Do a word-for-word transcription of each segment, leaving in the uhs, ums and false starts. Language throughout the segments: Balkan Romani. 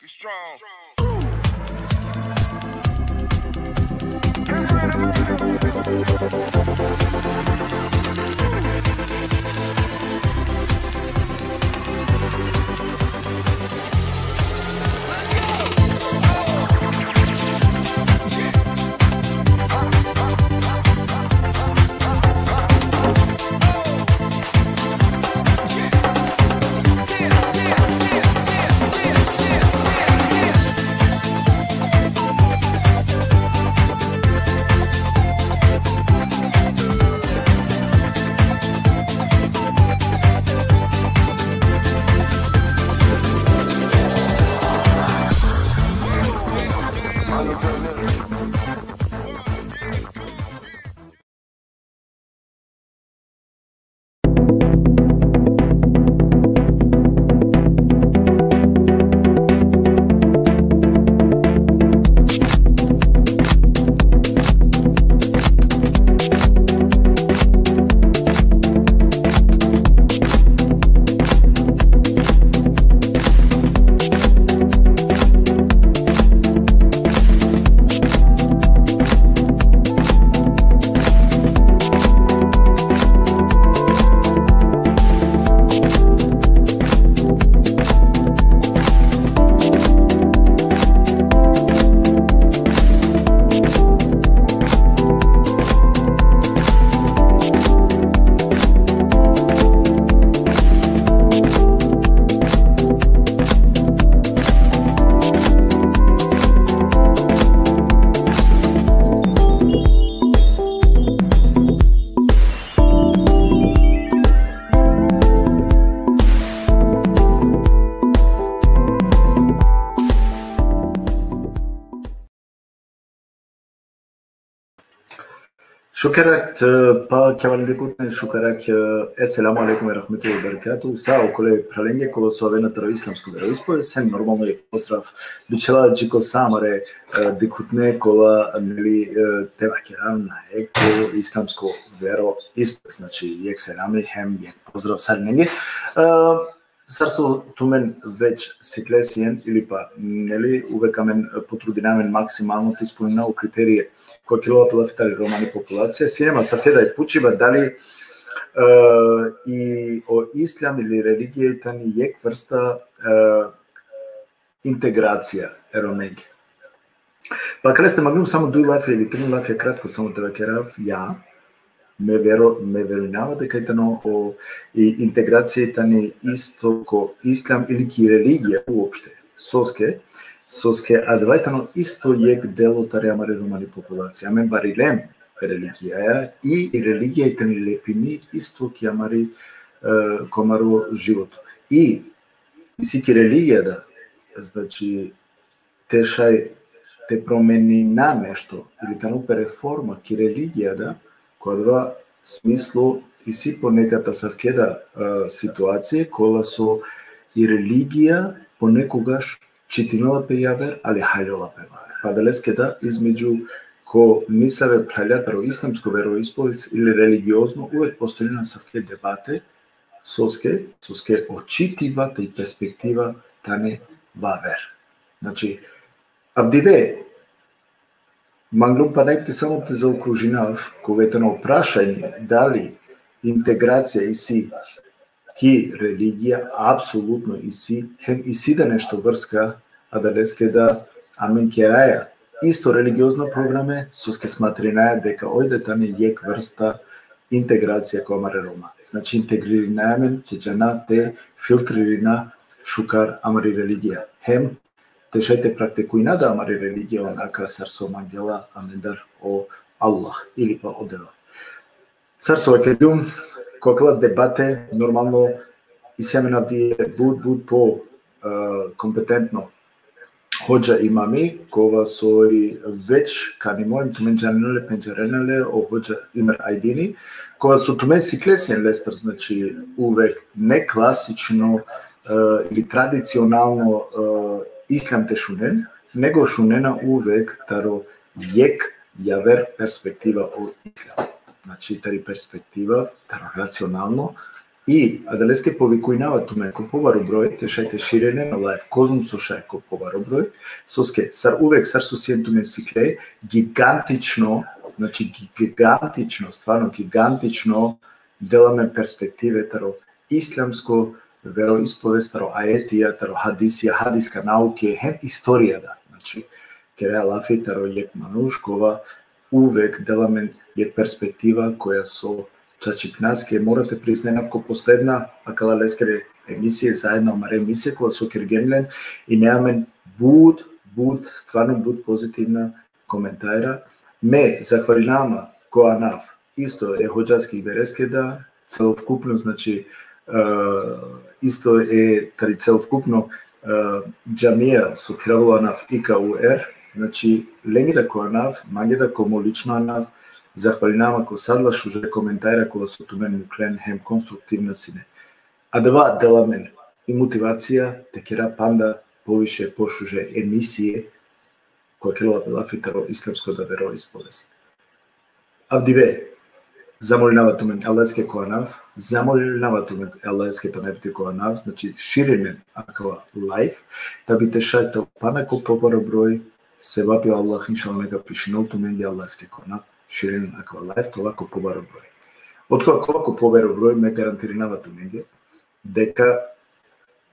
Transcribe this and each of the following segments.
Be strong. Šukerak, e, pa kjavalindikuten, šukerak, e, esselamu alejkum ve rahmetullahi ve berekatuhu. Sa okole phralenge kola so avena taro islamsko veroispovest, hem normalno jekh pozdrav bičhala dži ko sa amare, e, dikhutne kola, neli, e, te vakerav na jekh islamsko veroispovest, znači jekh selami hem jekh pozdrav sarinenge. E, Sar so tumen već sikle sien ili pa, neli, uvek amen, e, potrudina amen maksimalno te ispunina o kriterije kola kerela pe lafi tari romani populacija. Sine ma asavke da i pučiba dali, e, i o islam ili religija i tani jekh vrsta, e, integracija e Romenge. Pa akale manglum samo duj lafija ili trin lafija kratko samo te vakerav, ja, me vero-, me verujnava deka i tano o, i integracija i tani isto ko islam ili ki religija uopšte. Soske, soske adava i tano isto jekh delo tari amari romani populacija. Amen barilem religijaja i, i religija i tani lepimi isto ki amari, e, ko amaro životo. I isi ki religija da, znači, te šaj te promenina nešto, ili tano pe reforma ki religija da, ko adava smislo isi ponekad asavke da, e, situacije, kola so i religija ponekogaš čitinela pe javer, ali haljola pe javer. Pa adaleske da između ko nisave phralja taro islamsko veroispovest ili religiozno uvek postojina asavke debate, soske, soske o čitiba te i perspektiva tane vaver. Znači, avdive, manglum pana jekh puti samo te zaokružinav, koga i tano prašanje, dali integracija isi ki religija, apsolutno isi, hem isi da nešto vrska, adaleske da amen keraja isto religiozna programe, soske smatrinaja deka oj da tani jekh vrsta integracija ko amare Roma. Znači, integririnaja amen, te džana te filtririna šukar amari religija. Hem te šaj te praktikujna da amari religija onaka sar so mangela amendar o Allah, ili pa o Devel. Sar so vakergjum, ko akala debate, normalno, isi amen avdive but, but po, e, kompetentno hodža imami, kova soj već kanimo, em tumen džanena le, pendžarena le, o hodža Imer Ajdini, kova so tumen sikle sien lestar, znači, uvek ne klasično, e, ili tradicionalno, e, islam te šunen, nego šunena uvek taro jekh javer perspektiva o islam. Znači, tari perspektiva, taro racionalno, I adaleske povikujnava tumen ko pobaro broj, te šaj te širinen o live, kozom so šaj ko pobaro broj, soske sar uvek, sar so sien tumen sikle, gigantično, znači gi-, gigantično, stvarno gigantično, dela amen perspektive taro islamsko veroispovest, taro ajetija, taro hadisija, hadiska nauke, hem istorija da. Znači, kera lafi taro jek manuš, kova uvek dela amen jek perspektiva koja so čačipnaske, mora te priznenav, ko posledna akala leskere emisije, zaedno amare emisije, kola so kergjem len, ine amen but, but, stvarno but pozitivna komentara. Me zahvalinama ko anav isto e hodžaske Ibereske da, celokupno, znači, e, isto e tari celokupno, e, džamija so phiravela anav I K U R, znači, lenge da ko anav, mange da ko mo lično anav, zahvalinama ko sa adala šuže komentara kola so tumen muklen hem konstruktivna sine. Adava dela amen i motivacija te kera panda poviše pošuže emisije, koja kerela pe lafi taro islamsko da veroispovest. Avdive, zamolinava tumen e Allaheske ko anav, zamolinava tumen e Allaheske pana jek puti ko anav, znači širinen akava live, da bi te šaj te ova pana ko pobaro broj, sevapi o Allah, inšallah, neka pišinel tumenge, e Allaheske ko anav, širinen akava live, te ova ko pobaro broj. Otkova ka ova ko pobaro broj, me garantirinava tumenge deka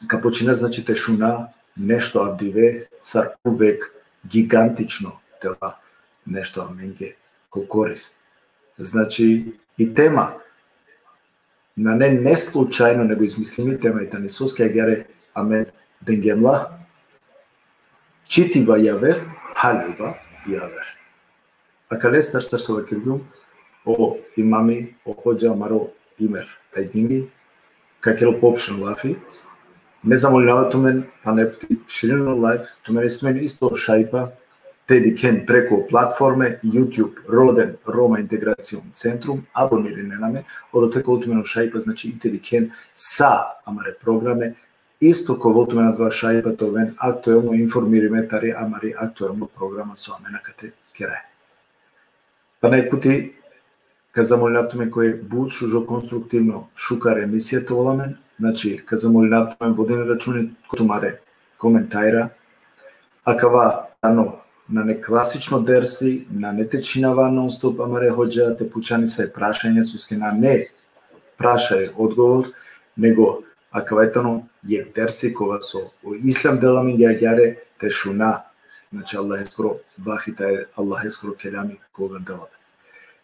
ka počina, znači, te šuna nešto avdive, sar uvek, gigantično te la nešto amenge ko korist. Znači, i tema, nane neslučajno, nego izmislimi tema i tani, soske agjaar amen dengjem la: Čitiba javer, haljoba javer. Akalestar, sar so vakergjum, o imami, o hodža amaro Imer Ajdingi, ka kerel poopšteno lafi. Me zamolinava tumen pana jek puti širinen o live, tumen isi tumen isto šajipa te dikhen preko platforme YouTube Roden Roma Integracion Centrum, abonirinen amen, odote ka ovel tumen o šajipa, znači, i te dikhen sa amare programe, isto ka ovel tumen adava šajipa te oven aktuelno informirime tari amari aktuelno programa so amen akate keraja. Pana jek puti ka zamolinav tumen ko jek but šužo konstruktivno šukar emisija te ovel amen, znači, ka zamolinav tumen vodinen računi ko tumare komentara. Akava tano nane klasično dersi, nane te čhinava non-stop amare hodža, te pučani sa e prašanja, soske nane prašaj odgovor, nego akava tano jek dersi kova so o Islam dela amenge agjaar te šuna, znači, Allaheskoro vahi, taj Allaheskoro kelami kova dela pe.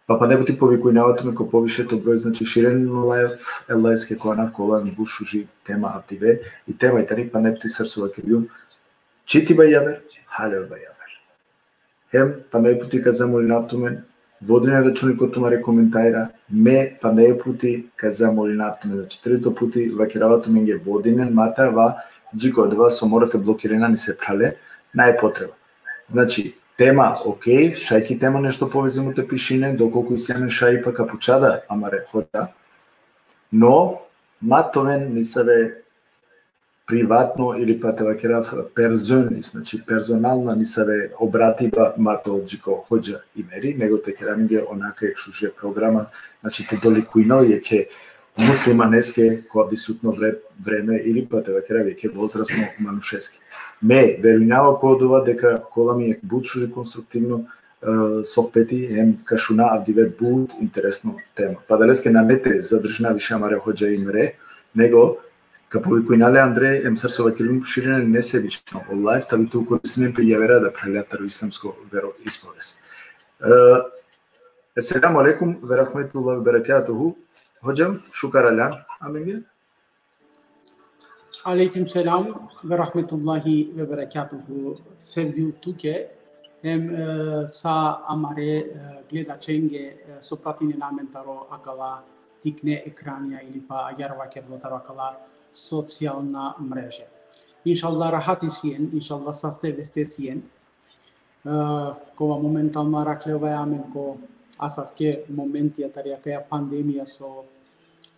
Pa pana jek puti povikujnava tumen ko poviše to broj, znači, širinen o live, e Allaheske ko anav, ka ovel amen but šuži tema avdive, i tema i tani pana jek puti, sar so vakergjum, čitiba javer, haljoba javer. Hem pana jek puti ka zamolinav tumen, vodinen računi ko tumare komentara, me pana jek puti ka zamolinav tumen, znači, trito puti vakerava tumenge, vodinen, ma te ava dži ko adava so mora te blokirina nesave phralen, nae potreba. Znači, tema, okej, šaj ki tema nešto povezimo te pišinen, dokolku isi amen šajipa, ka puča da amare hodža, no ma te oven nesave privatno ili pa te vakerav persönli, znači, personalna nesave obratiba ma to dži ko hodža Imeri, nego te kera amenge onaka jek šuže programa, znači, te dolikujnel jekhe muslimaneske ko avdisutno vre-, vreme ili pa te vakerav jekhe vozrasno manušeske. Me verujnava ko odova deka ka ovel amen jek but šuže konstruktivno, e, sohbeti, hem ka šuna avdive but interesno tema. Pa adaleske nane te zadržina više amare hodža Imere, nego ka povikujna le andre, hem sar so vakergjum, širinen nesebično o live, ta bi te ukoristinen pe javera da phralja taro islamsko veroispovest. E, Esselamu alejkum ve rahmetullahi ve berekatuhu. Hodža, šukar aljan amenge. Alejkum selam ve rahmetullahi ve berekatuhu. Sevgili tuke, hem, e, sa amare, e, gledačenge, e, so pratinen amen taro akala tikne ekranija ili pa agjaar vakerela taro akala socijalna mreže. Inšallah rahati sien, inšallah saste veste sien. E, kova momentalno arakhljovaja amen ko asavke momentija tari akaja pandemija so,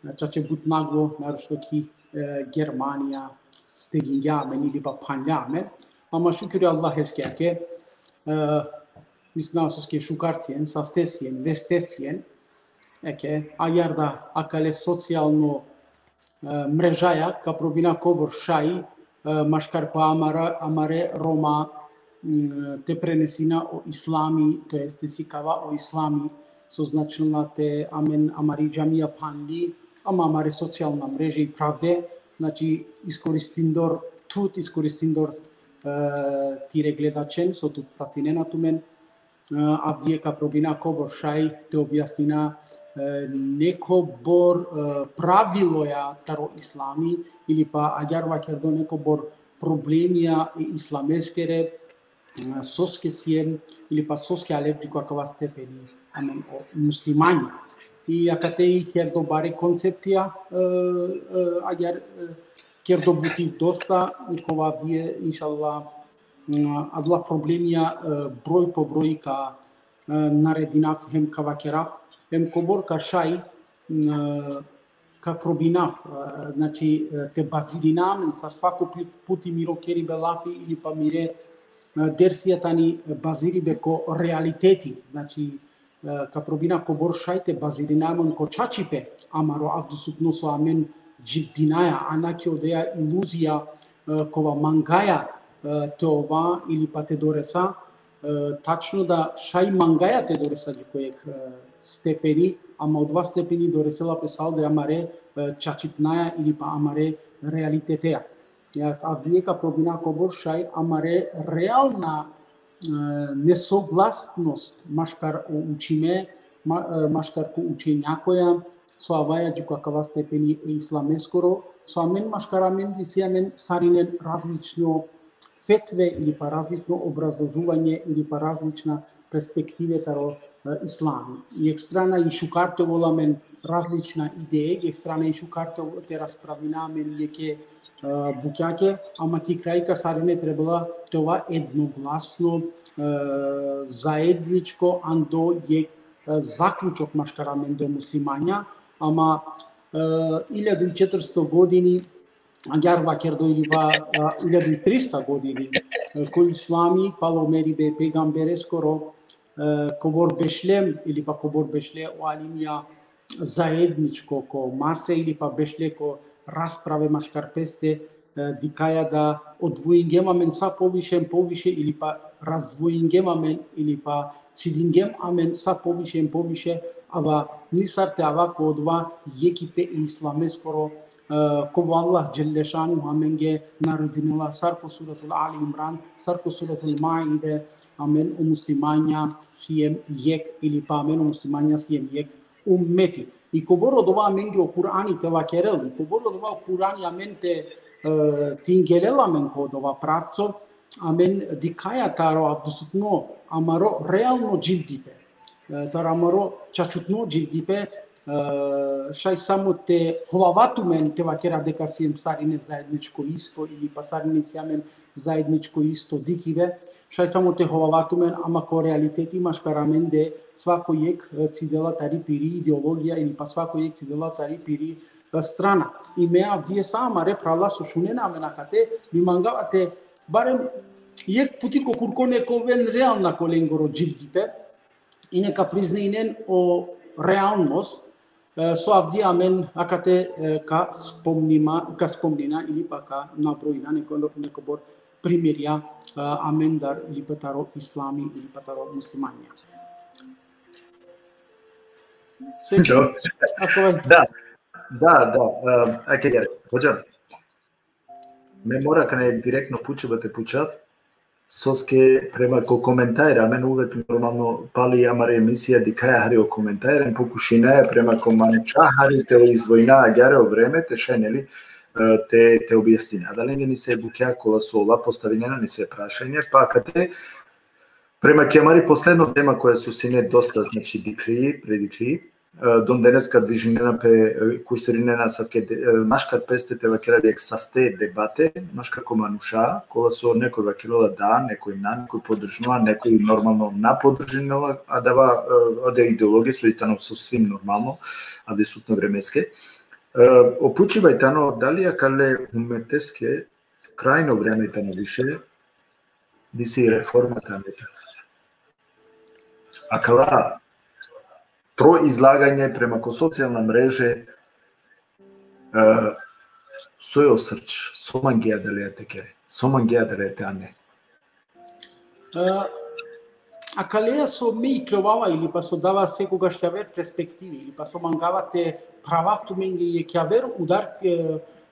e, čače but naglo, naročito ki, e, Germanija, stegingja amen ili pa phanlja amen. Ama šukri Allaheske, ake, e, mislinav soske šukar sien, saste sien, veste sien, ake, agjaar da akale socijalno mrežaja, ka probina kobor šaj, e, maškar pa amara, amare Roma, m, te prenesina o islami, to jest te sikava o islami, so značinela te amen amari džamija phanli, ama amare socijalna mreže i pravde, znači iskoristindor tut, iskoristindor, e, tire gledačen, so tut pratinena tumen, e, avdive ka probina kobor šaj te objasnina, e, nekobor, e, praviloja taro islami, ili pa agjaar vakerdo nekobor problemija e islameskere, e, soske siem, ili pa soske alev dži ko akava stepeni amen o muslimanja. I akate i kerdo bare konceptija, e, e, agjaar, e, kerdo buti dosta, kova avdive, inšallah, m, adala problemija, e, broj po broj ka, e, naredinav hem ka vakerav, hem kobor ka šaj, m, e, ka probinav, e, znači, e, te bazirina amen, sar svako pu-, puti miro keribe lafi ili pa mire, e, dersija tani baziribe ko realiteti, znači, e, ka probina kobor šaj te bazirina amen ko čačipe amaro avdisutno so amen dživdinaja, a na ki odeja iluzija, e, kova mangaja, e, te ova ili pa te doresa, e, tačno da šaj mangaja te doresa dži ko jekh, e, stepeni, ama odova stepeni doresela pe sa o de amare, e, čačipnaja ili pa amare realiteteja. Ja, avdive ka probina kobor šaj amare realna, e, nesoglasnost maškar o učime, ma-, e, maškar ko učenjakoja, so avaja dži ko akava stepeni e islameskoro, so amen maškar amen isi amen sarinen različno fetve ili pa različno obrazložuvanje ili pa različna perspektive taro, e, islami. Jekh strana i šukar te ovel amen različna ideje, jekh strana i šukar te, te raspravina amen jekhe, e, bukjake, ama ki kraj ka sarine trebela te ova jednoglasno, e, zaedničko ando jekh, e, zaključok maškar amende muslimanja, ama, e, iljadu i četiristo godini, agjaar vakerdo ili pa, e, iljadu i trista godini, e, ko islami, palo meribe pejgambereskoro, e, kobor bešle, ili pa kobor bešle o alimija zaedničko ko mase, ili pa bešle ko rasprave maškar peste, e, dikhaja da odvojingjem amen sa poviše hem poviše, ili pa razdvojingjem amen, ili pa cidingjem amen sa poviše hem poviše, ama nisar te ava ko odova jekhipe islameskoro, e, kova Allah dželle šanuhu amenge naredinela sar ko suratul Ali Imran, sar ko suratul Maide, amen o muslimanja siem jekh, ili pa amen o muslimanja siem jekh ummeti. I kobor odova amenge o Kur'ani te vakerel, i kobor odova o Kur'ani amen te, e, tingelel amen ko odova pravco, amen dikhaja taro avdisutno amaro realno dživdipe. E, taro amaro čačutno dživdipe, e, šaj samo te hovava tumen te vakera deka siem sarine zaedničko isto, ili pa sarine si amen zaedničko isto dikhibe, šaj samo te hovava tumen, ama ko realiteti maškar amende svako jekh, e, cidela tari piri ideologija ili pa svako jekh cidela tari piri, e, strana. I me avdive sa amare phrala so šunena amen akate, bi mangava te barem jekh puti ko kurko neka oven realna ko lengoro dživdipe, i neka priznajnen o realnost, e, so avdive amen akate, e, ka spomnima, ka spomnina ili pa ka nabrojina neko, nekobor primerja, e, amendar ili pa taro islami ili pa taro muslimanja. Dobro. Da, da, da, e, ake gere, hodža. Me mora akana direktno pučiba te pučav, soske prema ko komentar, amen uvek normalno pali amare emisija dikhaja hari o komentar, em pokušinaja prema ko manuša hari te o izdvojina agjaar o vreme, te šaj, neli, e, te, te objasnina. Adalenge nisi bukja kola so ola postavinena, nisi prašanje, pa akate, prema ki amari posledno tema koja so sine dosta, znači, dikli, predikli, e, dondeneska dvižinena pe, e, kursirinena asavke de-, e, maškar peste te vakerav jekh saste debate, maškar ko manuša, kola so nekoj vakerela da, nekoj na, nekoj podržinela, nekoj normalno na podržinela, adava, e, ode ideologija so i tano sasvim normalno, avdisutno vremeske. E, o pučiba i tano, dali akale ummeteske krajno vreme i tano više, disi reforma tane. Akala tro izlaganje prema ko socijalna mreže, e, Soj o srč, so mangea adaleja te kere, so mangea adaleja te ane. E, akaleja so me ikljovava ili pa so dava sekogaš javer perspektivi, ili pa so mangava te pravav tumenge jekh javer udar, e,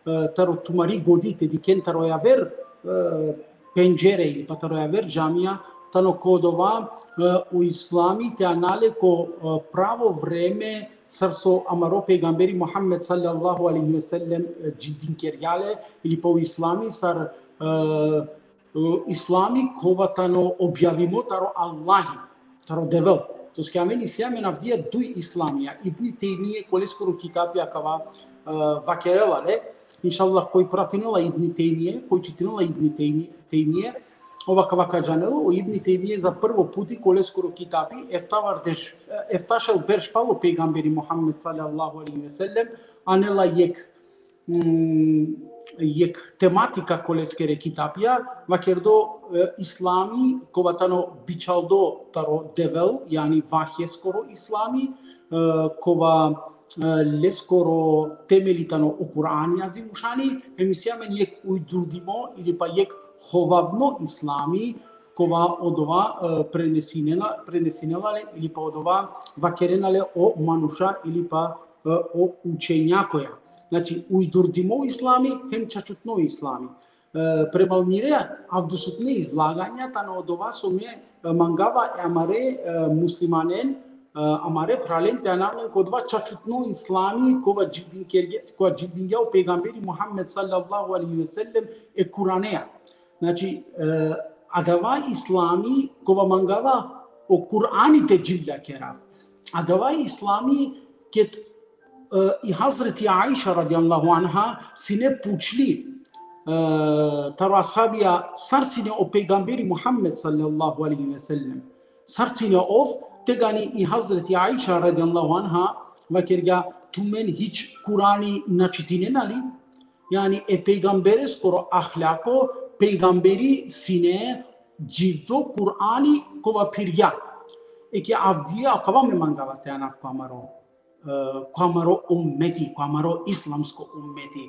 e, taro tumari godi te dikhen taro javer, e, pendžere ili pa taro javer džamija, tano ko dova, e, o islami te ana le ko, e, pravo vreme, sar so amaro pejgamberi Muhammed sallallahu alejhi ve sellem, e, dživdinkergja le, ili pa o islami sar, e, e, islami kova tano objavimo taro Allahi, taro Devel. Soske amen isi amen avdija duj islamija. Ibni Tejmije, koleskoro kitapi akava, e, vakerela le. Inšallah, koj pratinela Ibni Tejmije, koj čitinela Ibni Tejmije, Tejmije, ov akava ka džanel, o Ibni Tejmije za prvo puti koleskoro kitapi, efta vardeš, e, efta šel berš palo pejgamberi Muhammed sallallahu alejhi ve sellem, anela jekh, mm, jekh tematika koleskere kitapija, vakerdo, e, islami, kova tano bičaldo taro Devel, jani vahjeskoro islami, e, kova, e, leskoro temeli tano o Kur'ani azim ušani, hem isi amen jekh ujdurdimo ili pa jekh hovavno islami, kova odova, e, prenesinela, prenesinela le ili pa odova vakerena le o manuša ili pa, e, o učenjakoja. Znači, ujdurdimo islami, hem čačutno islami. E, premal mire avdisutne izlaganja, tano odova so me, e, mangava e amare, e, muslimanen, e, amare phralen te anav len ko odova čačutno islami, kova dživdinkerge-, kova dživdingja o pejgamberi Muhammed sallallahu alejhi ve sellem e Kur'anea. Znači, e, adava islami kova mangava o Kur'ani te dživljakera. Adava islami ked, e, i Hazreti Aiša radijallahu anha sine pučli, e, taro ashabija sar sine o pejgamberi Muhammed sallallahu alejhi ve sellem. Sar sine ov, tegani i Hazreti Aiša radijallahu anha vakergja: tumen hič Kur'ani na čitinena li? Jani e pejgambereskoro ahlako, pejgamberi sine dživdo Kur'ani kova phirgja. Eke avdija, akava me mangava te anav ko amaro, e, ko amaro ummeti, ko amaro islamsko ummeti.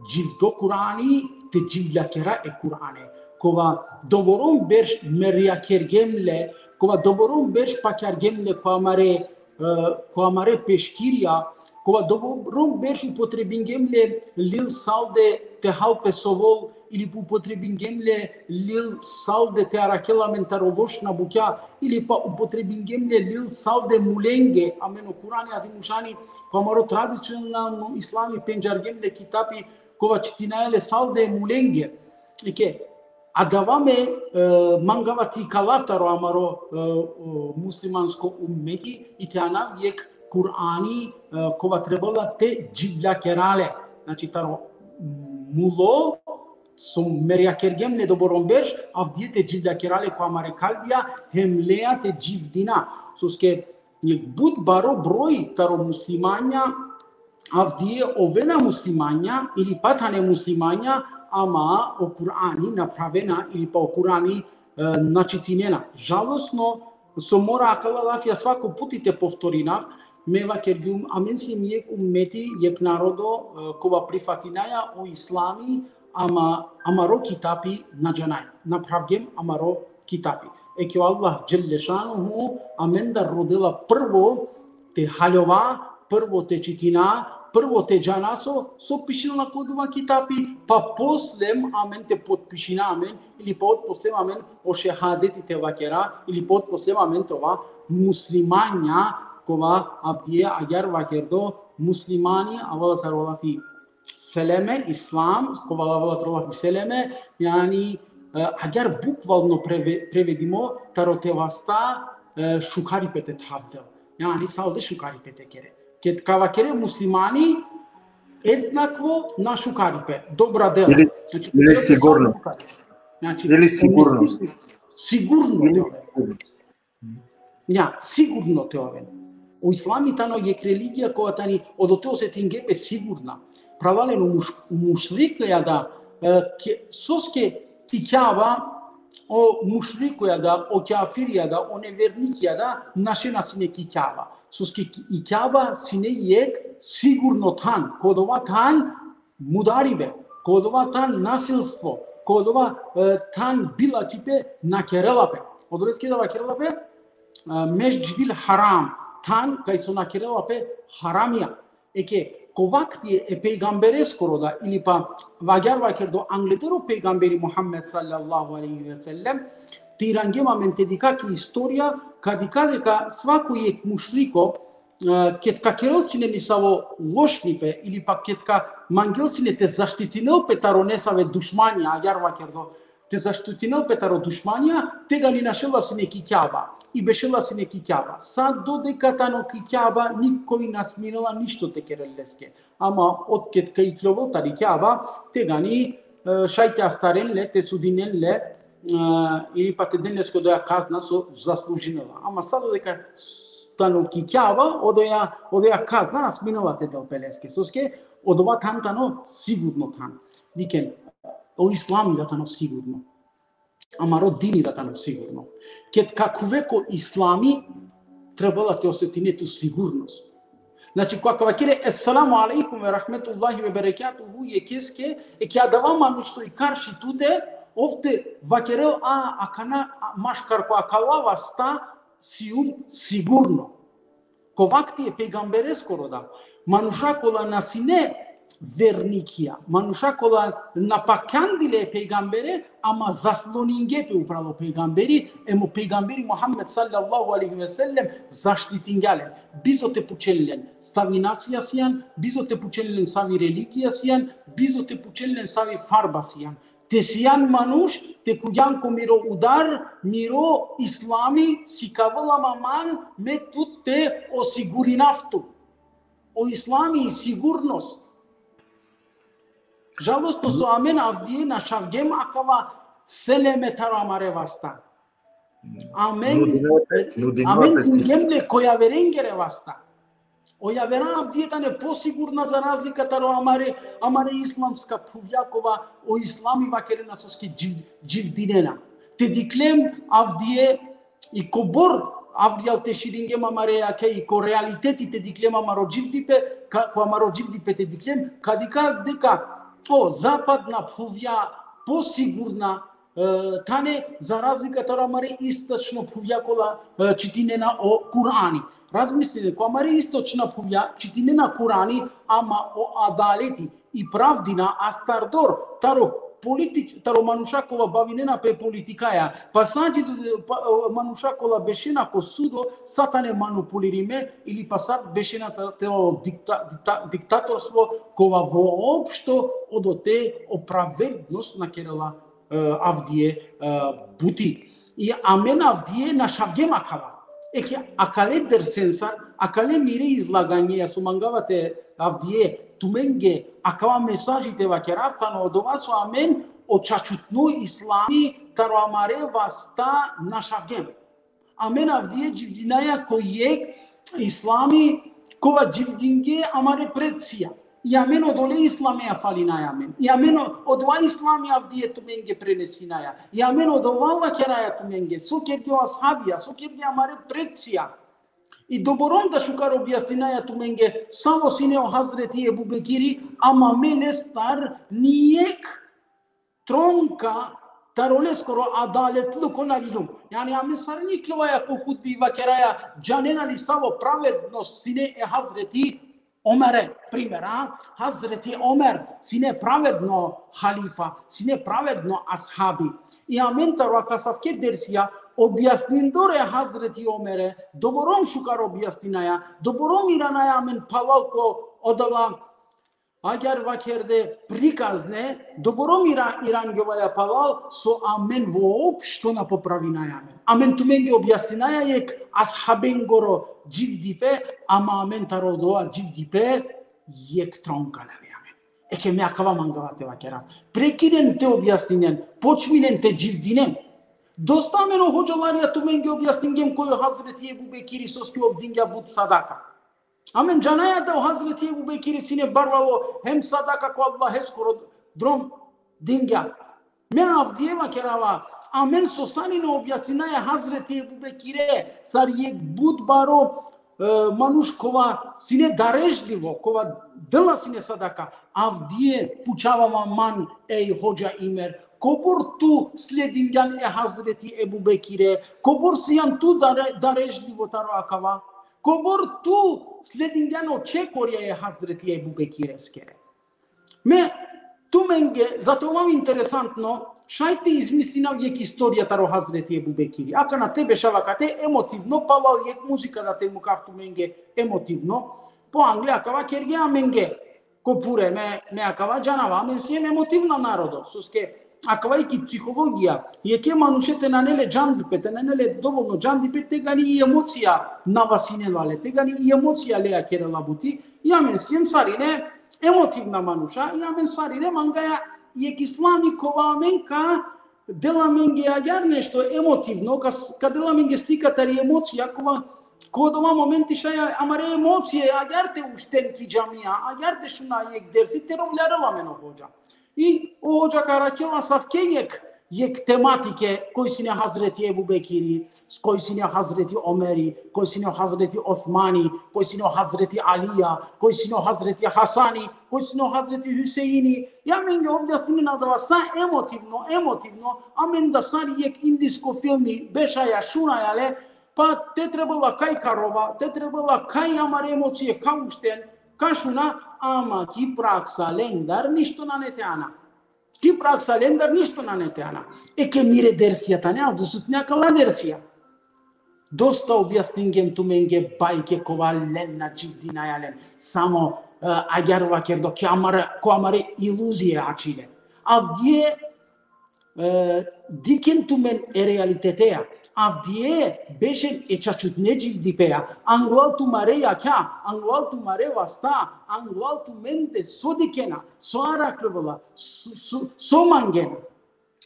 Dživdo Kur'ani, te dživljakera e Kur'ane. Kova doboron berš merjakergjem le, kova doboron berš pakjargjem le ko amare, e, ko amare peškirja, kova doboron berš upotrebingjem le lil salde te halpesovol, ili upotrebingjem le lil salde te arakhel amen taro lošna bukja, ili pa upotrebingjem le lil salde mulenge, amen o Kur'ani azim ušani, ko amaro tradicionalno islami pendžargjem le kitapi, kova čitinaja le salde mulenge. Eke, adava me, e, mangava te ikalav taro amaro, e, o, muslimansko ummeti, i te anav jekh Kur'ani, e, kova trebela te dživljakera le. Znači, taro mulo, so merjakergjem le doboron berš, avdive te dživljakera le ko amare kalbija, hem leja te dživdina. Soske jekh but baro broj taro muslimanja, avdive ovena muslimanja, ili pa tane muslimanja, ama o Kur'ani na phravena, ili pa o Kur'ani, e, na čitinena. Žalosno, so mora akala lafija svako puti te povtorinav, me vakergjum, amen siem jekh ummeti, jekh narodo, e, kova prifatinaja o islami, ama amaro kitapi na džanaja. Na phravgjem amaro kitapi. Eke o Allah dželle šanuhu amendar rodela prvo te haljova, prvo te čitina, prvo te džana so, so pišinela ko dova kitapi, pa poslem amen te potpišina amen, ili pa otposlem amen o šehadeti te vakera, ili pa otposlem amen te ova muslimanja, kova avdive agjar vakerdo muslimani, avela taro lafi seleme, islam, kova avela taro lafi seleme, jani, e, agjar bukvalno preve-, prevedimo, taro te vasta, e, šukaripe te thavdel. Jani, salde šukaripe te kere. Ked ka vakere muslimani, ednakvo na šukaripe, dobra dela. Ili, znači, ili sigurno. Šukaripe. Znači, ili sigurno. Sigurno. Ili sigurno. Ja, sigurno te oven. O islami tano jekh religija kova tani odote osetinge pe sigurna. Phralalen, o muš-, o mušrikoja da, e, ke, soske i Kjaba, o mušrikoja da, o kafirija da, o nevernikija da, našena sine ki Kjaba. Soske ki, i Kjaba sine jekh sigurno than, ko dova than, mudaribe, ko odova than nasilstvo, ko odova, e, than bilačhipe na kerela pe. Odoleske da vakerela pe, e, Mesdžidil Haram, than kaj so na kerela pe haramija. Eke, ko vakti e pejgambereskoro da, ili pa agjaar vakerdo angleder o pejgamberi Muhammed sallallahu alejhi ve sellem, te irangjem amen te dikha ki istorija, ka dikha deka svako jekh mušriko, e, ked ka kerel sine nisavo lošnipe, ili pa ked ka mangel sine te zaštitinel pe taro nesave dušmanja, agjaar vakerdo, te zaštitinel pe taro dušmanja, tegani našela sine ki Kjaba, i bešela sine ki Kjaba. Sa dodeka tano ki Kjaba, nikoj na sminela ništo te kerel leske. Ama otked ka ikljovol tari Kjaba, tegani, e, šaj te astaren le, te sudinen le, e, ili pa te den leske odoja kazna so zaslužinela. Ama sa dodeka tano ki Kjaba, odoja, odoja kazna na sminela te del pe leske. Soske odova than tano sigurno than. Dikhen, o islami da tano sigurno. Amaro dini da tano sigurno. Ked ka khuve ko islami, trebela te osetine tu sigurnost. Znači, ko ka vakere: „Esselamu alejkum ve rahmetullahi ve berekatuhu”, jekheske, eke adava manuš so i karši tute, ov te vakerel: „A, akana, a, maškar ko akala vasta sium sigurno.” Ko vakti e pejgambereskoro da, manuša kola na sine vernikija, manuša kola na pakjandile e pejgambere, ama zasloninge pe upral o pejgamberi, em o pejgamberi Muhammed sallallahu alejhi ve sellem zaštitingja len. Bizo te pučen len savi nacija sian, bizo te pučen len savi religija sian, bizo te pučen len savi farba sian. Te sian manuš, te khuvjan ko miro udar, miro islami sikavela ma man, me tut te osigurinav tu. O islami i sigurnost. Žalostno so amen avdive našavgjem akava seleme taro amare vasta. Amen, nudinela pe, nudinela amen pe dingjem le ko javerengere vasta. O javera avdive tane posigurna za razlika taro amare, amare islamska phuvja kova o islami vakerena soske dživ-, dživdinena. Te diklem avdive i kobor avrijal te širingjem amare jakha i ko realiteti te diklem amaro dživdipe, ka, ko amaro dživdipe te diklem, ka dikha deka o zapadna phuvja posigurna, e, tane, za razlika taro amare istočno phuvja kola, e, čitinena o Kurani. Razmislinen, ko amare istočna phuvja čitinena Kurani, ama o adaleti i pravdina astardor taro politič-, taro manuša kova bavinena pe politikaja, pa sa dži-, pa, e, manuša kola bešena ko sudo, sa tane manipulirime, ili pa sa bešena ta-, taro dikta-, dikta-, diktatorstvo, kova voopšto odote o pravednost na kerela, e, avdive, e, buti. I amen avdive našavgjem akava. Eke akale dersensar, akale mire izlaganjeja so mangava te avdive tumenge akava mesaži te vakerav tano odova so amen o čačutno islami taro amare vasta našavgjem. Amen avdive dživdinaja ko jekh islami kova dživdinge amare precija. I amen odole islameja falinaja amen. I amen o-, odova islami avdive tumenge prenesinaja. I amen odova vakeraja tumenge. So kerge o ashabija, so kerge amare precija. I doborom da šukar objasninaja tumenge savo sine o Hazreti Ebu Bekiri, ama me lestar nijekh tronka taro leskoro adaletluko na liljum. Jani, amen sarine ikljovaja ko hutbi vakeraja, džanena li savo pravedno sine e Hazreti Omere, primer, a? Hazreti Omer sine pravedno halifa, sine pravedno ashabi. I amen taro akasavke dersija objasnindor e Hazreti Omere, doborom šukar objasninaja, doborom iranaja amen palal ko odala agjaar vakerde prikazne, doborom ira-, irangjovaja palal, so amen voopšto na popravinaja amen. Amen tumenge objasninaja jekh ashabengoro dživdipe, ama amen taro odova dživdipe jekh tronka nane amen. Eke me akava mangava te vakerav. Prekinen te objasninen, počminen te dživdinen. Dosta amen o hodžalarija tumenge objasningjem koj o Hazreti Ebu Bekiri soske ov dingja but sadaka. Amen džanaja da o Hazreti Ebu Bekiri sine barvalo hem sadaka ko Allaheskoro drom dingja. Me avdive vakerava, amen so sarine objasninaja Hazreti Ebu Bekire sar jekh but baro e, manuš kova sine darežlivo, kova dela sine sadaka, avdive pučava man, ej hodža Imer, kobor tu sledingjan e Hazreti Ebu Bekire, kobor sijan tu dare-, darežlivo taro akava, kobor tu sledingjan o čekorja e Hazreti Ebu Bekireskere. Me tumenge, zato vam interesantno, šaj te izmislinav jek istorija taro Hazreti Ebu Bekiri. Akana te bešava kate emotivno, palal jek muzika da te mukav tumenge emotivno. Po angle akava kerge amenge ko pure, me, me akava džanava, amen siem emotivna narodo. Soske akava i ki psihologija, jekhe manuše te nane le džandipe, te nane le dovolno džandipe, tegani i emocija na vasinela le, tegani i emocija le kerela buti, i amen siem sarine emotivna manuša, i amen sarine mangaja jek islami kova amen ka dela amenge agjaar nešto emotivno, ka, ka dela amenge slika tari emocija, kova, ko odova momenti šaj amare emocije agjaar te ušten ki džamija, agjaar te šuna jek dersi, te rovljarela amen o hodža. I o hodža ka arakhela asavke jek, jek tematike, koj sine Hazreti Ebu Bekiri, koj sine Hazreti Omeri, koj sine Hazreti Osmani, koj sine Hazreti Alija, koj sine Hazreti Hasani, koj sine Hazreti Huseini. I amenge objasninen adava sa emotivno, emotivno, amen da sar jek indisko filmi, bešaja, šunaja le, pa te trebela kaj ka rova, te trebela kaj amare emocije ka ušten, ka šuna, ama ki praksa lendar ništo nane te ana. Ki praksa lendar ništo nane te ana. E ke mire dersija tane, avdisutne akala dersija. Dosta objasningjem tumenge bajke kova len na dživdinaja len. Samo, e, agjaar vakerdo, ke amare, ko amare iluzije ačhile. Avdive, e, dikhen tumen e realiteteja. Avdive bešen e čačutne dživdipeja. Anglal tumare jakha, anglal tumare vasta, anglal tumende so dikhena, so arakhlola, so, so, so mangena.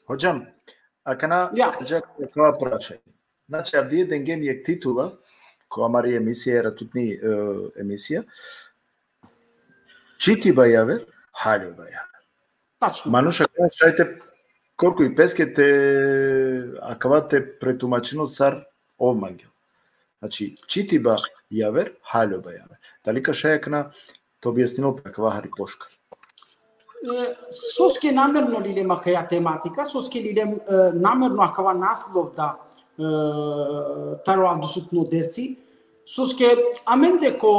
Hodžam, akana, ja, hodžam, akava prašanje. Znači, avdive dengjem jek titula, ko amari emisija, era tutni, e, emisija, Čitiba javer, haljoba javer. Tačno. Manuš akava šaj te, korkori peske te, akava te pretumačinel sar ov mangel. Znači, čitiba javer, haljoba javer. Dali ka šaj akana te objasninel pe akava hari pošukar? E, soske namerno lilem akaja tematika, soske lilem, e, namerno akava naslov da, e, taro avdisutno dersi, soske amende ko,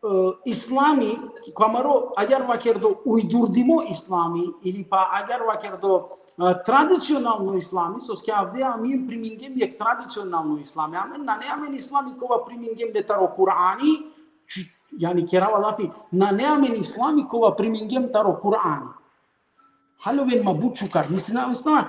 e, islami, ko amaro, agjaar vakerdo ujdurdimo islami, ili pa agjaar vakerdo, e, tradicionalno islami, soske avdive amen primingjem jek tradicionalno islami. Amen nane amen islami kova primingjem le taro Kur'ani, či-, jani kerava lafi, nane amen islami kova primingjem taro Kur'ani. Haljoven ma but šukar, mislina, mislina,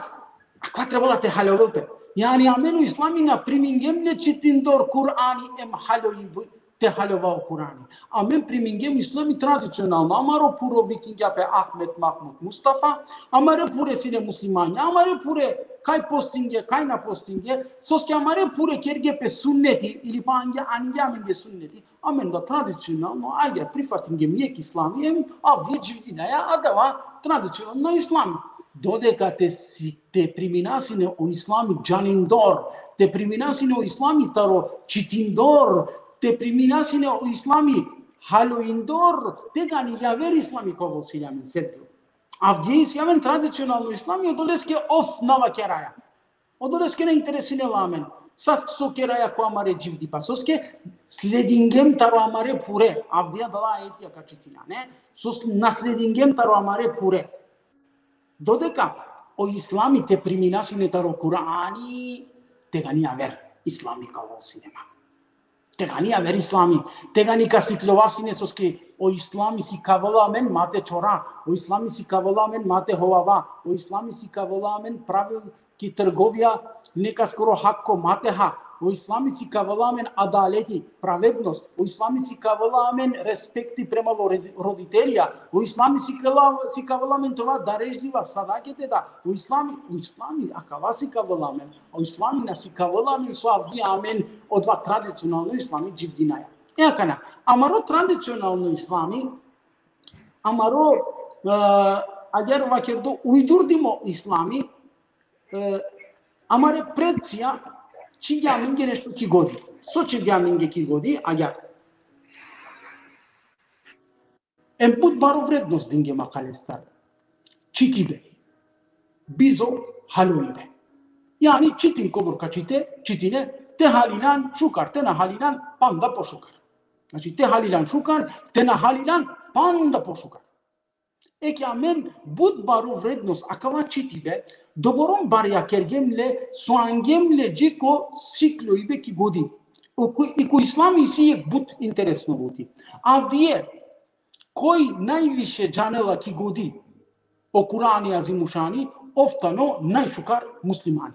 akava trebela te haljovel pe. Jani amen o islami na primingjem le čitindor Kur'ani em haljovi bu-, te haljova o Kur'ani. Amen primingjem islami tradicionalno. Amaro puro vikingja pe Ahmet, Mahmud, Mustafa, amare pure sine muslimanja, amare pure kaj postinge, kaj na postinge, soske amare pure kerge pe sunneti, ili pa ange, ange amenge sunneti, amen da tradicionalno, agjaar prifatingjem jek islami, em avdive dživdinaja adava tradicionalno islami. Dodeka te si, te primina sine o islami džanindor, te primina sine o islami taro čitindor, te primina sine o islami haljovindor, tegani javer islami ka ovel sine amen, Sergio. Avdive isi amen tradicionalno islami, odoleske ov na vakeraja. Odoleske na interesinela amen. Sa so keraja ko amare dživdipa. Soske sledingjem taro amare pure. Avdive adala ajetija ka čitina, ne? Sos na sledingjem taro amare pure. Dodeka o islami te primina sine taro Kur'ani, tegani javer islami ka ovel sine ma. Tegani javer islami, tegani ka sikljovav sine, soske o islami sikavela amen ma te čora, o islami sikavela amen ma te hovava, o islami sikavela amen pravil ki trgovija, nekaskoro hakko ma te ha, o islami sikavela amen adaleti, pravednost, o islami sikavela amen respekti prema lo-, roditelja, o islami sikavela, sikavela amen te ova darežliva, sadake te da, o islami, o islami akava sikavela amen. O islami na sikavela amen so avdive amen odova tradicionalno islami dživdinaja. E akana, amaro tradicionalno islami, amaro, e, agjaar vakerdo ujdurdimo islami, e, amare predcija čhivgja amenge nešto ki godi. So čhivgja amenge ki godi, agjaar. Em but baro vrednost dingjem akalestar. Čitibe. Bizo haloibe. Jani čitin kobor ka čite, čitine, te halilan šukar, te na halilan panda pošukar. Znači, te halilan šukar, te na halilan panda pošukar. Eke amen but baro vrednost akava čitibe, doborom barja kergjem le, so angjem le dži ko sikljoibe ki godi. O ko, i ko islami isi jek but interesno buti. Avdive, koj najviše džanela ki godi o Kurani Azimušani, ov tano najšukar muslimani.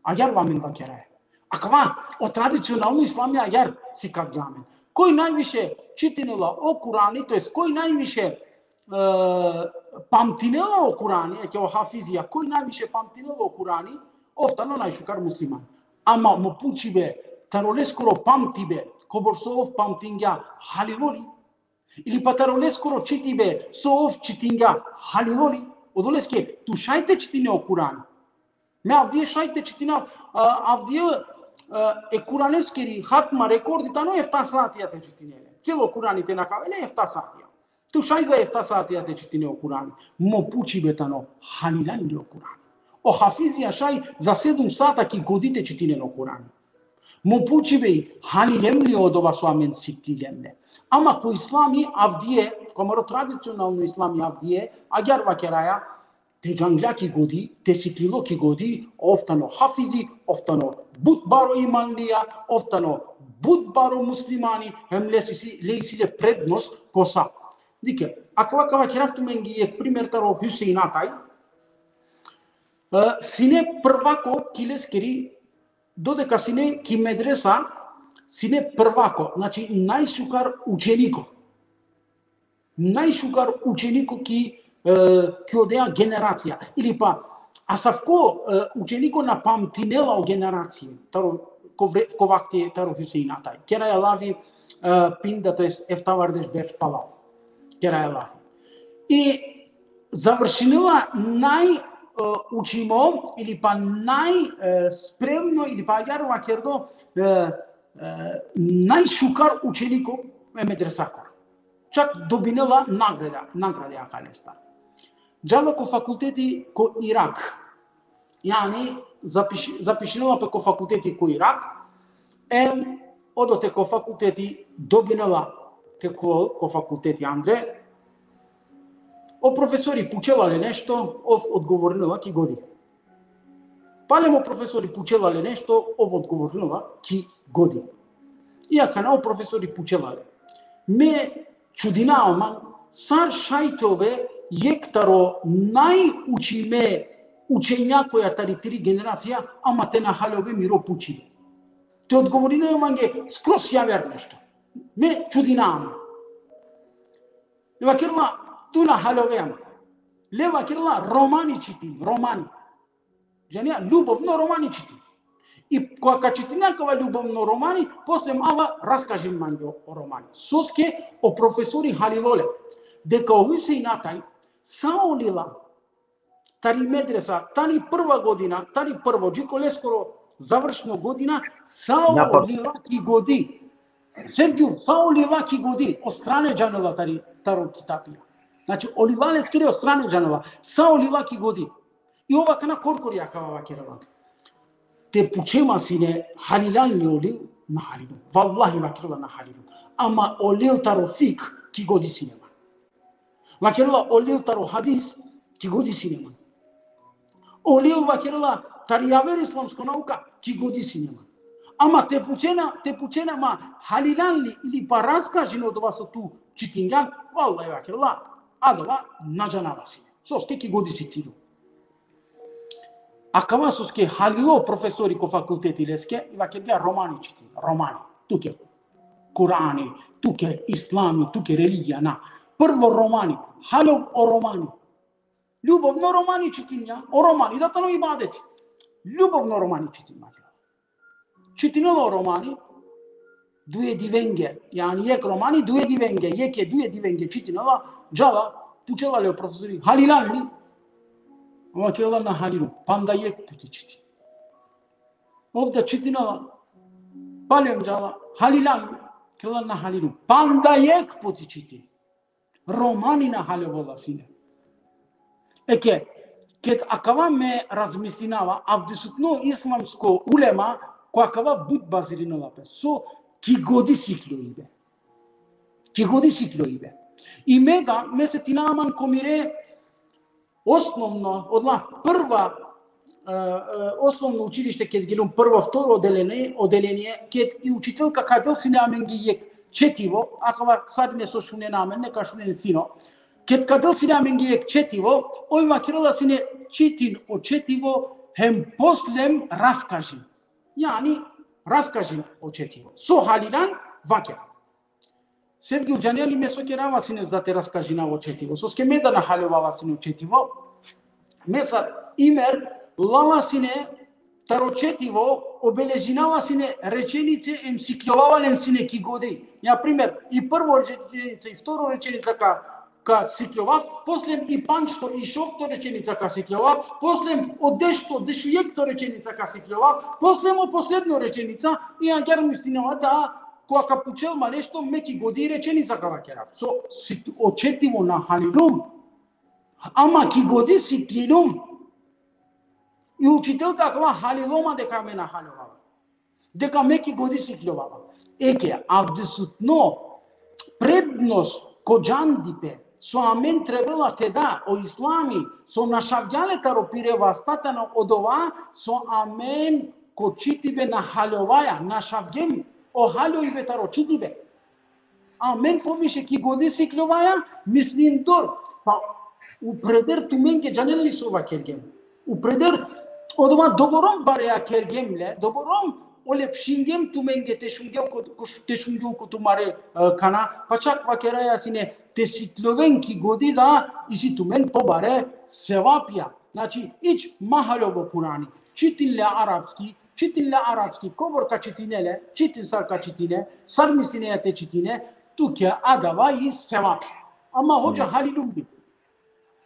Agjaar amen vakeraja. Akava, o tradicionalno islami agjaar sikavgja amen. Koj najviše čitinela o Kurani, to jest koj najviše, e, pamtinela o Kurani, eke o hafizija, koj najviše pamtinela o Kurani, ov tano najšukar musliman. Ama mo pučibe, taro leskoro pamtibe, kobor so ov pamtingja, halilo li? Ili pa taro leskoro čitibe, so ov čitingja, halilo li? Odoleske, tu šaj te čitine o Kurani. Me avdive šaj te čitina, a, avdive, a, e Kuraneskiri hatma rekordi tano efta satija te čitine le. Celo Kurani te nakave le efta satija. Tu šaj za efta satija te čitine o Kurani. Mo pučibe tano, halilan li o Kurani? O hafizija šaj za sedum sata ki godi te čitinen o Kurani. Mo pučibe, halilem li odova so amen siklilem le? Ama ko islami avdive, ko amaro tradicionalno islami avdive, agjaar vakeraja, te džangla ki godi, te siklilo ki godi, ov tano hafizi, ov tano but baro imanlija, ov tano but baro muslimani, hem le isi, le isi le prednost ko sa. Dikhe, akava ka vakerav tumenge jek primer taro Husein Ataj. E, sine prvako ki leskiri, dodeka sine ki medresa, sine prvako, znači najšukar učeniko. Najšukar učeniko ki, e, ki odoja generacija. Ili pa, asavko, e, učeniko na pamtinela o generacija. Taro, ko vre-, ko vakti taro Husein Ataj. Keraja lafi, e, pinda, to jest eftavardeš berš palal. Keraja lafi. I završinela naj, e, učimo, ili pa naj, e, spremno, ili pa agjaar vakerdo, e, e, najšukar učeniko e medresakoro. Čak dobinela nagrada, nagrada akalestar. Džala ko fakulteti ko Irak. Jani, zapiš-, zapišinela pe ko fakulteti ko Irak. Em, odote ko fakulteti dobinela te ko, ko fakulteti andre. O profesori pučela le nešto, ov odgovorinela ki godi. Palem o profesori pučela le nešto, ov odgovorinela ki godi. I akana o profesori pučela le. Me čudinava man, sar šaj te ove jek taro najučime učenjakoja tari tri generacija, ama te na haljove miro pučibe. Te odgovorinel mange skroz javer nešto. Me čudinava man. Le vakerela, tu na haljove man. Le vakerela, romani čitin, romani. Džanea, ljubovno romani čitin. I koga ka čitina kava ljubovno romani, posle ma ava raskažin mange o romani. Soske o profesori halilo le. Deka o Husein Ataj, sa o lila, tari medresa, tari prva godina, tari prvo, dži ko leskoro završno godina, sa o lila ki godi. Sergio, sa o lila ki godi, o strane džanela tari, taro kitapija. Znači, o lila leskere o strane džanela, sa o lila ki godi. I ov akana korkori akava vakerela. Te puče ma sine, halilan li o lil, na halilum. Vallahi vakerela, na halilum. Ama o lil taro fikh ki godi sine man. Vakerela, o lil taro hadis ki godi sine man. O lil, vakerela, tari javer islamsko nauka ki godi sine man. Ama te pučena, te pučena ma halilan li ili pa raskažin odova so tu čitingjan, vallahi, vakerela, adava na džanava sine. Soske ki godi siklilo. Akava soske halilo profesori ko fakulteti leske, i vakergja, romani čitin, romani. Tuke Kurani, tuke islami, tuke religija, na. Prvo romani, haljov o romani. Ljubovno romani čitinja, o romani da tano ibadeti. Ljubovno romani čitin, ma. Čitinela o romani, duje divenge, jani jek romani, duje divenge, jeke duje divenge čitinela, džala, pučela le o profesori, halilan li? Vakerela, na halilum, panda jek puti čitin. Ov da čitinela, palem džala, halilan, kerela na halinu. Panda jekh puti čiti. Romani na haljovala sine. Eke, ked akava me razmislinava, avdisutno islamsko ulema, ko akava but bazirinela pe. So ki godi sikljoibe. Ki godi sikljoibe. I me da, me setinava man ko mire osnovno, odola prva, e, e, osnovno učilište, ked geljum prvo, vtoro odelenie, odelenie, ked i učitelka ka del sine amenge jekh četivo, akava sarine so šunena amen, neka šunen fino. Ked ka del sine amenge jekh četivo, oj vakerela sine: čitin o četivo, hem poslem raskažin. Jani, raskažin o četivo. So halilan, vaker. Sevgjul, džanea li me so kerava sine za te raskažinav o četivo? Soske me da na haljovava sine o četivo. Me sar imer lava sine taro četivo, obeležinava sine rečenice em sikljovava len sine ki godi. Na primer, i prvo rečenica, i vtoro rečenica ka, ka sikljovav, poslem i pandžto, i šovto rečenica ka sikljovav, poslem o dešto, dešujekhto rečenica ka sikljovav, poslem o posledno rečenica, i agjaar mislinava da, koga ka pučel ma nešto, me ki godi rečenica ka vakerav. So, si, o četivo na halilum. Ama ki godi siklilum. I učitelka akava halilo ma deka me na haljovava. Deka me ki godi sikljovava. Eke, avdisutno prednost ko džandipe, so amen trebela te da, o islami, so našavgja le taro pire vasta tano odova, so amen ko čitibe na haljovaja, našavgjem o haljoibe taro čitibe. Amen poviše ki godi sikljovaja, mislindor, pa upreder tumenge, džanen li so vakergjem? Upreder, odova doborom bareja kergjem le, doborom olepšingjem tumenge te šungel ko, ko, te šungel ko tumare, e, kana, pa čak vakeraja sine te sikljoven ki godi da isi tumen pobare sevapija. Znači, ič ma haljov o Kurani. Čitin le arapski, čitin le arapski, kobor ka čitine le, čitin sar ka čitine, sar misline te čitine, tuke adava i sevap. Ama hodža, halilum bi.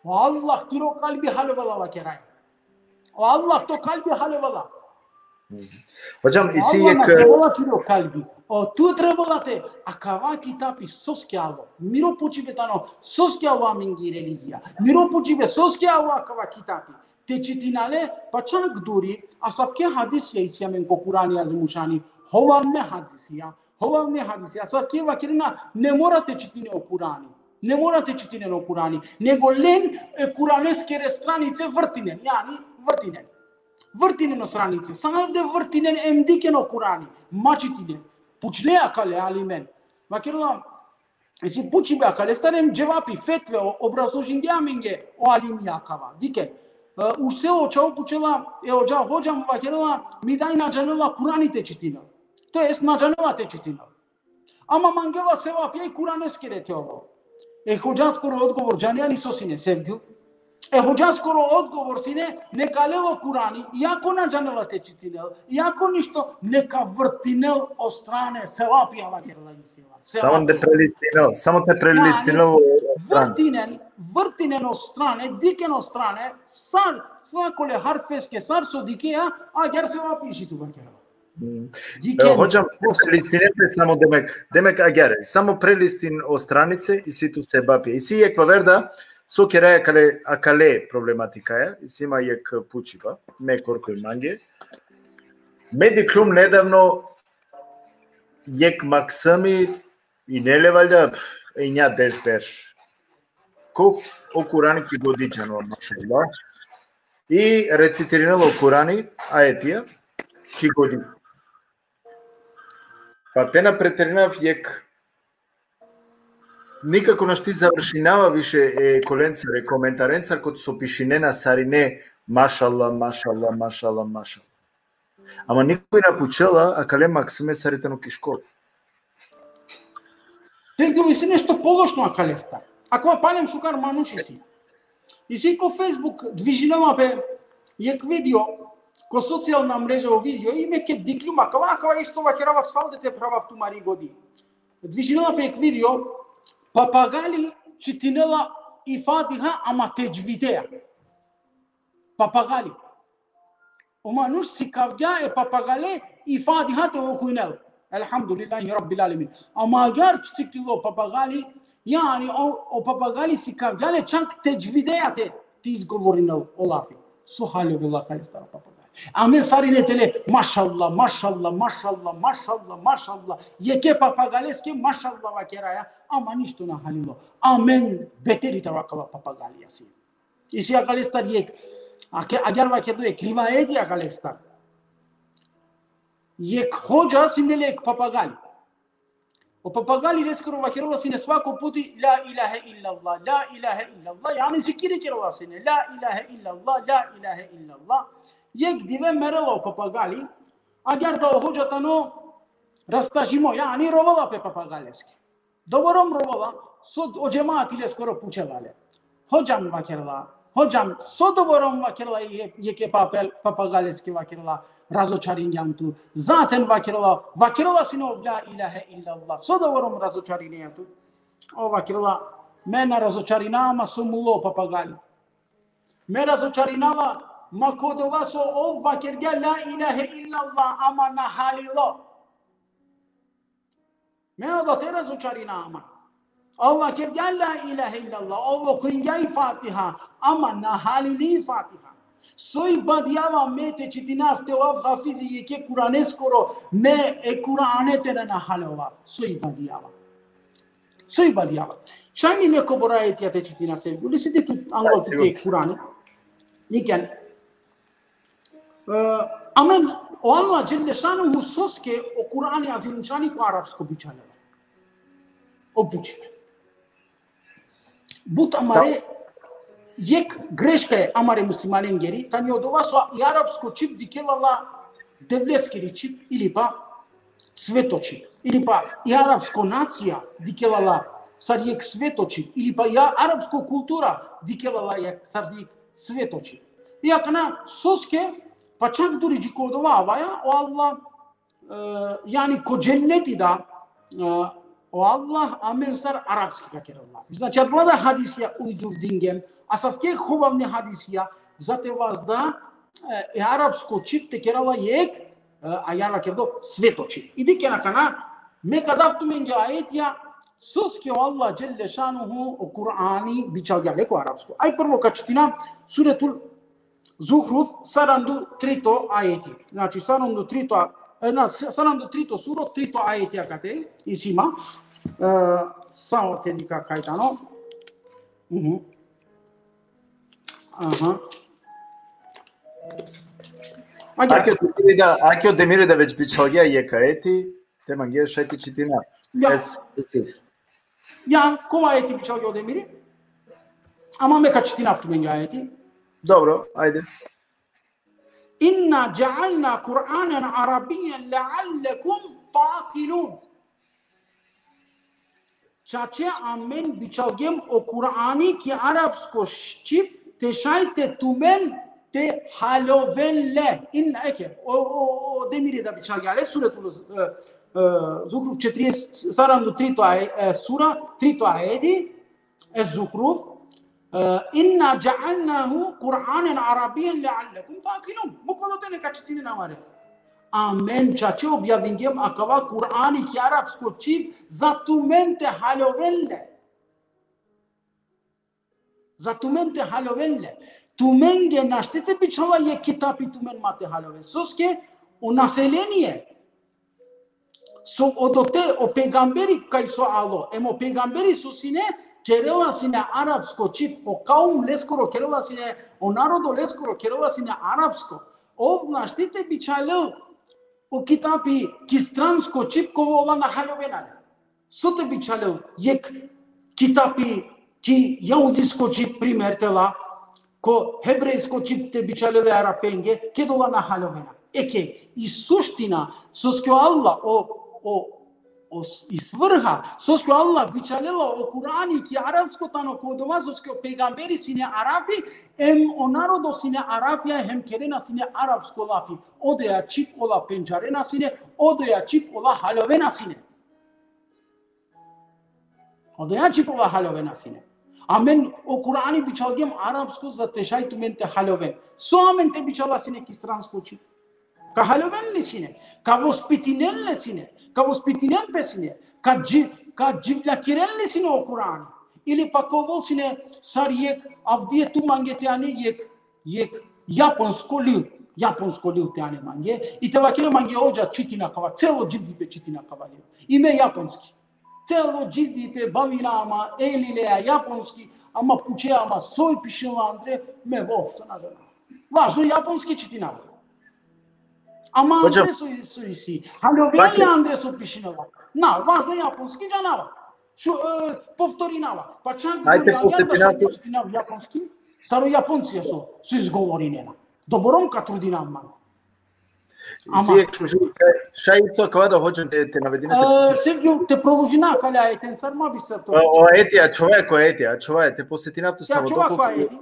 O Allah tiro kalbi haljovela, vakeraj. O Allah to kalbi haljovela. Hodžam, isi Allah jekh na haljovela tiro kalbi. O tu trebela te, akava kitapi soske alo. Miro pučibe tano, soske alo amenge religija. Miro pučibe, soske alo akava kitapi. Te čitina le, pa čak duri, asavke hadisija isi amen ko Kurani Azimušani. Hovavne hadisija. Hovavne hadisija. Asavke vakerena, ne mora te čitine o Kurani. Ne mora te čitinen o Kurani. Nego len e Kuraneskere stranice vrtinen. Jani, vrtinen. Vrtinen o stranice. Samo de vrtinen em dikhen o Kurani. Ma čitinen. Pučle akale alimen. Vakerela, isi pučibe akalestar em dževapi, fetve, o, obrazložingje amenge o alimija akava. Dikhen. E, uštel o čhavo, pučela e hodža, hodža, vakerela, mi daj na džanela Kurani te čitinel. To jest na džanela te čitinel. Ama mangela sevapija i Kuraneskere te ovel. E hodžaskoro odgovor džanea li so sine, sevgjul? E hodžaskoro odgovor sine, neka lel o Kurani, iako na džanela te čitinel, iako ništo, neka vrtinel o strane, sevapija, vakerela isi. Samo te prelistinel, samo te prelistinel o strane. Vrtinen, vrtinen o strane, dikhen o strane, sar, svakole harfeske, sar so dikheja, agjaar sevapi isi tu, vakerela. Mm. Dikhen. E, hodžam, prelistinel pe samo, demek, demek agjaar, samo prelistin o stranice, isi tu sevapi. Isi jekh vaver da, so keraja akale, akale problematikaja, isi ma jekh pučiba, me korkoj mange. Me dikhlum nedavno jekh maksumi, ine le valjda, pf, enja deš berš. Ko, o Kurani ki godi džanela, mašallah. I recitirinela o Kurani, ajetija, ki godi. Pa te na preterinav, jekh, nikako našti završinava više e kolencar, e komentarencar, kote so pišinena sarine, mašallah, mašallah, mašallah, mašallah. Ama nikoj na pučela akale maksume sar i tano ki škola. Sergio, isi nešto pološno akalestar. Akava palem šukar manuš isi. Isi ko Facebook, dvižinela pe jekh video, ko socijalna mreža o video, i me ked dikhlum akava, akava isto vakerava, salde te phravav tumari godi. Dvižinela pe jekh video, papagali čitinela i Fatiha, ama tedžvidea. Papagali. O manuš sikavgja e papagale i Fatiha te okujnel. Elhamdulillahi Rabbil Alamin. Ama agjar siklilo papagali, jani o, o papagali sikavgja le čak tedžvideja te, te izgovorinel o lafi. So haljovela kalestar o papagali. Amen sarine te le, mašallah, mašallah, mašallah, mašallah, mašallah. Jekhe papagaleske mašallah vakeraja, ama ništo na halilo. Amen beteri taro akala papagalija sine. Isi akalestar jekh, ake, agjar vakerdo jekh rivajeti akalestar. Jekh hodža sine le jekh papagali. O papagali leskoro vakerela sine svako puti la ilahe illallah, la ilahe illallah. Jani zikiri kerela sine, la ilahe illallah, la ilahe illallah. Jekh dive merela o papagali, agjar da o hodža tano rastažimo, jani rovela pe papagaleske. Doborom rovela, so o džemati leskoro pučela le. Hodžam, vakerela. Hodžam, so doborom, vakerela, je, jekhe papel, papagaleske, vakerela, razočaringjam tu. Zaten, vakerela, vakerela sine ov la ilahe illallah. So doborom razočaringjam tu. Ov vakerela, me na razočarinava ma so mulo papagali. Me razočarinava ma ko dova so ov vakergja la ilahe illallah, ama na halilo. Me odote razočarinava ma. Ov vakergja la ilahe illallah, ov okujngja i Fatiha, ama na halili i Fatiha. Soj badjava me te čitinav te ovav hafizi jekhe Kuraneskoro, me e Kurane te na haljovav. Soj badjava. Soj badjava. Šaj li me kobor ajetija te čitina, sevgili, si di tu angol te Kurane. Niken. E, amen, o Allah dželle šanuhu soske o Kurani azimšani ko arapsko bičhalela. O bučine. But amare, jekh greška e amare muslimanengeri, tani odova so i arapsko čhib dikhela la Devleskiri čhib ili pa sveto čhib. Ili pa i arapsko nacija dikhela la sar jekh sveto čhib. Ili pa i arapsko kultura dikhela la jekh, sar jekh sveto čhib. I akana soske, pa čak duri dži ko odova avaja, o Allah, e, jani ko dženneti da, e, o Allah amen sar arapski ka kerel lafi. Znači, adala da hadisija ujdurdingjem, asavke hovavne hadisija, za te vazda, e, e arapsko čhib te kerela jekh, e, agjar vakerdo sveto čhib. I dikhen akana, me ka dav tumenge ajetija, soske o Allah dželle šanuhu o Kurani bičhalgja le ko arapsko. Aj prvo ka čitina Suretul Zuhruf, sarandu trito ajeti. Znači, sarandu trito, a-, e, na, s-, sarandu trito suro, trito ajeti akate, isi ma. E, samo te dikha kaj tano. Mhm. Aha. Agja. Ake o Demiri da, ake o Demiri da već bičhalgja jekh ajeti, te mange šaj te čitina. Ja. Es, Ja, kova ajeti bičhalgja o Demiri? Ama me ka čitinav tumenge ajeti. Dobro, ajde. Inna džealna Kur'anen Arabijjen leallekum ta'kilun. Čače amen bičhalgjem o Kur'ani ki arapsko čhib te šaj te tumen te haljoven le. Inna, eke, o, o, o Demiri da bičhalgja le, Suretul, e, e, Zuhruf četrieset, sarandu trito aj-, e, sura, trito ajeti, e Zuhruf, e, inna džealnahu Kur'anen Arabijjen leallekum ta'kilun. Muk odote neka čitinen amare. Amen čače objavingjem akava Kur'ani ki arapsko čhib, za tumen te haljoven le. Za tumen te haljoven le. Tumenge našti te bičhala jekh kitapi tumen ma te haljoven. Soske o naselenie so odote o pejgamberi kaj so alo, em o pejgamberi so sine, kerela sine arapsko čhib, o kaum leskoro kerela sine, o narodo leskoro kerela sine arapsko. Ov našti te bičhalel o kitapi ki stransko čhib, kova ola na haljovena le. So te bičhalel jekh kitapi ki jahudisko čhib, primer te la, ko hebrejsko čhib te bičhalel e Arapenge, ked ola na haljovena. Eke, i suština, soske o Allah, o, o, o s-, i svrha, soske o Allah bičhalela o Kur'ani ki arapsko tano ko dova, soske o pejgamberi sine Arapi, em o narodo sine Arapija, hem kerena sine arapsko lafi. Odoja čhib ola pendžarena sine, odoja čhib ola haljovena sine. Odoja čhib ola haljovena sine. Amen o Kur'ani bičhalgjem arapsko za te šaj tumen te haljoven. So amen te bičhala sine ki stransko čhib? Ka haljoven li sine? Ka vospitinen li sine? Ka vospitinen pe sine? Ka dži-, ka dživljakiren li sine o Kur'ani? Ili pa ka ovel sine sar jekh, avdive tu mange te ane jekh, jekh japonsko lil, japonsko lil te ane mange. I te vakere mange: hodža, čitina kava, celo dživdipe čitina kava lil. Ime japonski. Celo dživdipe bavina ma e lileja japonski, ama pučea ma soj pišinela andre, me voopšto na džanav. Važno japonski čitinava. Ama andre so, so isi. Haljoven li andre so pišinela? Na, važno japonski džanava. Šu, e, povtorinava. Pa čak ajde, posetinav tu. Čitinava japonski, sar o Japoncija so, so izgovorinena. Doborom ka trudinav man. Ama si jekh šuži, šaj, šaj isto akava da hoćem te, te navedina te... E, Sergio, te proložina kale ajeten, sar ma bistar to. O, o ajeti, ačhovaja ko ajeti, ačhovaja, te posetinav tu. Ja, samo ačhova doko ko ajeti.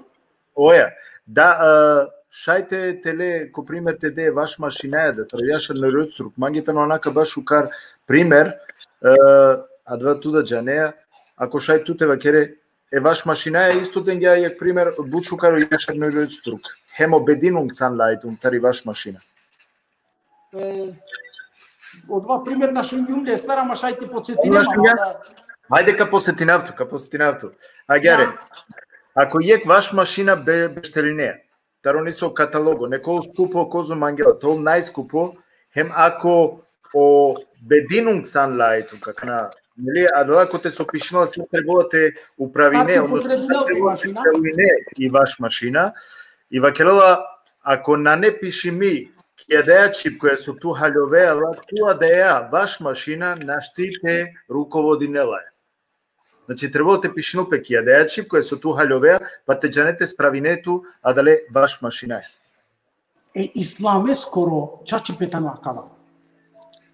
Oja, da, e, šaj te, te le ko primer te de vaš mašinaja, da taro Jašar Nerocutruk. Mange tano anaka baš šukar primer, e, adava tu da džanea, ako šaj tu te vakere, e vaš mašinaja isto dengja jekh primer but šukar o Jašar Nerocutruk. Hem o Bedinung Zahnleitung tari vaš mašina. E, odova primer na šungjum lestar, ama šaj te potsetine ma. Ajde, ka posetinav tu, ka posetinav tu. Agjaar. Ja. Ako jekh vaš mašina be-, bešterinea taro neso katalogo, neko skupo kozom mangela, te ol najskupo, hem ako o Bedinung Zahnleitung, akana, neli, adala kote so pišinela sar trebela te upravine, odnosno sar trebela te celine i vaš mašina, i vakerela, ako nane pišimi ki adaja čhib koja so tu haljovea la, tu adaja vaš mašina našti te rukovodinela. Znači, trebela te pišinel pe ki adaja čhib koja so tu haljovea, pa te džane te spravine tu adale vaš mašinaja. E, islameskoro čačipe tano akava.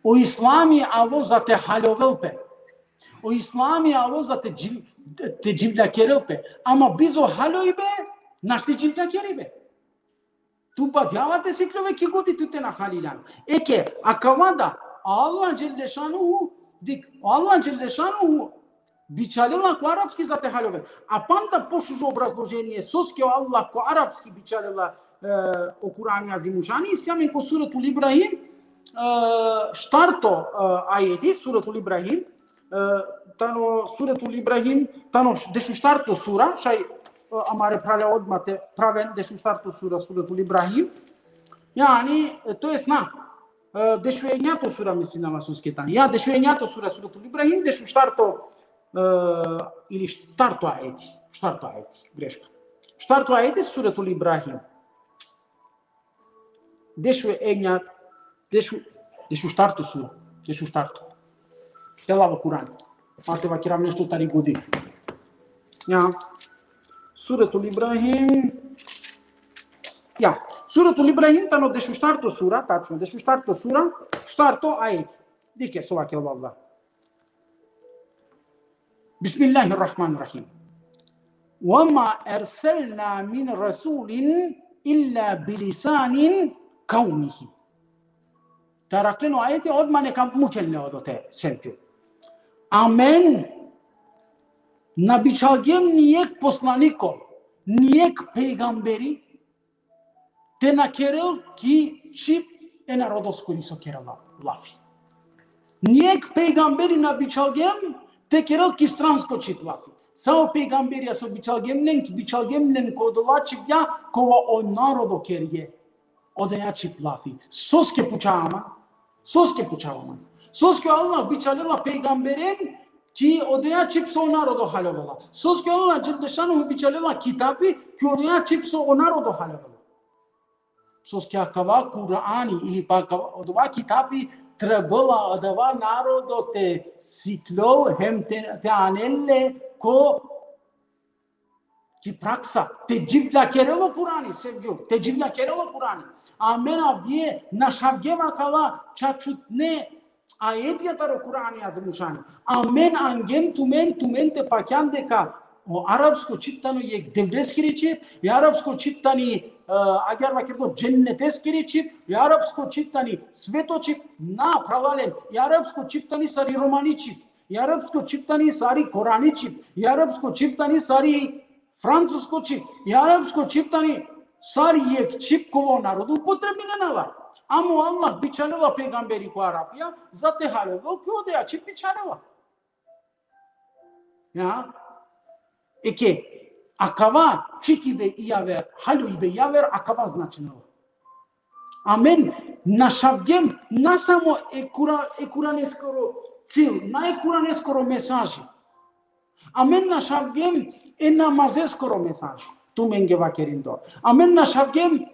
O islami alo za te haljovel pe. O islami alo za te dživ-, te dživljakerel pe. Ama bizo haljojbe, našti dživljakeribe. Tu badjava te sikljove ki godi tu te na haliljan. Eke, akava da, Allah dželle šanuhu, dik, Allah dželle šanuhu bičhalela ko arapski za te haljovel. A panda pošužo obrazloženie, soske o Allah ko arapski bičhalela, e, o Kur'ani Azimušani, isi amen ko Suretul Ibrahim, e, štarto, e, ajeti, Suretul Ibrahim, e, tano Suretul Ibrahim, tano š-, dešuštarto sura, šaj, e, amare phralja odma te phraven, dešuštarto sura, Suretul Ibrahim. Jani, e, to jest na, e, dešuenjato sura, mislinava soske tani. Ja, dešuenjato sura, Suretul Ibrahim, dešuštarto, e, ili štarto ajeti, štarto ajeti, greška. Štarto ajeti, Suretul Ibrahim. Dešuenjato, dešu, dešuštarto sura, dešuštarto. Te lava Kur'an. Ma te vakerav nešto tari godi. Ja. Suretul Ibrahim. Ja. Suretul Ibrahim tano dešuštarto sura, tačno, dešuštarto sura, štarto ajeti. Dikhe so vakerela Allah. Bismillahirrahmanirrahim. Ve ma erselna min resulin illa bilisani kavmihi. Te araklen o ajeti, odma neka mukel ne odote, Sergio. Amen na bičhalgjem ni jekh poslaniko, ni jekh pejgamberi, te na kerel ki čhib e narodoskiri so kerela lafi. Ni jekh pejgamberi na bičhalgjem te kerel ki stransko čhib lafi. Sa o pejgamberja so bičhalgjem len, ki bičhalgjem len ko odola čhibja kova o narodo kergje odoja čhib lafi. Soske pučava man? Soske pučava man? Soske Allah bičhalela pejgamberen ki odoja čhib so o narodo haljovela? Soske Allah dželle šanuhu bičhalela kitabi ki odoja čhib so o narodo haljovela? Soske akava Kur'ani ili pa akava, odova kitabi trebela adava narodo te sikljol hem te, te anel le ko ki praksa, te dživljakerel o Kur'ani, Sergio, te dživljakerel o Kur'ani. Amen avdive našavgjeva kala čačutne ajetja taro Kur'ani Azimušani. Amen angjem tumen, tumen te pakjan deka o arapsko čhib tano jekh Devleskiri čhib, i arapsko čhib tani, e, agjaar vakerdo, dženneteskiri čhib, i arapsko čhib tani sveto čhib, na, phralalen, i arapsko čhib tani sar i romani čhib. I arapsko čhib tani sari korani čhib. I arapsko čhib tani sari francusko čhib. I arapsko čhib tani sari jekh čhib kova o narodo upotrebinena la. Ama o Allah bičhalela pejgamberi ko Arapija, za te haljovel, ki odoja čhib bičhalela. Ja? Eke, akava čitibe i javer, haljojbe javer, akava značinela. Amen našavgjem na samo e Kura-, e Kuraneskoro cil, na e Kuraneskoro mesaži. Amen našavgjem e namazeskoro mesaži. Tumenge vakerindor. Amen našavgjem, e,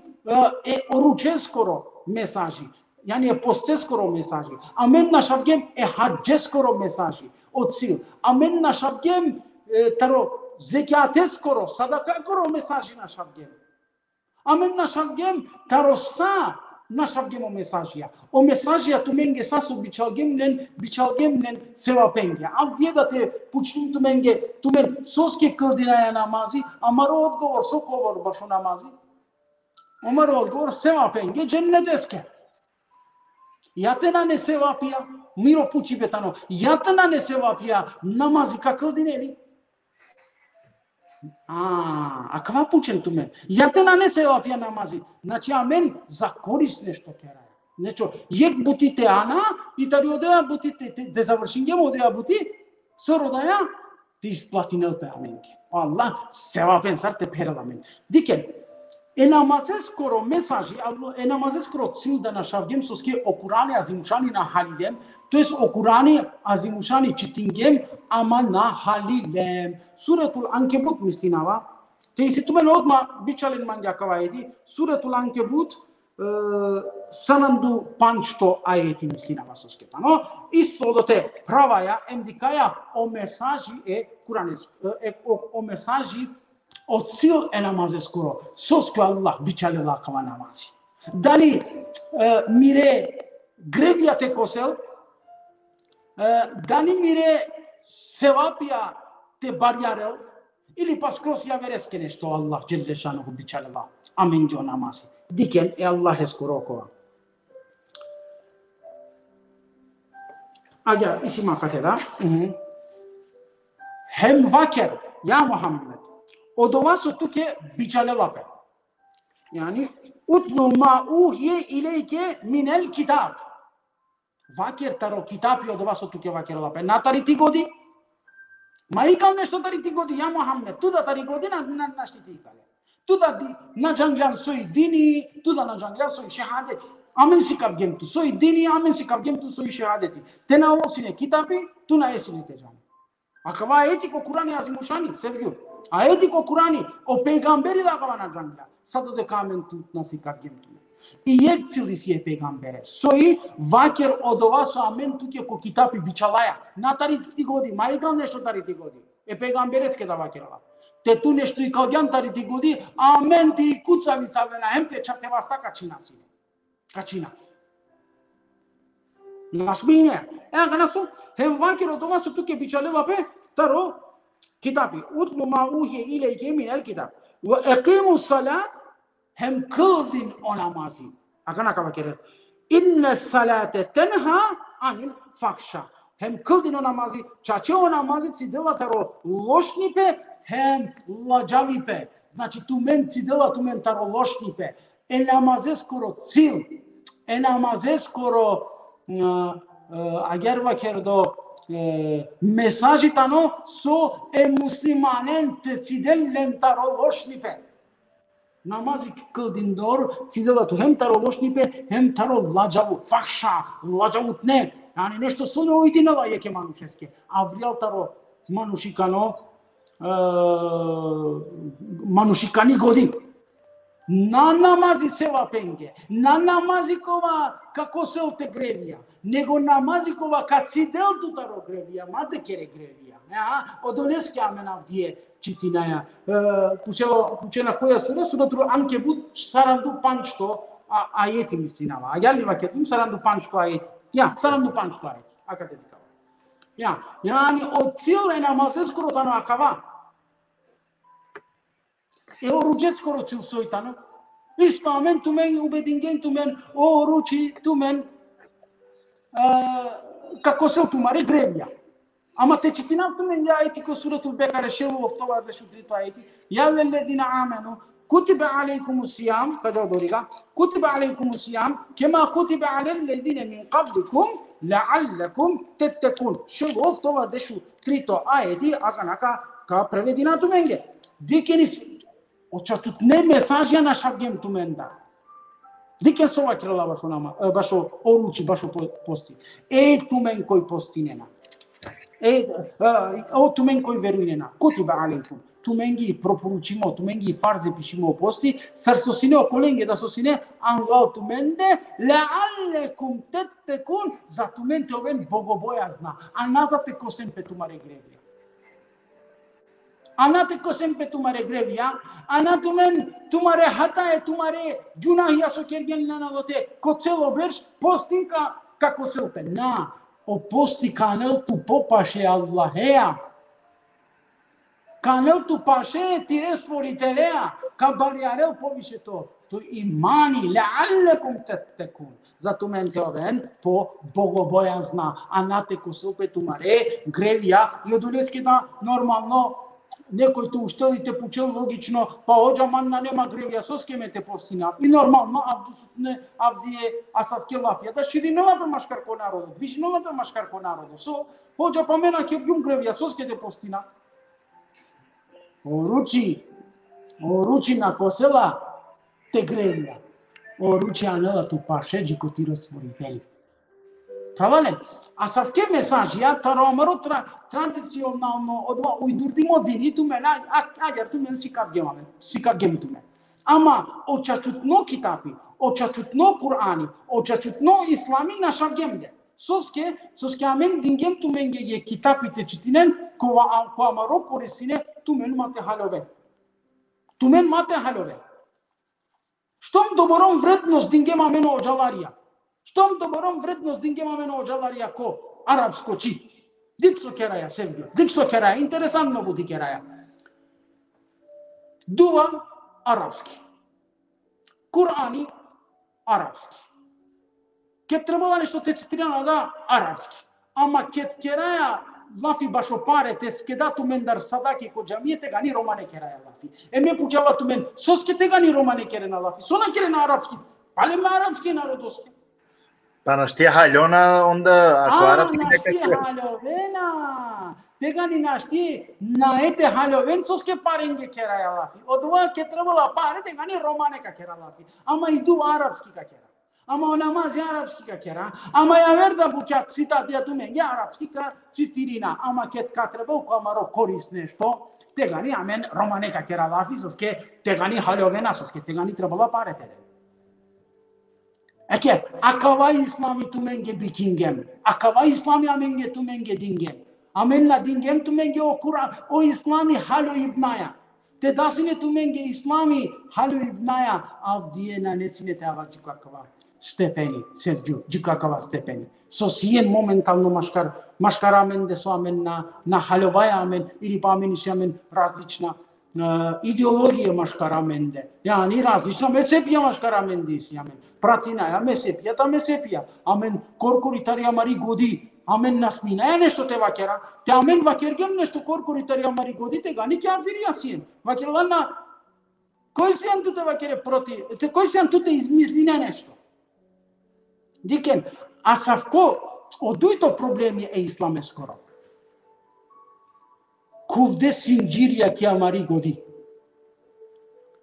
e oručeskoro mesaži. Jani e posteskoro mesaži. Amen našavgjem e hadžeskoro mesaži. O cil. Amen našavgjem, e, taro zekjateskoro, sadakakoro mesaži našavgjem. Amen našavgjem taro sa, našavgjem o mesažija. O mesažija tumenge sa so bičhalgjem len, bičhalgjem len sevapenge. Avdive da te pučim tumenge, tumen soske kldinaja namazi, amaro odgovor so ka ovel bašo namazi. Amaro odgovor sevapenge, dženneteske. Ja te nane sevapija, miro pučibe tano. Ja te nane sevapija, namazi ka kldine li? A, akava pučen tumen. Ja te nane sevapija namazi. Znači, amen za korist nešto keraja. Znači, jekh buti te ana, i tari odoja buti te, te, te završingjem odoja buti, so rodaja, te isplatinel pe amenge. Allah sevapen sar te pherel amen. Dikhen, e namazeskoro mesaži, Allah, e namazeskoro cil da našavgjem soske o Kurani Azimušani na halilem, to jest o Kurani Azimušani čitingjem, ama na halilem. Suretul Ankebut mislinava, te isi tumen odma bičhalen mange akava ajeti, Suretul Ankebut, e, saranda u pandžto ajeti mislinava soske tano. Isto odote pravaja, em dikhaja o mesaži e Kuranes-, e, o, o mesaži, o cil e namazeskoro. Soske Allah bičhalela akava namazi. Dali, e, mire grevija te kosel, e, dali mire sevapija te barjarel, ili pa skroz javereske nešto Allah dželle šanuhu bičhalela amenge o namazi. Dikhen e Allaheskoro okova. Agjaar, isi ma kate da. Mhm. Hem vaker, ja Muhammed, odova so tuke bičhalela pe. Jani, utlu ma uhije ilejke minel kitab. Vaker taro kitapi odova so tuke vakerela pe. Na tari ti godi. Ma ikal nešto tari ti godi, ja Muhammed. Tu da tari godi, na, na, našti te ikale. Tu da di-, na džangjan soj dini, tu da na džangjan soj šehadeti. Amen sikavgjem tu soj dini, amen sikavgjem tu soj šehadeti. Te na ol sine kitapi, tu na e sine te džan. Akava ajeti ko Kurani Azimušani, sevgjum. Ajeti ko Kurani, o pejgamberi da akava na džangja. Sa dodeka amen tut na sikavgjem tumen. I jekh cil isi e pejgambere. Soj, vaker odova so amen tuke ko kitapi bičhalaja. Na tari ti godi, ma ikal nešto tari ti godi. E pejgambereske da vakerela. Te tu nešto ikalgjan tari ti godi, amen tiri kucavica avena, hem te čha-, te vasta ka čhina sine. Ka čhina. Na smine. E, akana so, hem vaker odova so tuke bičhalela pe taro kitapi. Utlu ma uhije ilejke minel kitab. Ve ekimus salat, hem kldin o namazi. Akana ka vakerel. Inne salate tenha anil fahša. Hem kldin o namazi, čače o namazi cidela taro lošnipe, hem ladžavipe. Znači, tumen cidela tumen taro lošnipe. E namazeskoro cil, e namazeskoro, e, e, agjaar vakerdo, e, mesaži tano so e muslimanen te cidel len taro lošnipe. Namazi kldindor cidela tu hem taro lošnipe, hem taro ladžavo, fahša, ladžavutne. Jani nešto so na ujdinela jekhe manušeske. Avrijal taro manušikano, e, manušikani godi. Na namazi sevapenge, na namazi kova ka kosel te grevija, nego namazi kova ka cidel tu taro grevija, ma te kere grevija. Ja, odoleske amen avdive čitinaja. E, pučela, pučena koja sura, Suratul Ankebut, saranda u pandžto a-, ajeti mislinava. Agjaar li vakergjum, saranda u pandžto ajeti. Ja, saranda u pandžto ajeti. Akate dikhava. Ja, jani o cil e namazeskoro tano akava. E oručeskoro cil soj tano. Isto amen tumen ubedingjem tumen, o oruči tumen, e, ka kosel tumare grevija. Ama te čitinav tumenge ajeti ko Suratul Bekare, šel u oftovardeš u trito ajeti. Ja ejuhellezine amenu, kutibe alejkumus sijam, ka dža odoriga, kutibe alejkumus sijam, kema kutibe alellezine min kablikum, leallekum tettekun. Šel u oftovardeš u trito ajeti, akana ka, ka prevedina tumenge. Dikhen, o čačutne mesažija našavgjem tumendar. Dikhen so vakerela bašo nama, e, bašo oruči, bašo po-, posti. E tumen koj postinena. E, e, o tumen koj verujnena. Kutibe alejkum. Tumengi proporučimo, tumengi farzi pišimo posti, sar so sine okolenge da so sine anglal tumende, leallekum tettekun, za tumen te oven bogobojazna, a na za te kosen pe tumare grevija. A na te kosen pe tumare grevija, a na tumen tumare hataja, tumare gjunahija so kergjen nana lote, ko celo berš, postin ka, ka kosel pe. Na, o posti ka anel tu popaše Allahea. Ka anel tu paše tire Stvoritelea, ka barjarel poviše to, to imani, leallekum tettekun. Za tumen te oven po bogobojazna, a na te kosel pe tumare grevija, i odoleske da normalno nekoj te uštel i te pučel logično, pa hodža, man nane ma grevija, soske me te postina. I normalno, avdisutne, avdive asavke lafija da širinela pe maškar ko narodo, dvižinela pe maškar ko narodo. So, hodža, pa me na kergjum grevija, soske te postina. Oruči, oruči na kosela te grevija. Oruči anela tu paše dži ko tiro Stvoriteli. Phralalen, asavke mesažija, taro amaro tra-, tradicionalno, odova ujdurdimo dini, tumen, a, a, agjaar tumen sikavgjem amen, sikavgjem tumen. Ama o čačutno kitapi, o čačutno Kur'ani, o čačutno Islami našavgjem le. Soske, soske amen dingjem tumenge jekh kitapi te čitinen, kova, a, ko amaro korisine, tumen ma te haljoven. Tumen ma te haljoven. Štom doborom vrednost dingjem amen o odžalarija. Štom doborom vrednost dingjem amen o odžalarija ko arapsko čhib. Dikh so keraja, Sevgjo. Dikh so keraja. Interesantno buti keraja. Duva arapski. Kur'ani arapski. Ked trebela nešto te citirina da arapski. Ama ked keraja lafi bašo pare, te skeda tumendar sadaki ko džamije, tegani romane keraja lafi. E me pučava tumen, soske tegani romane kerena lafi? So na kerena arapski? Pale me arapski narodoske. Pa našti haljona, onda, ako a, arapski našti neka se haljovena. Tegani našti nae te haljoven, soske parenge keraja lafi. Odova ked trebela pare, tegani romane ka kera lafi. Ama i duva arapski ka kera. Ama o namazi arapski ka kera. Ama javer da bukja citatija tumenge arapski ka citirina. Ama ked ka trebel ko amaro koris nešto, tegani amen romane ka kera lafi, soske tegani haljovena, soske tegani trebela pare te den. Eke, akava Islami tumenge bikingjem. Akava Islami amenge tumenge dingjem. Amen na dingjem tumenge o Kur'an, o Islami haljoibnaja. Te da sine tumenge Islami haljoibnaja, avdive nane sine te ava dži ko akava stepeni, Sevgjo, dži ko akava stepeni. So sien momentalno maškar, maškar amende, so amen na, na haljovaja amen, ili pa amen isi amen različna, e, ideologija maškar amende. Jani različna mezhebija maškar amende isi amen. Pratinaja mezhebija ta mezhebija. Amen korkori tari amari godi, amen na sminaja nešto te vakera. Te amen vakergjem nešto korkori tari amari godi, tegani kjafirija sien. Vakerela na, koj sian tu te vakere proti, te, koj sian tu te izmisline nešto? Dikhen, asavko, o dujto problemi e islameskoro. Khuvde sindžirja ki amari godi.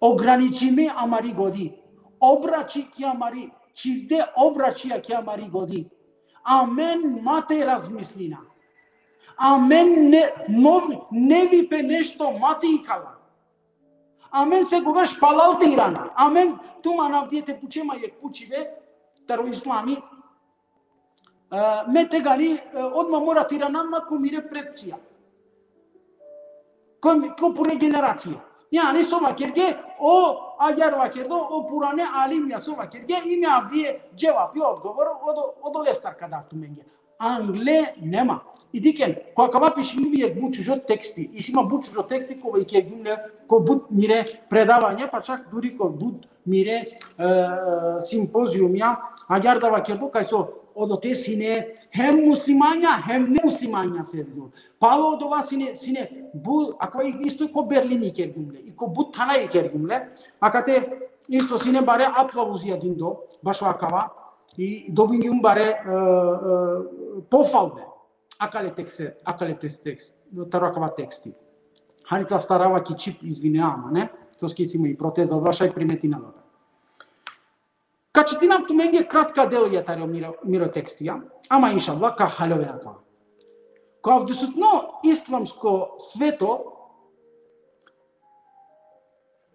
Ograničime amari godi. Obrači ki amari, čhivde obračija ki amari godi. Amen ma te razmislina. Amen ne, nov-, nevi pe nešto ma te ikala. Amen sekogaš palal te irana. Amen, tumen avdive te pučen ma jekh pučibe, taro Islami, e, me tegani, e, odma mora te irana ma ko mire predcija. Ko, ko pure generacija. Jani so vakerge, o, agjaar vakerdo, o purane alimja so vakerge, i me avdive dževapi, odgovor, odo-, odolestar ka dav tumenge. Angle nema. I dikhen, ko akava pišingjum jekh but šužo teksti. Isi ma but šužo teksti kova ikergjum le ko but mire predavanja, pa čak duri ko but mire, e, simpoziumja, agjaar da vakerdo kaj so odote sine hem muslimanja, hem nemuslimanja, sevgili. Palo odova sine, sine, bu, akava isto ko Berlini kergjum le, i ko but thana i kergjum le, akate isto sine bare aplavuzija dindo, bašo akava, i dobingjum bare, e, e, pofalbe. Akale tekste, akale tekst, tekst, taro akava teksti. Harica starava ki čhib, izvinea ma, ne? Soske isi mo i proteza, odova šaj primetinela. Ka čitinav tumenge kratka delija taro miro, miro tekstija, ama inšallah ka haljovena akava. Ko avdisutno islamsko sveto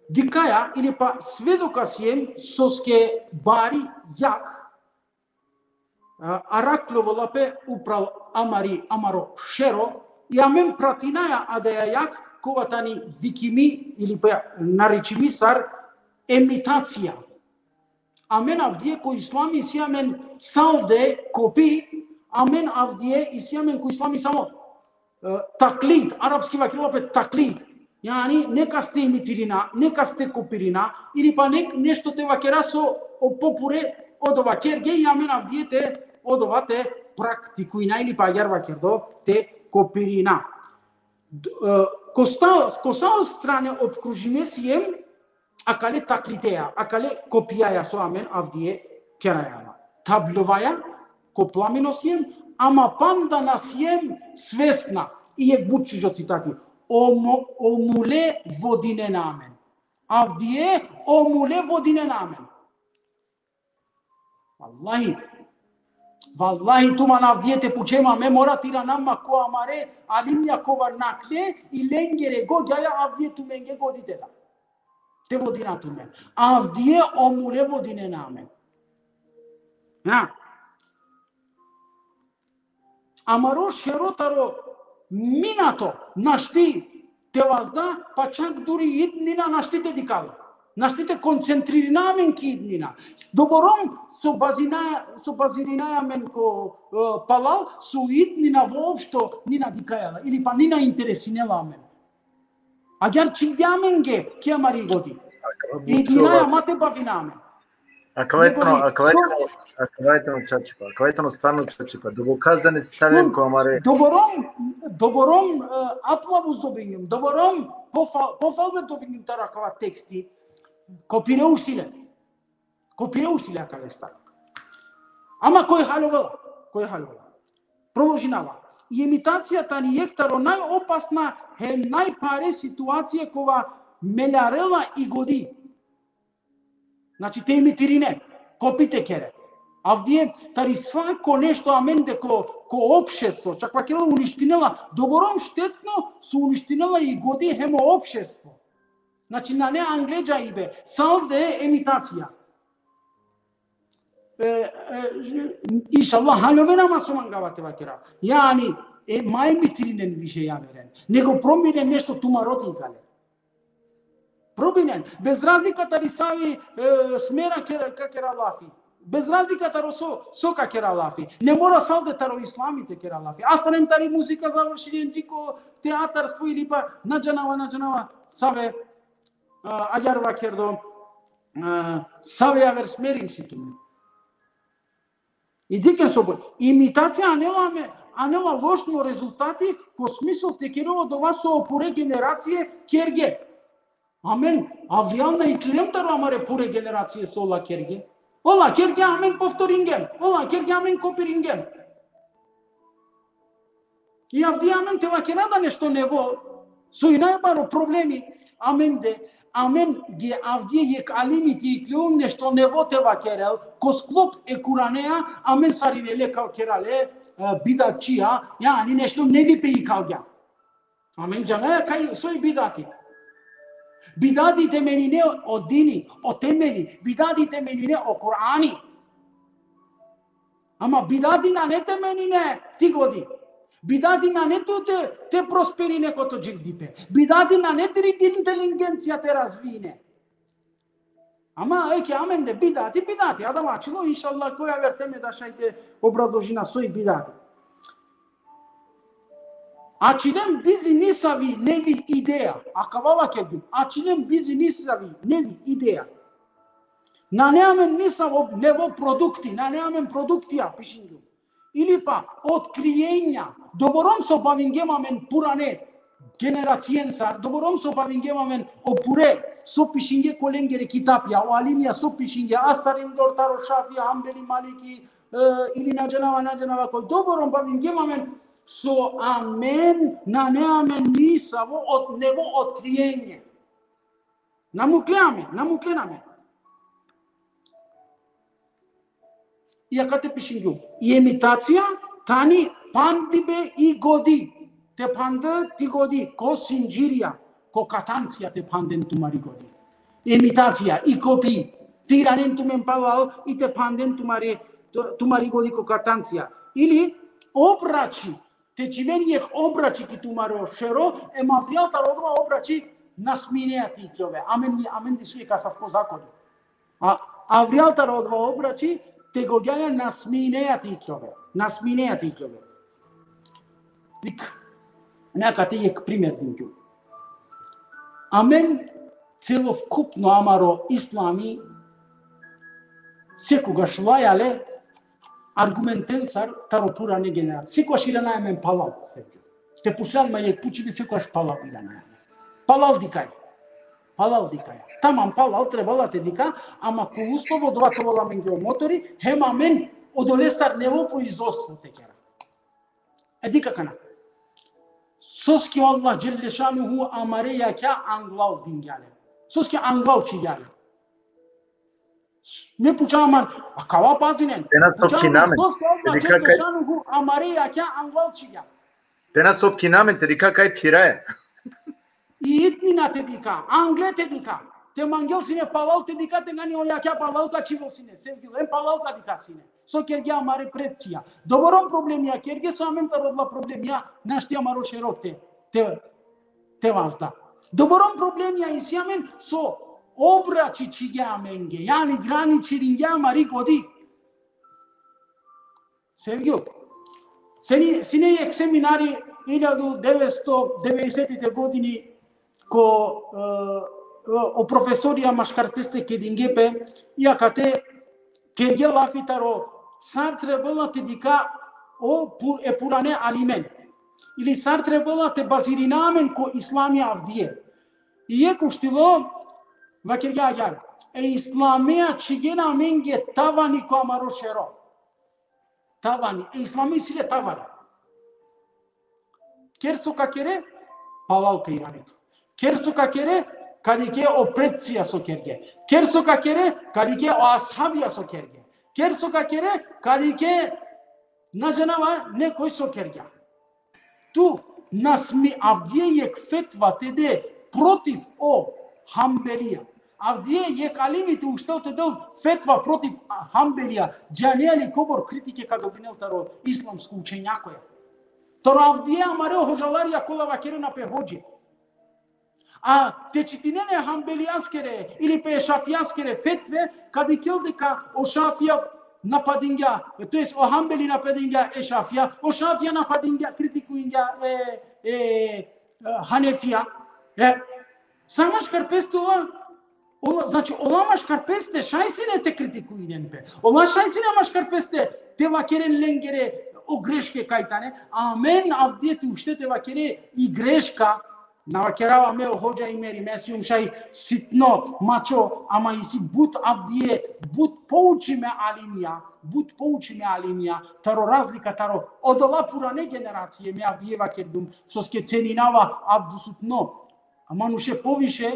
dikhaja ili pa svedoka siem soske bari jag, a, araklovela pe upral amari, amaro šero, i amen pratinaja adaja jag, kova tani vikimi ili pa naričimi sar imitacija. Amen avdive ko islami isi amen salde kopi, amen avdive isi amen ko islami samo, e, taklid, arapski vakerela pe taklid. Jani, nekas te imitirina, nekas te kopirina, ili pa nek-, nešto te vakera so o popure odova kerge, i amen avdive te odova te praktikujna, ili pa agjaar vakerdo te kopirina. D-, e, ko sa-, ko sa o strane opkružime siem, akale taklideja, akale kopijaja so amen avdive keraja la. Tablovaja, ko plameno siem, ama panda na siem svesna. I jekh but šužo citati. O mu-, o mule vodinena amen. Avdive o mule vodinena amen. Vallahi. Vallahi, tumen avdive te pučen ma, me mora te iranav ma ko amare alimja kova nakhle, i lengere gogjaja avdive tumenge godi te da. Te vodina tumen. Avdive o mule vodinena amen. Na. Amaro šero taro minato našti te vazda, pa čak duri id nina našti te dikha la. Našti te koncentririna amen ki id nina. Doborom so bazinaja, so bazirinaja amen ko, e, palal, so id nina voopšto nina dikhaja la, ili pa nina interesinela amen. Agjaar čhivgja amenge ki amari godi. Akava but, i dina čuva, ama te bavina amen. Akava i tano, nego i akava i so- tano, akava i tano čačipa, akava i tano stvarno čačipa. Doboka zanesaven ko amare. Doborom, doborom, e, aplavuz dobingjum, doborom pofa-, pofalbe dobingjum taro akava teksti. Ko pire uštile. Ko pire uštile akalestar. Ama koj haljovela, koj haljovela. Prodolžinava. Imitacija tani jekh taro najopasna hem najpare situacija kova meljarela i godi. Znači, te imitirine, kopi te kere. Avdive tari svako nešto amende ko, ko opštestvo, čak vakerela uništinela, doborom štetno so uništinela i godi hem o opštestvo. Znači, nane angle džaibe, salde imitacija. E, e, inšallah, haljovena ma so mangava te vakera. Jani, e, ma imitirinen više javeren. Nego probinen nešto tumaro te ikalen. Probinen. Bez razlika tari savi, e, smera kera, ka kera lafi. Bez razlika taro so, so ka kera lafi. Ne mora salde taro islami te kera lafi. Astaren tari muzika, završinen dži ko teatarstvo ili pa na džanava, na džanava save, a, agjaar vakerdo, a, save javer smeri isi tumen. I dikhen so bol. Imitacija anela me, anela lošno rezultati, ko smisl te kerel odova so pure generacije kerge. Amen, avrijal na iklilem taro amare pure generacije so ola kerge. Ola kerge, amen povtoringjem. Ola kerge, amen kopiringjem. I avdive amen te vakera da nešto nevo, so i najbaro problemi amende, amenge avdive jekh alimi te iklilum nešto nevo te vakerel, ko sklop e Kuraneja, amen sarine le ka kerel le, e, bidatčija, jani nešto nevi pe ikalgja. Amen džanaja kaj soj bidati. Bidati te menine o dini, o temeli, bidati te menine o Kurani. Ama bidati nane te menine ti godi. Bidati nane tu te, te prosperine ko to dživdipe. Bidati nane tiri inteligencija te razvine. Ama eke amende bidati, bidati. Adava ačhilo, inšallah, ko javer teme da šaj te obrazložina soj bidati. Ačhilem bizi nisavi nevi ideja. Akava vakergjum. Ačhilem bizi nisavi nevi ideja. Nane amen nisavo nevo produkti, nane amen produktija, pišingjum. Ili pa otkrijenja, doborom so bavingjem amen purane generacijencar, doborom so bavingjem amen o pure, so pišingje ko lengere kitapja, o alimija so pišingje, astarindor taro Šafija, Hambeli, Maliki, e, ili na džanava, na džanava koj, doborom bavingjem amen, so amen, nane amen nisavo ot-, nevo otkrijenje. Na mukle amen, na muklen amen. I akate pišingjum. I imitacija tani pandibe i godi. Te pande ti godi, ko sindžirja, ko katancija te panden tumari godi. Imitacija, i kopi, te iranen tumen palal, i te panden tumari, tu-, tumari godi ko katancija. Ili obrači, te dživen jekh obrači ki tumaro šero, em avrijal taro odova obrači na smineja te ikljove. Amen, amen disi jekh asavko zakoni. A avrijal taro odova obrači, te godjaja na smineja te ikljove. Na smineja te ikljove. Dik, na akate jekh primer dingju. Amen celokupno amaro islami sekogaš valjale argumentencar taro purane generacije. Sekogaš irana amen palal. Te pučljan ma jekh pučibe, sekogaš palal irana amen. Palal dikaj. Palal dikaj. Tamam, palal trebela te dika, ama ko uslovo dova te ovel amenge o motori, hem amen odolestar nevo proizvodstvo te kera. E dika akana. Soske o Allah dželle šanuhu amare jakha anglal dingja le. Soske anglal čhigja le. Me pučava man, a kava pazinen. Te na so kina amen. Soske o Allah dželle šanuhu amare jakha anglal čhigja. Te na so kina amen, te dika kaj phiraja. I itni na te dika, angle te dika. Te mangel sine palal te dika, te ngani o jakha palal ka čhivel sine. Sevgilo, em palal ka dika sine. So kergja amare predcija. Doborom problemija kergje, so amen taro odla problemija našti amaro šero te, te, te vazda. Doborom problemija isi amen, so obrači čhigja amenge. Jani graničiringja amari godi. Sevgilo. Sine, sine jekh seminari iljadu devetsto devedesetite godini ko, e, o profesorija maškar peste kedingje pe, i akate kergje lafi taro sar trebela te dika o pu-, e purane alimen. Ili sar trebela te bazirina amen ko islami avdive. I jekh uštilo vakergja agjaar. E islamija čhigena amenge tavani ko amaro šero. Tavani, e islami isi le tavani. Ker so ka kere, palal ka irani tu. Ker so ka kere, ka dikhe o predcija so kerge. Ker so ka kere, ka dikhe o ashabija so kerge. Ker so ka kere, ka dikhe na džanava nekoj so kergja. Tu na smi avdive jekh fetva te de protiv o Hambelija. Avdive jekh alimi te uštel te del fetva protiv Hambelija. Džanea li kobor kritike ka dobinel taro islamsko učenjakoja. Taro avdive amare hodžalarija kola vakerena pe hodže. A te čitinen e Hambelijaskere ili pe e Šafijaskere fetve, ka dikhel deka o Šafija napadingja, to jest o Hambeli napadingja e Šafija, o Šafija napadingja, kritikujngja e, e, e, Hanefija. E, sa maškar peste ola, ola, znači, ola maškar peste šaj sine te kritikujnen pe. Ola šaj sine maškar peste te vakeren lengere o greške kaj tane. Amen avdive te ušte te vakere i greška, na vakerava me o hodža Imeri, me sijum šaj sitno mačo, ama isi but avdive, but poučime alimija, but poučime alimija, taro razlika, taro odola purane generacije, me avdive vakerdum, soske ceninava avdisutno manuše poviše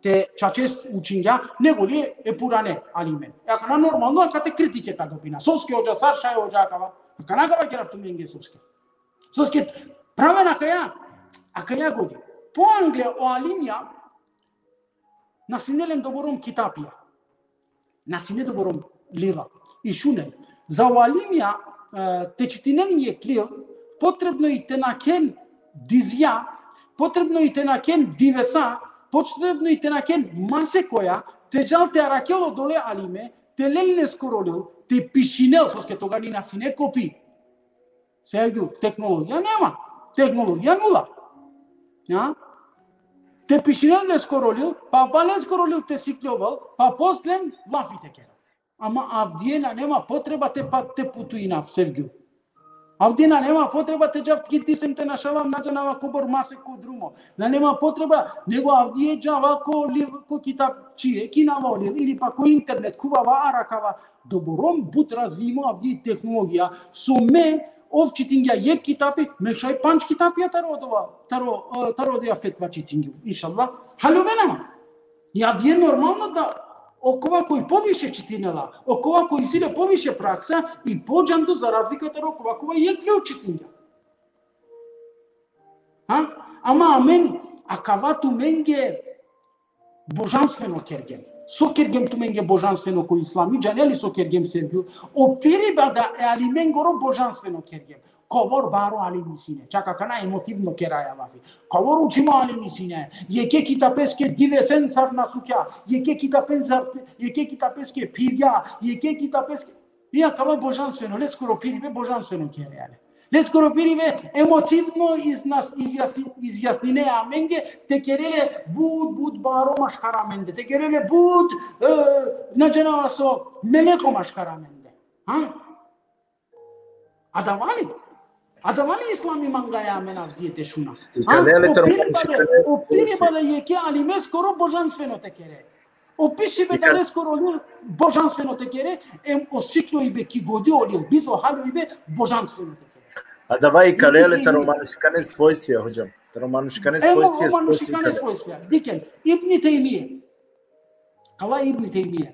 te čačes učingja, nego li e purane alimen. E akana normalno, akate kritike ka dobina. Soske hodža, sar šaj hodža akava? Akana ka vakerav tumenge soske. Soske pravena akaja, akaja godi. Po angle o alimija na sine len doborom kitapija. Na sine doborom lila. I šunen. Za o alimija, e, te čitinen jekh lil, potrebno i te nakhen dizja, potrebno i te nakhen divesa, potrebno i te nakhen masekoja, te džal te arakhel odole alime, te lel leskoro lil, te pišinel, soske togani na sine kopi. Sevgilo, tehnologija nema. Tehnologija nula. Ja? Te pišinel leskoro lil, pa, pa leskoro lil te sikljovel, pa poslen lafi te kera. Ama avdive nane ma potreba te, pa, te putuinav, Sergju. Avdive nane ma potreba te džav ki disem te našav, na džanava kobor masek ko drumo. Nane ma potreba, nego avdive džava ko lil, ko kitapčije, kinava o lil, ili pa ko internet, khuvava, arakava. Doborom but razvimo avdive tehnologija. So me, ov čitingja jekh kitapi, me šaj pandž kitapija taro odova, taro, e, taro odija fetva čitingju. Inšallah. Haljovena ma. I avdive normalno da okova koj poviše čitinela, okova koj isi le poviše praksa, i podžando, za razlika taro okova kova jekh lil čitingja. Ha? Ama amen, akava tumenge božanstveno kergjem. So kergjem tumenge božanstveno ko islami, džanea li so kergjem, Sergju? O piriba da e alimengoro božanstveno kergjem. Kobor baro alimi sine. Čak akana emotivno keraja lafi. Kobor učimo alimi sine. Jekhe kitapeske dive sen sar nasukja. Jekhe kitapen sar, jekhe kitapeske pirgja. Jekhe kitapeske, i akava božanstveno, leskoro piribe božanstveno keraja le. Leskoro piribe emotivno iznas-, izjasni-, izjasnine amenge, te kere le but, but baro maškar amende. Te kere le but, e, na džanava so, meleko maškar amende. Ha? Adava li? Adava li islami mangaja amen avdive te šuna? Ha? Ikale le taro manušikane svojstvija. O piriba da jekhe alimeskoro božanstveno te kere. O pišibe da leskoro lil božanstveno te kere, em o sikljoibe ki godi o lil, bizo haljojbe božanstveno te kere. Adava ikale le taro manušikane svojstvija, hodžam. Taro manušikane svojstvija, o manušikane svojstvija. Dikhen, Ibni Tejmije. Kala Ibni Tejmije.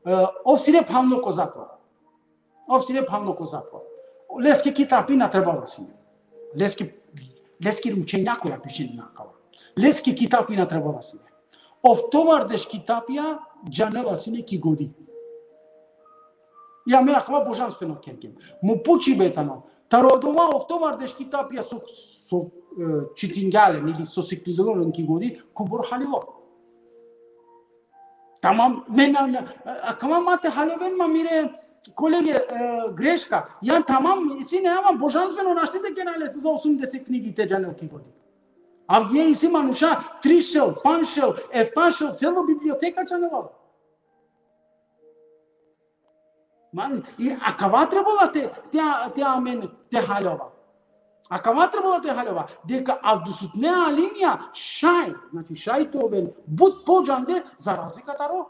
E, ov sine phanlo ko zatvor. Ov sine phanlo ko zatvor. Leske kitapi na trebela sine. Leske, leske učenjakoja pišinena akava. Leske kitapi na trebela sine. Oftovardeš kitapija džanela sine ki godi. Ja, me akava božanstveno kergjem. Mo pučibe tano. Taro odova oftovardeš kitapija so, so, e, čitingja len, ili so siklilo len ki godi, kobor halilo. Tamam, me na, na, akava ma te haljoven ma mire, kolege, e, greška. Ja, tamam, sine, ama božanstveno našti te kera lese za osumdeset knjigi te džanel ki godi. Avdive isi manuša, trišel, pandžšel, eftašel, celo biblioteka džanela. Man, i akava trebela te, te, te amen te haljova. Akava trebela te haljova. Deka avdisutne alimija šaj, znači šaj te oven but podžande, za razlika taro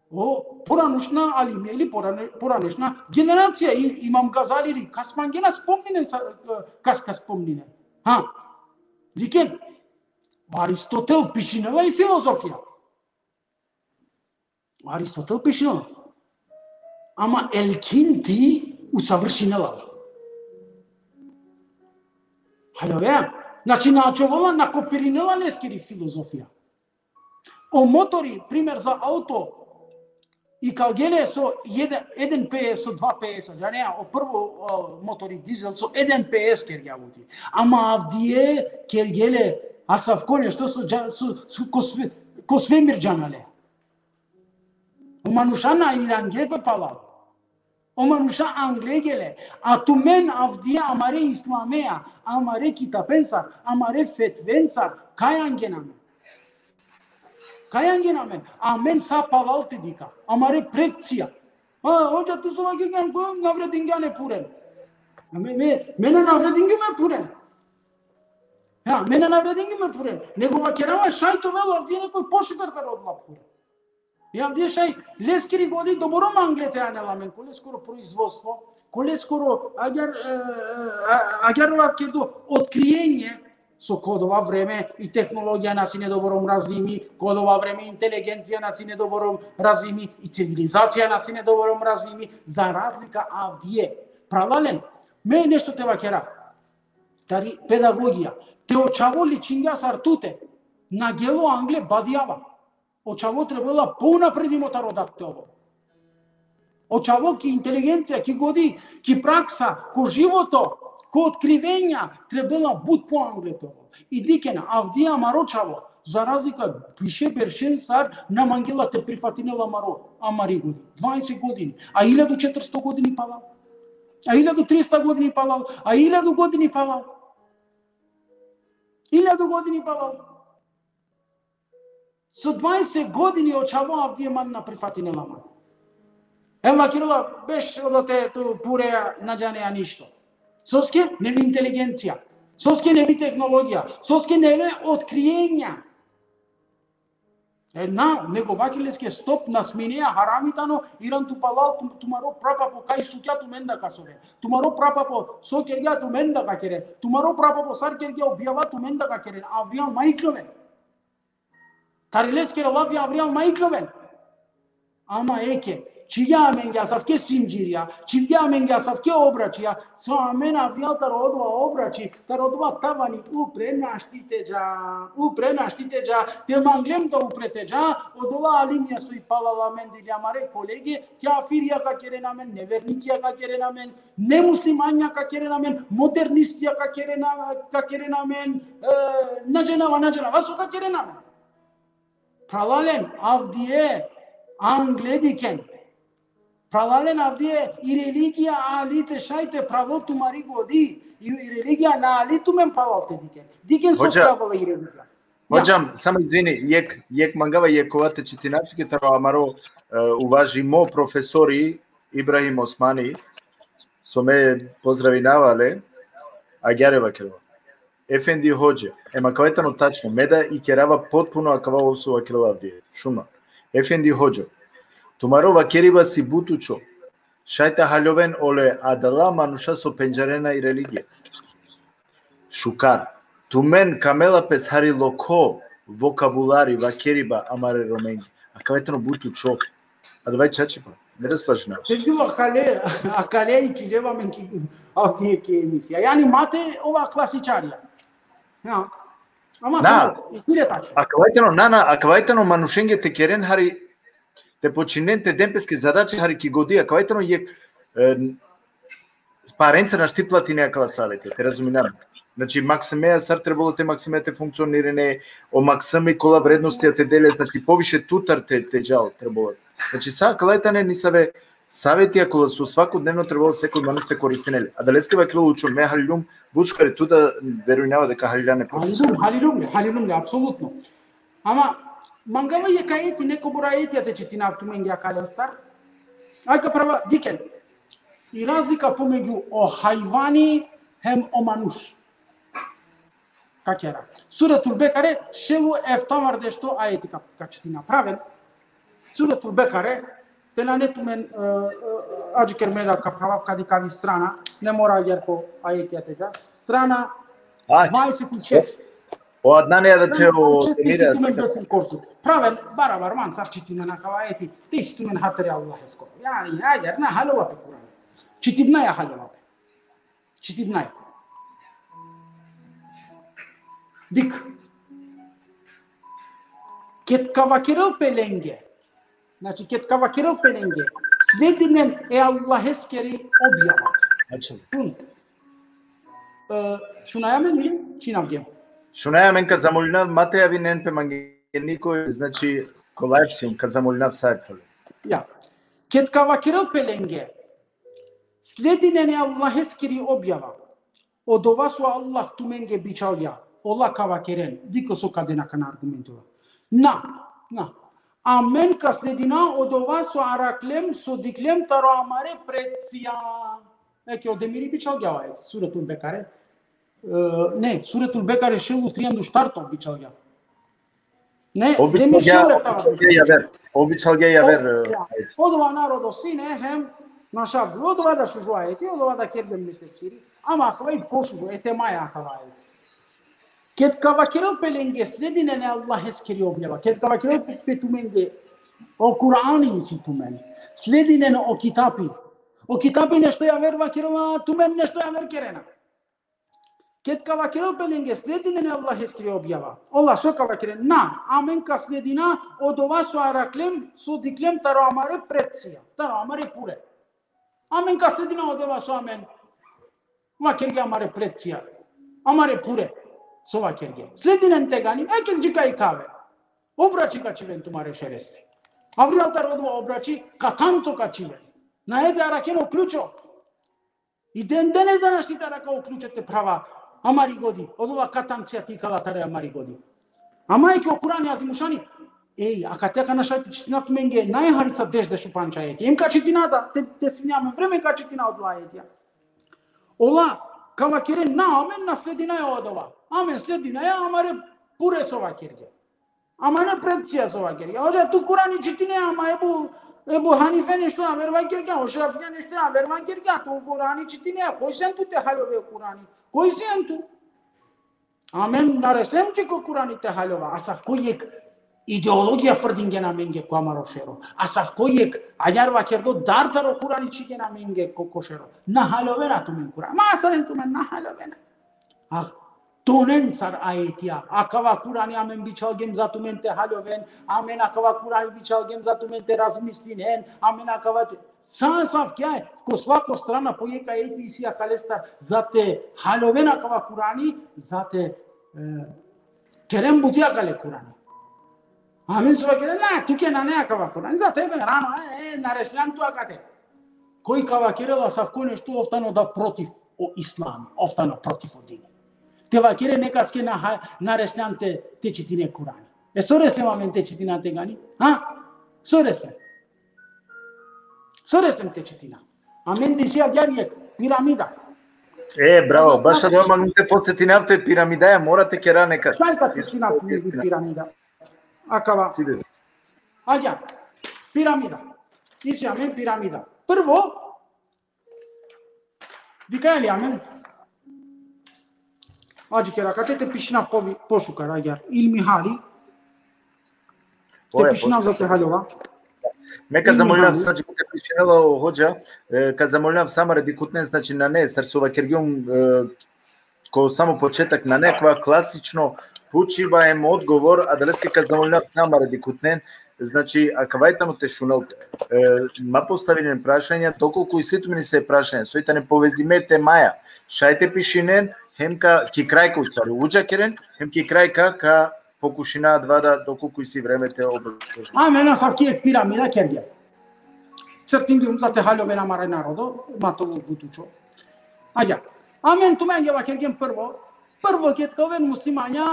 o poranušna alimija ili porane-, poranešna generacija, i, Imam Gazali ili kas mangena spomninen sa, kas, kas spomninen. Ha. Dikhen, Aristotel pišinela i filozofija. Aristotel pišinela. Ama El Kindi usavršinela la. Haljovea. Znači, na ačhovela, na kopirinela leskiri filozofija. O motori, primer za auto, ikalgje le so eden, eden P S, so dva P S, džanea, o prvo, o, motori dizel so eden P S kergja buti. Ama avdive kergje le asavko nešto so dža-, so, so ko sve-, ko svemir džanea le. O manuša na irangje pe palal. O manuša anglege le. A tumen avdive amare islamea, amare kitapencar, amare fetvencar, kaj angjen amen? Kaj angjen amen? Amen sa palal te dikha. Amare predcija. A, hodža, tu so vakergjan, ko navredingjan e puren. Me, me, me na navredingjum e puren. Ja, me na navredingjum e puren. Nego vakerava šaj te ovel avdive nekoj pošukar taro odola puren. Ja, avdive šaj, leskiri godi doborom angle te anel amen, ko leskoro proizvodstvo, ko leskoro, agjaar, e, e, a-, agjaar vakerdo, otkrijenje, so ko odova vreme i tehnologija na sine doborom razvimi, ko odova vreme inteligencija na sine doborom razvimi, i civilizacija na sine doborom razvimi, za razlika avdive. Phralalen, me nešto te vakerav. Tari pedagogija. Te o čhavo ličingja sar tute, na gelo angle, badjava. O čhavo trebela pounapredimo taro dad te ovel. O čhavo ki inteligencija, ki godi, ki praksa, ko životo, ko otkrivenja, trebela but poangle te ovel. I dikhen, avdive amaro čhavo, za razlika više beršen sar, na mangela te prifatinel amaro, amari godi. Dvaeset godini, a iljadu četiristo godini palal. A iljadu trista godini palal, a iljadu godini palal. Iljadu godini palal. So dvadeset godini o čhavo avdive man na prifatinela man. Em vakerela, beš, odote tu pure na džanea ništo. Soske? Nevi inteligencija. Soske? Nevi tehnologija. Soske? Neve otkrijenja. E, na, nego vakerel leske stop, na smineja, harami tano, iran tu palal, tu-, tumaro prapapo kaj sukja, tumen da ka sove. Tumaro prapapo so kergja, tumen da ka kere. Tumaro prapapo sar kergja, objava, tumen da ka keren. Avrijal ma ikloven. Tari leskere lafi avrijal ma ikloven. Ama eke, čhivgja amenge asavke sindžirja, čhivgja amenge asavke obračija, so amen avrijal taro odova obrači, taro odova tavani upre našti te dža, upre našti te dža, te manglem da upre te dža, odola alimja so i palal amen, dili amare kolege, kjafirja ka keren amen, nevernikja ka keren amen, nemuslimanja ka keren amen, modernistja ka keren a-, ka keren amen, e, na džanava, na džanava so ka keren amen. Phralalen, avdive angle dikhen. Phralalen, avdive i religija ali te šaj te phravel tumari godi, i, i religija na ali tumen palal te dikhen. Dikhen so Hodža, phravela i religija. Ja. Hodžam, samo izvini, jek, jek mangava jek kova te čitinav tuke taro amaro, e, uvažimo profesori Ibrahim Osmani, so me pozdravinava le, agjaar vakerela. Efendi hodža, em akava tano tačno, me da ikerava potpuno akava so vakerela avdive. Šun ma. Efendi hodža, tumaro vakeriba si but učo. Šaj te haljoven ole adala manuša so pendžarena i religija. Šukar. Tumen kamela pes hari lokho vokabulari, vakeriba amare Romenge. Akava tano but učo. Adava i čačipa. Me da slažinava. Te bilo akale, akale ikiljeva amen ki, avdive ki emisija. Jani ma te ova klasičarja. Ja. Ama Na. Samo, istina tačno. Akava tano, na, na, akava tano manušenge te keren hari, te počinen te den peske zadače hari ki godi, akava tano jek, e, parenca našti platine akala saveti, te razumina me. Znači, maksime sar trebalo te maksime te funkcionirine, o maksimi kola vrednostija te dele, znači, poviše tutar te, te džal trebalo. Znači, sa akala tane nisave savetija kola so svakodnevno trebalo sekoj manuš te koristinel. Adaleske vakerela učo, me haliljum but šukar, tu da verujnava deka haliljane profesor. Haliljum, haliljum, haliljum, apsolutno. Ama, mangava jek ajeti, nekobor ajetija te čitinav tumenge akalestar. Aj ka phrava, dikhen. I razlika pomegju o hajvani hem o manuš. Ka kera. Suretul Bekare, šel u eftavardešto ajeti ka, ka čitina. Phraven. Suretul Bekare, te nane tumen, e, e, adžiker me da ka phravav kadi kavi strana, ne mora agjaar ko ajetija te dža. Strana Aj. dvadeset šest. O Adnani da te o Adnani, Demira. Čisti tumen besim kortu. Phraven, barabar man sar čitinena akava ajeti, te isi tumen hatiri Allaheskoro. Jani, agjaar na haljova pe Kur'an. Čitibnaja haljova pe. Čitibnaja. Dik. Ked ka vakerel pe lenge. Znači, ked ka vakerel pe lenge. Sledinen e Allaheskeri objava. Znači. Šun. E, šunaja amen ili činavgjem? Šunaja amen, ka zamolinav, ma te javinen pe mange nikoj, znači, ko live stream, ka zamolinav sa e problem. Ja. Ked ka vakerel pe lenge, sledinen e Allaheskiri objava, odova so Allah tumenge bičhalgja, ola ka vakeren, dikh so ka den akana argumentova. Na, na. Amen ka sledina odova so araklem, so diklem taro amare precija. Eke, o Demiri bičhalgja o ajeti, Suretul Bekare. E, ne, Suretul Bekare šel u trianda u štarto bičhalgja. Ne, o bičhalgja, Demiri šel u o bičhalgja javer. O bičhalgja javer, O, e, ja. Ajeti. Odova narodo sine hem našavgja. Odova da šužo ajeti, odova da kergjem le tefsiri. Ama akava i pošužo, e temaja akava ajeti. Ked ka vakerel pe lenge sledinen e Allaheskiri objava, ked ka vakerel pe, pe tumenge o Kur'ani isi tumen. Sledinen o kitapi. O kitapi nešto javer vakerela, tumen nešto javer kerena. Ked ka vakerel pe lenge sledinen e Allaheskiri objava, ola so ka vakeren? Na, amen ka sledina odova so araklem, so diklem taro amare precija, taro amare pure. Amen ka sledina odova so amen vakergja, amare precija, amare pure so vakergja. Sledinen tegani, eke dži kaj ka aven. Obrači ka čhiven tumare šereste. Avrijal taro odova obrači katanco ka čhiven. Nae te arakhen o ključo. I dende ne dana našti te arakha o ključo te phrava Amari godi, odola katancija te ikala tari amari godi. Ama eke o Kurani Azimušani, ej, akate akana šaj te čitinav tumenge, nae harica deš, dešupandž ajeti. Em ka čitina da, te, te sine amen vreme ka čitina odola ajetija. Ola, ka vakeren, na, amen na sledinaja odova. Amen sledinaja amare pure so vakergja. Ama na predcija so vakergja. Oja tu Kurani čitine, ama Ebu, Ebu Hanife nešto aver vakergja, o Šafija nešto aver vakergja, tu Kurani čitine, koj sen tu te haljove o Kurani? Koj sen tu? Amen na reslem dži ko Kurani te haljova, asavko jek ideologija frdingen amenge ko amaro šero. Asavko jek, agjaar vakerdo, dar taro Kurani čhigen amenge ko, ko šero. Na haljovena tumen Kurani. Ma saren tumen, na haljovena. Ah, tonen sar ajetija. Akava Kurani amen bičhalgjem za tumen te haljoven, amen akava Kurani bičhalgjem za tumen te razmislinen, amen akava te... Sa, sa, kja e, ko svako strana po jek ajeti isi akalestar za te haljoven akava Kurani, za te, e, keren buti akale Kurani. Amen so vakeren, na, tuke nane akava Kurani, za tebe rano, e, e, na reslan tu akate. Koj ka vakerela asavko nešto, ov tano da protiv o Islami, ov tano protiv o dini. Te vakere nekaske na ha-, na reslan te, te čitine Kurani. E so reslem amen te čitina tegani? Ha? So reslem? So reslem te čitina? Amen disi agjaar jek piramida. E, bravo, baš adava manglam te potsetinav tut, e piramidaja mora te kera neka. Šaj ka te čitinav tut piramida. Akava. Side. Agjaar, piramida. Isi amen piramida. Prvo, dikhaja li amen? Adžikera, akate te pišina po-, pošukar, agjaar. Ilmihali. Te pišina za te haljova. Me ka zamolinav, znači, ka pišinela o hodža, e, ka zamolinav sa amare dikhutnen, znači, nane, sar so vakergjum, e, ko samo početak, nane akava klasično pučiba em odgovor, adaleske ka zamolinav sa amare dikhutnen, znači, akava i tano te šunel. E, ma postavinen prašanja, dokolku isi tumen isi prašanja, soj tane povezime temaja, šaj te pišinen, hem ka ki kraj ka, u stvari, udža keren, hem ki kraj ka, ka pokušina adava da, dokolku isi vreme, te obrazložim. Amen asavki jek piramida kergjem. Crtingjum za te haljoven amare narodo, ma te ovel but učo. Agjaar. Amen tumenge vakergjem prvo, prvo ked ka oven muslimanja,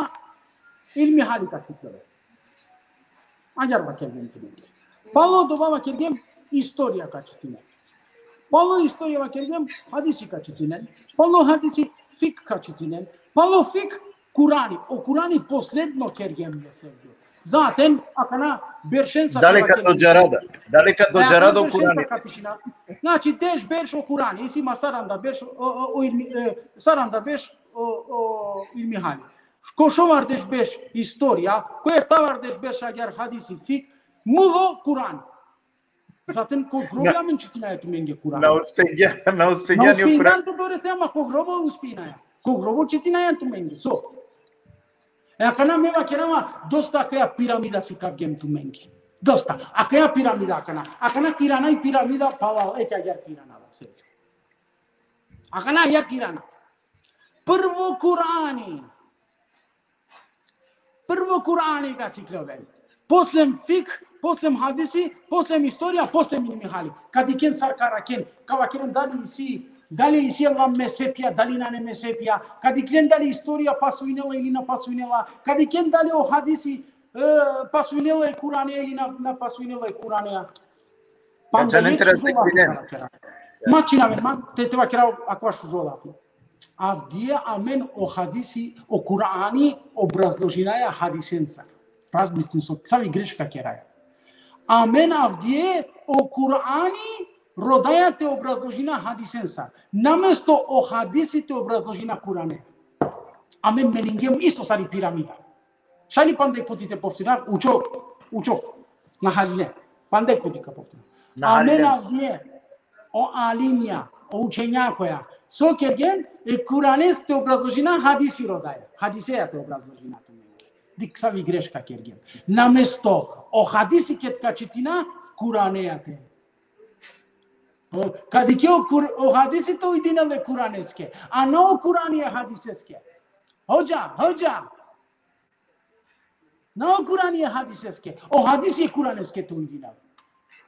ilmihali ka sikloven. Agjaar vakergjem tumenge. Palo odova vakergjem istorija ka čitinen. Palo istorija vakergjem hadisi ka čitinen. Palo hadisi fik ka čitinen. Palo fik Kurani. O Kurani posledno kergjem le, Sergio. Zaten, akana beršenca... Dali ka dodžara da? Dali ka dodžara da o Kurani? Znači, deš berš o Kurani, isi ma saranda berš o, o, o ilmi-, e, saranda berš o, o ilmihali. Ko šovardeš berš istorija, ko eftavardeš berš agjaar hadisi fik, mulo Kurani. Zaten ko grobi amen čitinaja tumenge Kurani. Na uspingjan, na uspingjan ni o Kurani. Na uspingjan te dorese, ama ko grobo uspinaja. Ko grobo čitinaja tumenge. So. E akana me vakerava, dosta akaja piramida sikavgjem tumenge. Dosta. Akaja piramida akana. Akana ka irana i piramida, pala, eke agjaar ka irana, Sergio. Akana agjaar ka irana. Prvo Kurani. Prvo Kurani ka sikloven. Poslem fik, poslem hadisi, poslem istorija, poslem ilmihali. Ka dikhen sar ka arakhen, ka vakeren dali isi, dali isi la mezhepija, dali nane mezhepija. Ka dikhen dali istorija pasujnela ili na pasujnela. Ka dikhen dali o hadisi, e, pasujnela e Kurani ili na, na pasujnela e Kurani. Panda jek šužo lafi ka vakera. Ma čhinav amen, ma te, te vakera akava šužo lafi. Avdive amen o hadisi, o Kurani obrazložinaja hadisencar. Razmislin so, savi greška keraja. Amen avdive o Kurani rodaja te obrazložina hadisencar. Namesto o hadisi te obrazložina Kurane. Amen meningjem isto sar i piramida. Šaj li panda jek puti te povtorinav, učo, učo, na haljine. Panda jek puti ka povtorinav. Na haljine. Amen avdive, o alimija, o učenjakoja, so kergjen, e Kuranes te obrazložina hadisi rodaja. Hadiseja te obrazložina tumenge. Dikh savi greška kergjen. Namesto o hadisi ked ka čitina, Kuraneja te. O, ka dikhe o Kur-, o hadisi te ujdinel e Kuraneske, a na o Kurani e hadiseske. Hodža, hodža. Na o Kurani e hadiseske, o hadisi e Kuraneske te ujdinel.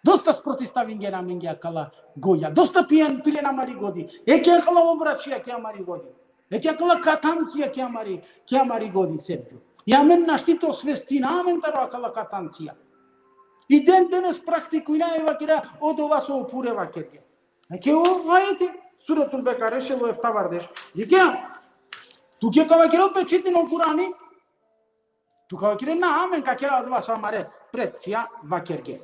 Dosta sprotistavingjen amenge akala goja. Dosta pijen, pilen amari godi. Eke akala obračija ki amari godi. Eke akala katancija ki amari, ki amari godi, Sergio. I amen našti te osvestina amen taro akala katancija. I den denes praktikujna e vakera odova so o phure vakerge. Eke o ajeti, Suretul Bekare, šel u efta vardeš. Dikhe, tu ke ka vakerel pe, čitin o Kurani, tu ka vakeren na, amen ka kera odova so amare predcija vakerge.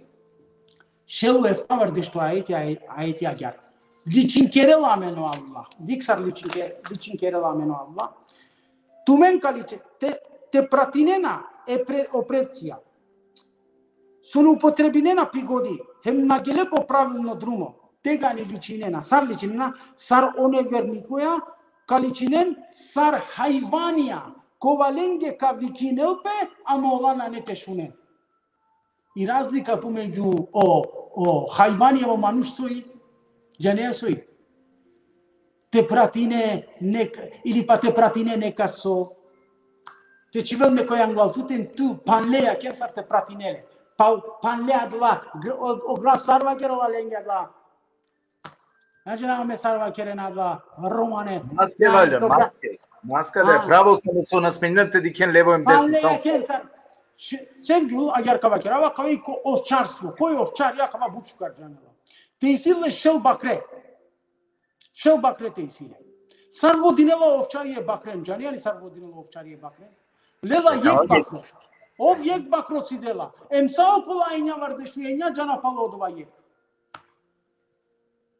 Šel u efta vardešto ajeti, aj-, ajeti agjar. Ličinkerela amen o Allah. Dikh sar ličinke-, ličinkerela amen o Allah. Tumen ka liči-, te, te pratinena e pre-, o predcija. So na upotrebinena pi godi, hem na gele ko pravilno drumo. Tegani ličinena, sar ličinena, sar o nevernikoja, ka ličinen sar hajvanja, kova lenge ka vikinel pe, ama ola nane te šunen. I razlika pomegju o, o hajvani hem o manuš soj, džanea soj. Te pratine nek-, ili pa te pratine nekas so. Te čhivel nekoj anglal tut hem tu panle jakhen sar te pratine le. Pa, panle adala, gr-, o, o gras sar vakerela lenge adala. Znači, na me sar vakerena adala romane. Maske, na, valjda, to pra-, maske. Maska da je, a, pravo, samo so na smenjena te dikhen levo hem desno, panle samo jakhen sar. Še-, Sergio, agjar ka vakera, ava kava i ko ovčarstvo, koj ovčar, ja kava but šukar džanela. Te isi le šel bakre. Šel bakre te isi le. Sar vodinela ovčari e bakren, džanea li sar vodinela ovčari e bakren? Lela jekh bakro. Ov jekh bakro cidela. Em sa okola enja vardeš, enja džana palo odova jekh.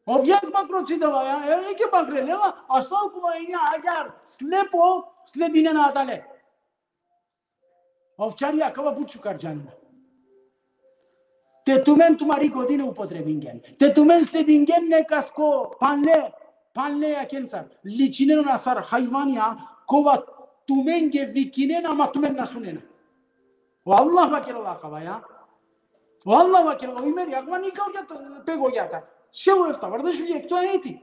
Ov jekh bakro cidela, ja, e, jekh bakre lela, a sa okola enja agjar slepo sledinena adale. Ovčari akava but šukar džanena. Te tumen tumari godi na upotrebingen. Te tumen sledingen nekas ko panle, panle jakhen sar. Ličinena sar hajvanja, kova tumenge vikinena, ama tumen na šunena. O Allah vakerela akava, ja. O Allah vakerela, o Imeri, akava nikal ja pe gogjatar. Šel u efta vardeš u jekh, to ajeti.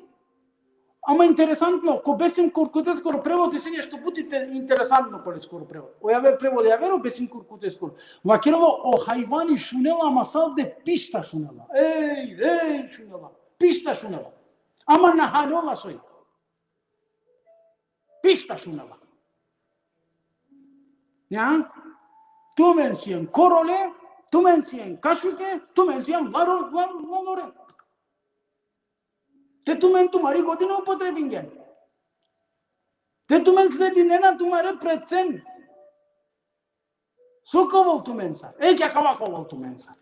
Ama interesantno, ko Besim Korkuteskoro prevod, isi nešto but interesantno ko leskoro prevod. O javer prevod, javer o Besim Korkuteskoro. Vakerela, o hajvani šunela, ama salde pišta šunela. Ej, ej, šunela. Pišta šunela. Ama na haljola soj. Pišta šunela. Ja? Tumen sien korole, tumen sien kašuke, tumen sien laro-, la-, lalore. Te tumen tumari godi na upotrebingen. Te tumen sledinena tumare predsen. So ka ovel tumen sar? Eke akava ka ovel tumen sar.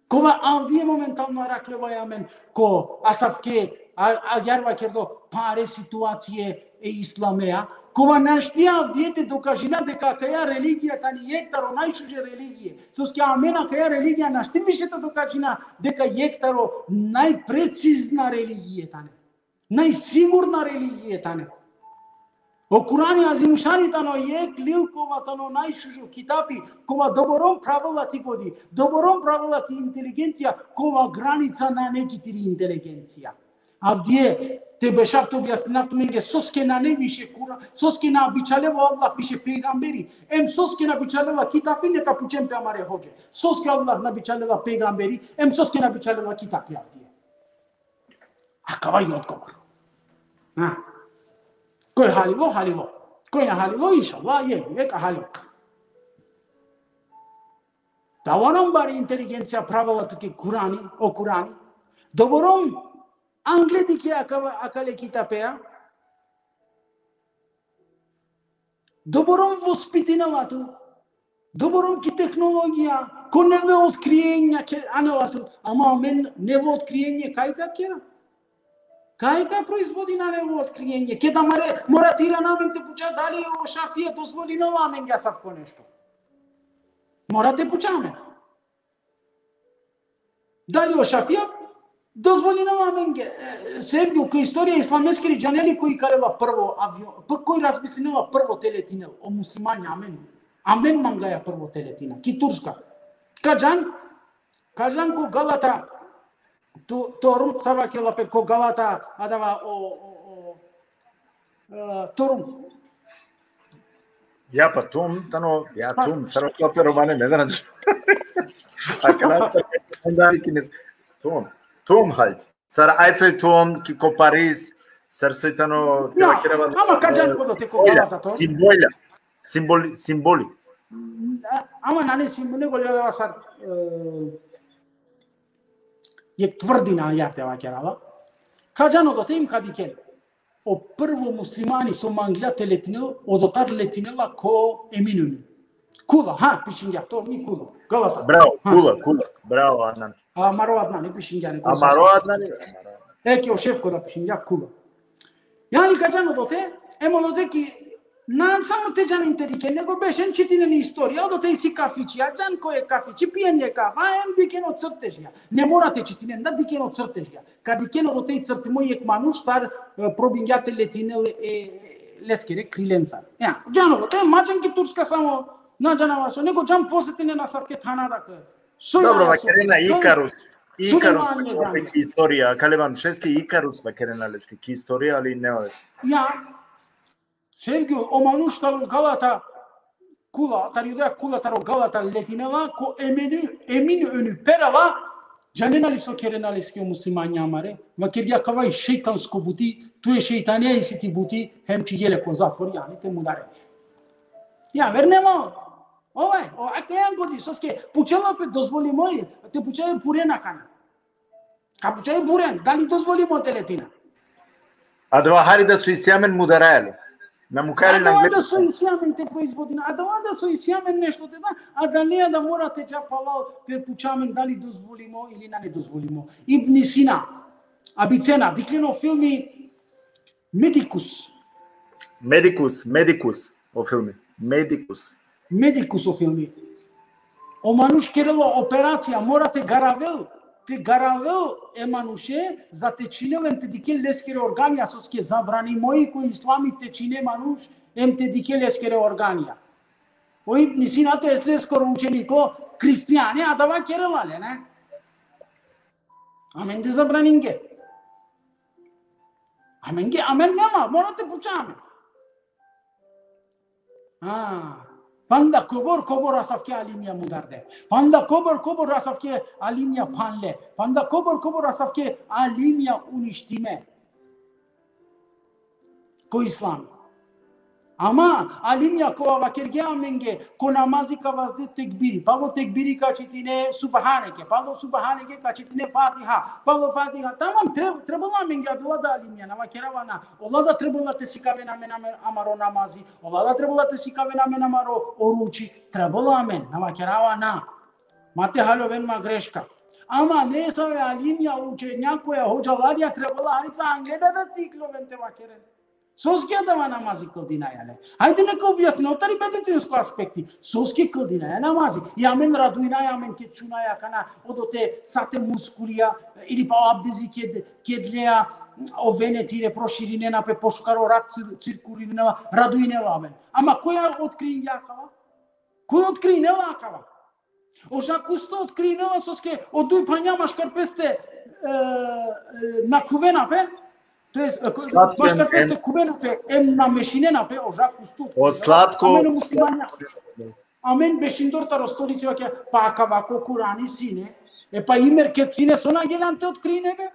Kova avdive momentalno arakhljovaja amen ko asavke, a, agjar vakerdo, pare situacije e islamea. Kova našti avdive te dokažina deka akaja religija tani jekh taro najšuže religije. Soske amen akaja religija našti više te dokažina deka jekh taro najprecizna religije tane. Najsigurna religije tane. O Kurani Azimušani tano jekh lil kova tano najšužo kitapi, kova doborom pravila ti godi, doborom pravila ti inteligencija, kova granica nane ki tiri inteligencija. Avdive te bešav te objasninav tumenge soske nane više Kura-, soske na bičhalela Allah više pejgamberi, em soske na bičhalela kitapi, neka pučen pe amare hodže. Soske Allah na bičhalela pejgamberi, em soske na bičhalela kitapi avdive. Akava i odgovor. Na. Koj halilo, halilo. Koj na halilo, inšallah, je, neka halilo. Doborom bari inteligencija pravela tuke Kurani, o Kurani. Doborom angledi ki akava, akale kitapea. Doborom vospitinela tu. Doborom ki tehnologija, ko neve otkrijenja ke anela tu. Ama amen nevo otkrijenje kaj ka kera? Kaj ka proizvodina nevo otkrijenje? Keda amare, mora te irana amen te puča dali o Šafija dozvolinela amenge asavko nešto. Mora te puča amen. Dali o Šafija dozvolinela amenge, e, Sergio, ko istorija islameskiri, džanea li koj ikalela prvo avion, p-, koj razmislinela prvo te letinel, o muslimanja, amen. Amen mangaja prvo te letina. Ki Turska. Ka džan, ka džan ko Galata, tu, Torum, sar vakerela pe ko Galata, adava o, o, o, e, Torum. Ja, pa Tum, tano, ja, pa Tum, sar vakerela pe romane, ne znam. Akana, onda kines, Tum, Tum halt. Sar Eiffelturm, ki ko Paris, Sar soj tano te Ja, vakerava. ama ka džan ko do te ko Simbolja, galata to. Simbolja, simboli, simboli. Ama nane simboli, nego le sar, e, jekh tvrdina, ja te vakerava. Ka džan odote, hem ka diken. O prvo muslimani so mangla te letinel, odotar letinela ko Eminun. Kula, ha, pišingja, to mi Kula. Galata. Bravo, Ha. Kula, Kula. Bravo, Adnan. Amaro Adnani pišingja, ne, ko Amaro sa- Adnani. Amaro. E, ki o šef koda pišingja, Kula. Jani ka džan odote, hem odote ki, na samo te džanen te diken, nego bešen čitinen istorija, odote isi kafići, a džan ko e kafići, pijen e kafa, hem diken o crtežja. Ne mora te čitinen, da diken o crtežja. Ka diken odote i crtimo jekh manuš sar, e, probingja te letinel e, leskere krilenca. Ja, džan odote, ma džan ki Turska samo, na džanava so, nego džan posetinen asavke thana da ke. So Dobro, ja, vakerena so- Ikarus. Ikarus Sulejman vakerena Nizami. Ki istorija, kale manušeske Ikarus vakerena leske ki istorija, ali nema veze. Ja. Sevgili, o manuš taro Galata, Kula, tari odoja Kula, taro Galata letinela, ko Eminun, Eminun perela, džanena li so kerena leske o muslimanja amare, vakergja: Kava i šejtansko buti, tu e šejtanja isi ti buti, hem čhigje le ko zatvor, jani te mudare. Ja, vernela. Ovaj, o, a kajan godi, soske pučela pe dozvolimo li, te pučela purena kana. Ka pučela puren, dali dozvolimo te letina. Adava hari da so isi amen mudaraja le. Na mukari Adava lang da so isi amen te proizvodina, adava da so isi amen nešto te da, a da ne da mora te dža palal te puča amen dali dozvolimo ili nane dozvolimo. Ibn Sina, abicena, dikhljen o filmi Medikus. Medikus, Medikus, o filmi. Medikus. Medikus o filmi. O manuš kerela operacija, mora te garavel, te garavel e manuše, za te čhinel hem te dikel leskere organija, soske zabranimo i ko islami te čhine manuš, hem te dikel leskere organija. O Ibn Sina, to jest leskoro učeniko, kristijane, adava kerela le, ne? Amen te zabraninge. Amenge, amen nema, mora te puča amen. Ha, panda kobor, kobor asavke alimja mudarde. Panda kobor, kobor asavke alimja phanle. Panda kobor, kobor asavke alimja uništime. Ko islam. Ama alimja kova vakergje amenge, ko namazi ka vazde tekbiri, palo tekbiri ka čitine subhaneke, palo subhaneke ka čitine Fatiha, palo Fatiha. Tamam, tre-, trebela amenge, adala da alimja, na vakerava na. Ola da trebela te sikaven amen, amen, amaro namazi, ola da trebela te sikaven amen amaro oruči, trebela amen, na vakerava na. Ma te haljoven ma greška. Ama nesave alimja, učenjakoja, hodžalarja trebela harica angle da, da te ikljoven te vakeren. Soske adava namazi kldinaja le? Hajde neka objasnine, o tari medicinsko aspekti. Soske kldinaja namazi? I amen raduinaja amen ked čunaja kana odote sate muskulija, ili pa o abdezi ked, ked lea, o vene tire proširinena pe, pošukaro rat cir-, cirkulirinela, raduinela amen. Ama koja otkrinja akava? Koj otkrinela akava? O Žak Kusto otkrinela soske o duj phanja maškar peste, e, e, nakhuvena pe, to jest, e, ko-, Slatko maškar em, peste khuvena pe, em namešinena pe, o Žak Kusto. O slatko. Amen o muslimanja. Amen bešindor taro stolici vakergja, pa akava ko Kurani sine, e pa imer ked sine, so na geljan te otkrine be?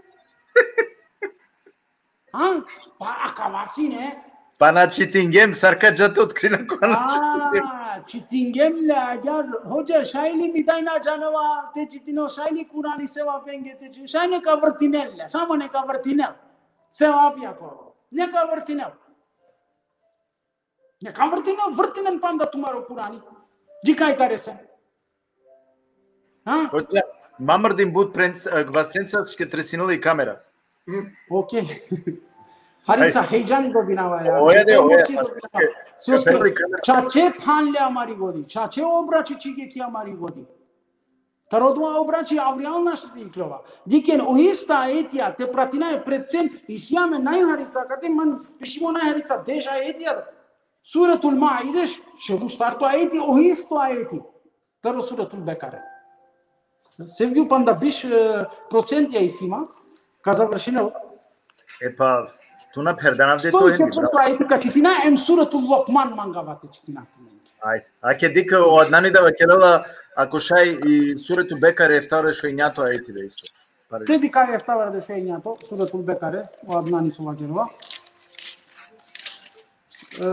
Ha? Pa akava sine. Pa na čitingjem, sar ka dža te otkrina ko na čitingjem. A, čitingjem le, agjar, hodža, šaj li mi daj na džanava te čitino, šaj li Kurani sevapenge te čitino, šaj neka vrtinel le, samo neka vrtinel. Sevapija ko. Neka vrtinel. Neka vrtinel, vrtinen panda tumaro Kurani. Dži kaj karese. Ha? Hodža, ma mrdin but prenc-, e, gvastenca, soske tresinela i kamera. Okej. Harica, Ajde. Hejdžan dobinava, ja. Oja de, oja, Emocije pa dobinava. soske, Soske, kaperli kamera. čače phanle amari godi, čače obrači čhige ki amari godi. Taro dova obrači avrijal našti te ikljova. Dikhen, o isto ajetija, te pratinaja pred cen, isi amen naj harica, kate man pišimo naj harica, deš ajetija. Suretul Maide, šel u štarto ajeti, o isto ajeti. Taro Suretul Bekare. Sevgili, panda biš, e, procentija isi ma, ka završinel. E pa, tu na pherdan avde to Sto i endi, četvrto ajeti ka čitina, em Suretul Lokman mangava te čitina. Ajde. Ake dikh o Adnani da vakerela, ako šaj i Suretul Bekare eftavardeš u enjato ajeti da isto. Pare. Te dikha eftavardeš u enjato, Suretul Bekare, o Adnani so vakerela. E,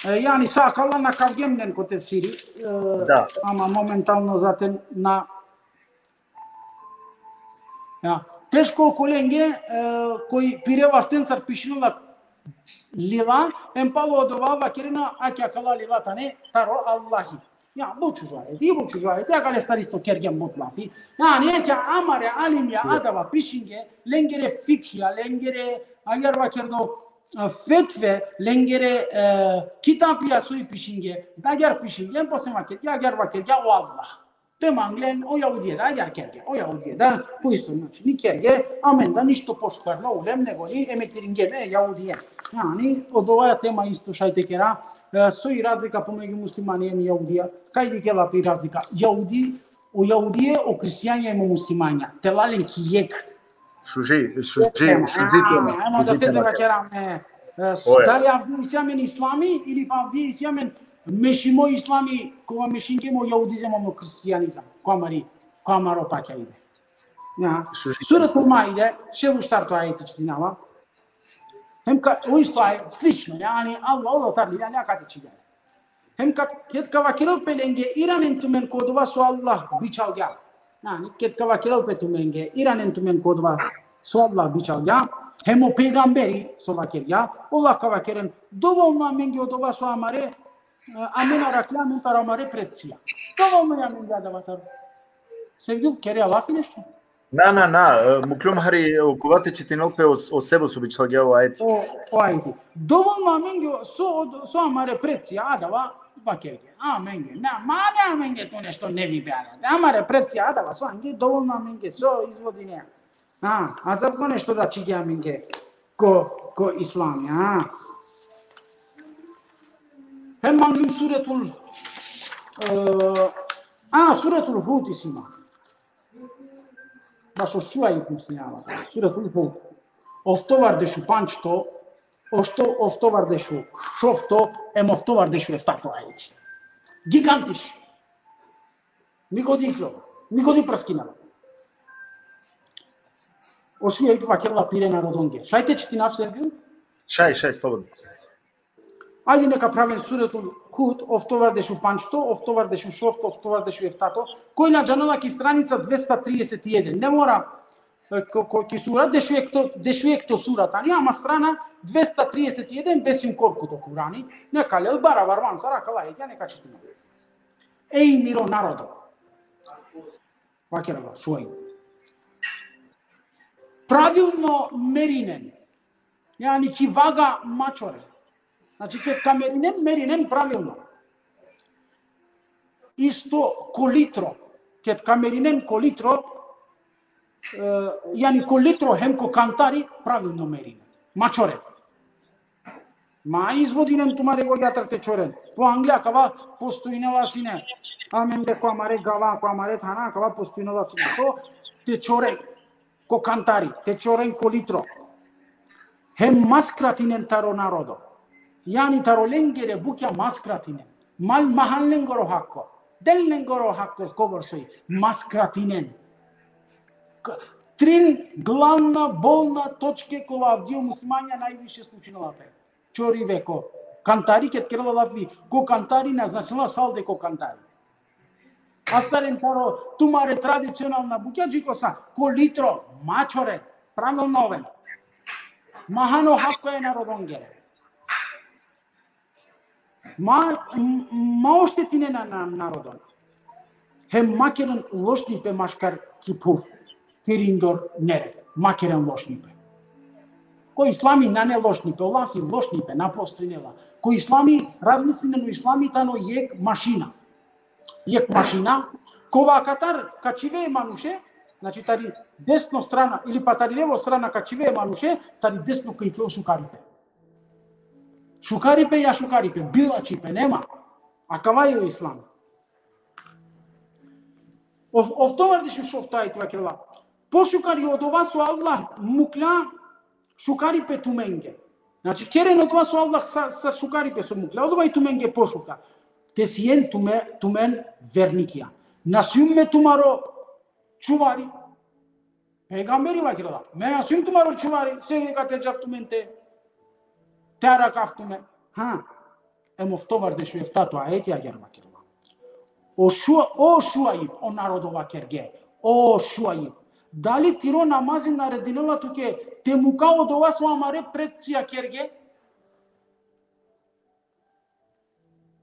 e, jani, sa akala na kavgjem len ko tefsiri, e, Da. ama momentalno zaten na, ja. Teško okolenge, e, koj pire vastencar pišinela lila, em palo odova vakerena, ake akala lila tane taro Allahi. Ja, but šužo ajeti, but šužo ajeti, akalestar isto kergjem but lafi. Jani, ake amare alimja adava pišinge, lengere fikhija, lengere, agjaar vakerdo, e, fetve, lengere, e, kitapija soj pišinge, agjaar pišinge, em posle vakergja, agjaar vakergja o Allah. Te manglen o jahudije da, agjaar kergja, o jahudije da, po isto način, ni kerge, amen da ništo pošukar na ulem, nego ni emetiringjem e jahudije. Jani, odova tema isto šaj te kera, e, soj razlika pomegju muslimani em jahudija, kaj dikhela pe razlika, jahudi, o jahudije, o hristijanja em o muslimanja, te la len ki jekh. Šuži, šuži, šuži tema. Ema da Šuži te tema. Deva kera me, e, Oje. Dali avdive isi amen islami ili pa avdive isi amen mešimo islami, kova mešingjem o jahudizam em o hristijanizam, ko amari, ko amaro pakjaibe. Ja. Šuži. Suretul Maide, šel u štarto ajeti čitinava. Hem ka, o isto ajet, slično, jani, Allah, Allah tarli, jani, akate čitava. Hem ka, ked ka vakerel pe lenge, iranen tumen ko odova so Allah bičhalgja. Jani, ked ka vakerel pe tumenge, iranen tumen ko odova so Allah bičhalgja, hem o pejgamberi so vakergja, Allah ka vakeren, dovolno amenge odova so amare, e, amen araklja amen taro amare predcija. Dovolno amenge adava taro. Sevgil, kere lafi nešto? Na, na, na, e, mukljum hari, e, okova te čitinel pe o, o sebo so bičhalgja o ajeti. O, o ajeti. Dovolno amenge so, so amare predcija adava vakerge. Amenge. Na, ma ne amenge tu nešto nevi be adava. Amare predcija adava so ange, dovolno amenge so izvodine. A, a za ko nešto da čige amenge ko, ko islami, a? Hem manglim suretul, e, a, suretul Hud isi ma. Bašo Šuajb, mislim, ja, suretul Hud. Oftovardeš u pandžto, ošto, oftovardeš u šovto, em oftovardeš u eftato ajeti. Gigantiš. Mi godi iklo, mi godi praskinava. O Šuajb vakerela pire narodonge. Šaj te čitinav, Sergio? Šaj, šaj, slobodno. Ajde neka pravim suretul Hud, oftovardeš u pandžto, oftovardeš u šovto, oftovardeš u eftato. Koj na džanela ki stranica dvesta trideset i jedan. Ne mora, e, ko, ko, ki sura, dešuekto, dešuekto sura tani, ama strana dvesta trideset i jedan, besim korkut o Kurani. Neka lel barabar man sar akala ajeti, neka čitina. Ej miro narodo. Vakerela Šuajb. Pravilno merinen. Jani ki vaga ma čoren. Znači, ked ka merinen, merinen pravilno. Isto ko litro. Ked ka merinen ko litro, e, jani ko litro hem ko kantari pravilno merinen. Ma čoren. Ma izvodinen tumare gogjatar te čoren. Po angle akava postojnela sine. Amende ko amare gava, ko amare thana, akava postojnela sine. So te čoren ko kantari, te čoren ko litro. Hem ma skratinen taro narodo. Jani taro lengere bukja ma skratinen. Mal mahan lengoro hakko. Del lengoro hakko kobor soj. Ma skratinen. K-, trin glavna bolna točke kova avdive muslimanja najviše slučinela pe. Čoribe ko kantari, ked kerela lafi ko kantari, na značinela salde ko kantari. Astaren taro tumare tradicionalna bukja dži ko sa, ko litro, ma čore, pravilno oven. Mahan o hakko e narodongere. Ma, m-, ma oštetinen na, na, narodon. Hem ma keren lošnipe maškar ki phuv, kerindor nered. Ma keren lošnipe. Ko islami nane lošnipe, o lafi lošnipe na postojnela. Ko islami, razmislinen, o islami tano jekh mašina. Jekh mašina, kova akatar ka čhive manuše, znači tari desno strana ili pa tari levo strana ka čhive manuše, tari desno ka iklol šukaripe. Šukaripe, ja šukaripe, bilačipe, nema. Akava i o islam. Ov-, oftovardeš u šovto ajeti vakerela. Pošukar i odova so Allah mukhlja šukaripe tumenge. Znači, keren odova so Allah sa, sa šukaripe so mukhlja, odova i tumenge pošukar. Te sien tume, tumen vernikija. Na sium me tumaro čuvari. Pejgamberi vakerela. Me na sium tumaro čuvari, se ka te džav tumen te. Te arakhav tumen. Ha. Em oftovardeš u eftato ajeti agjar vakerela. O Šua-, o Šuaib, o narodo vakerge. O Šuaib. Dali tiro namazi naredinela tuke te muka odova so amare pretcija kerge?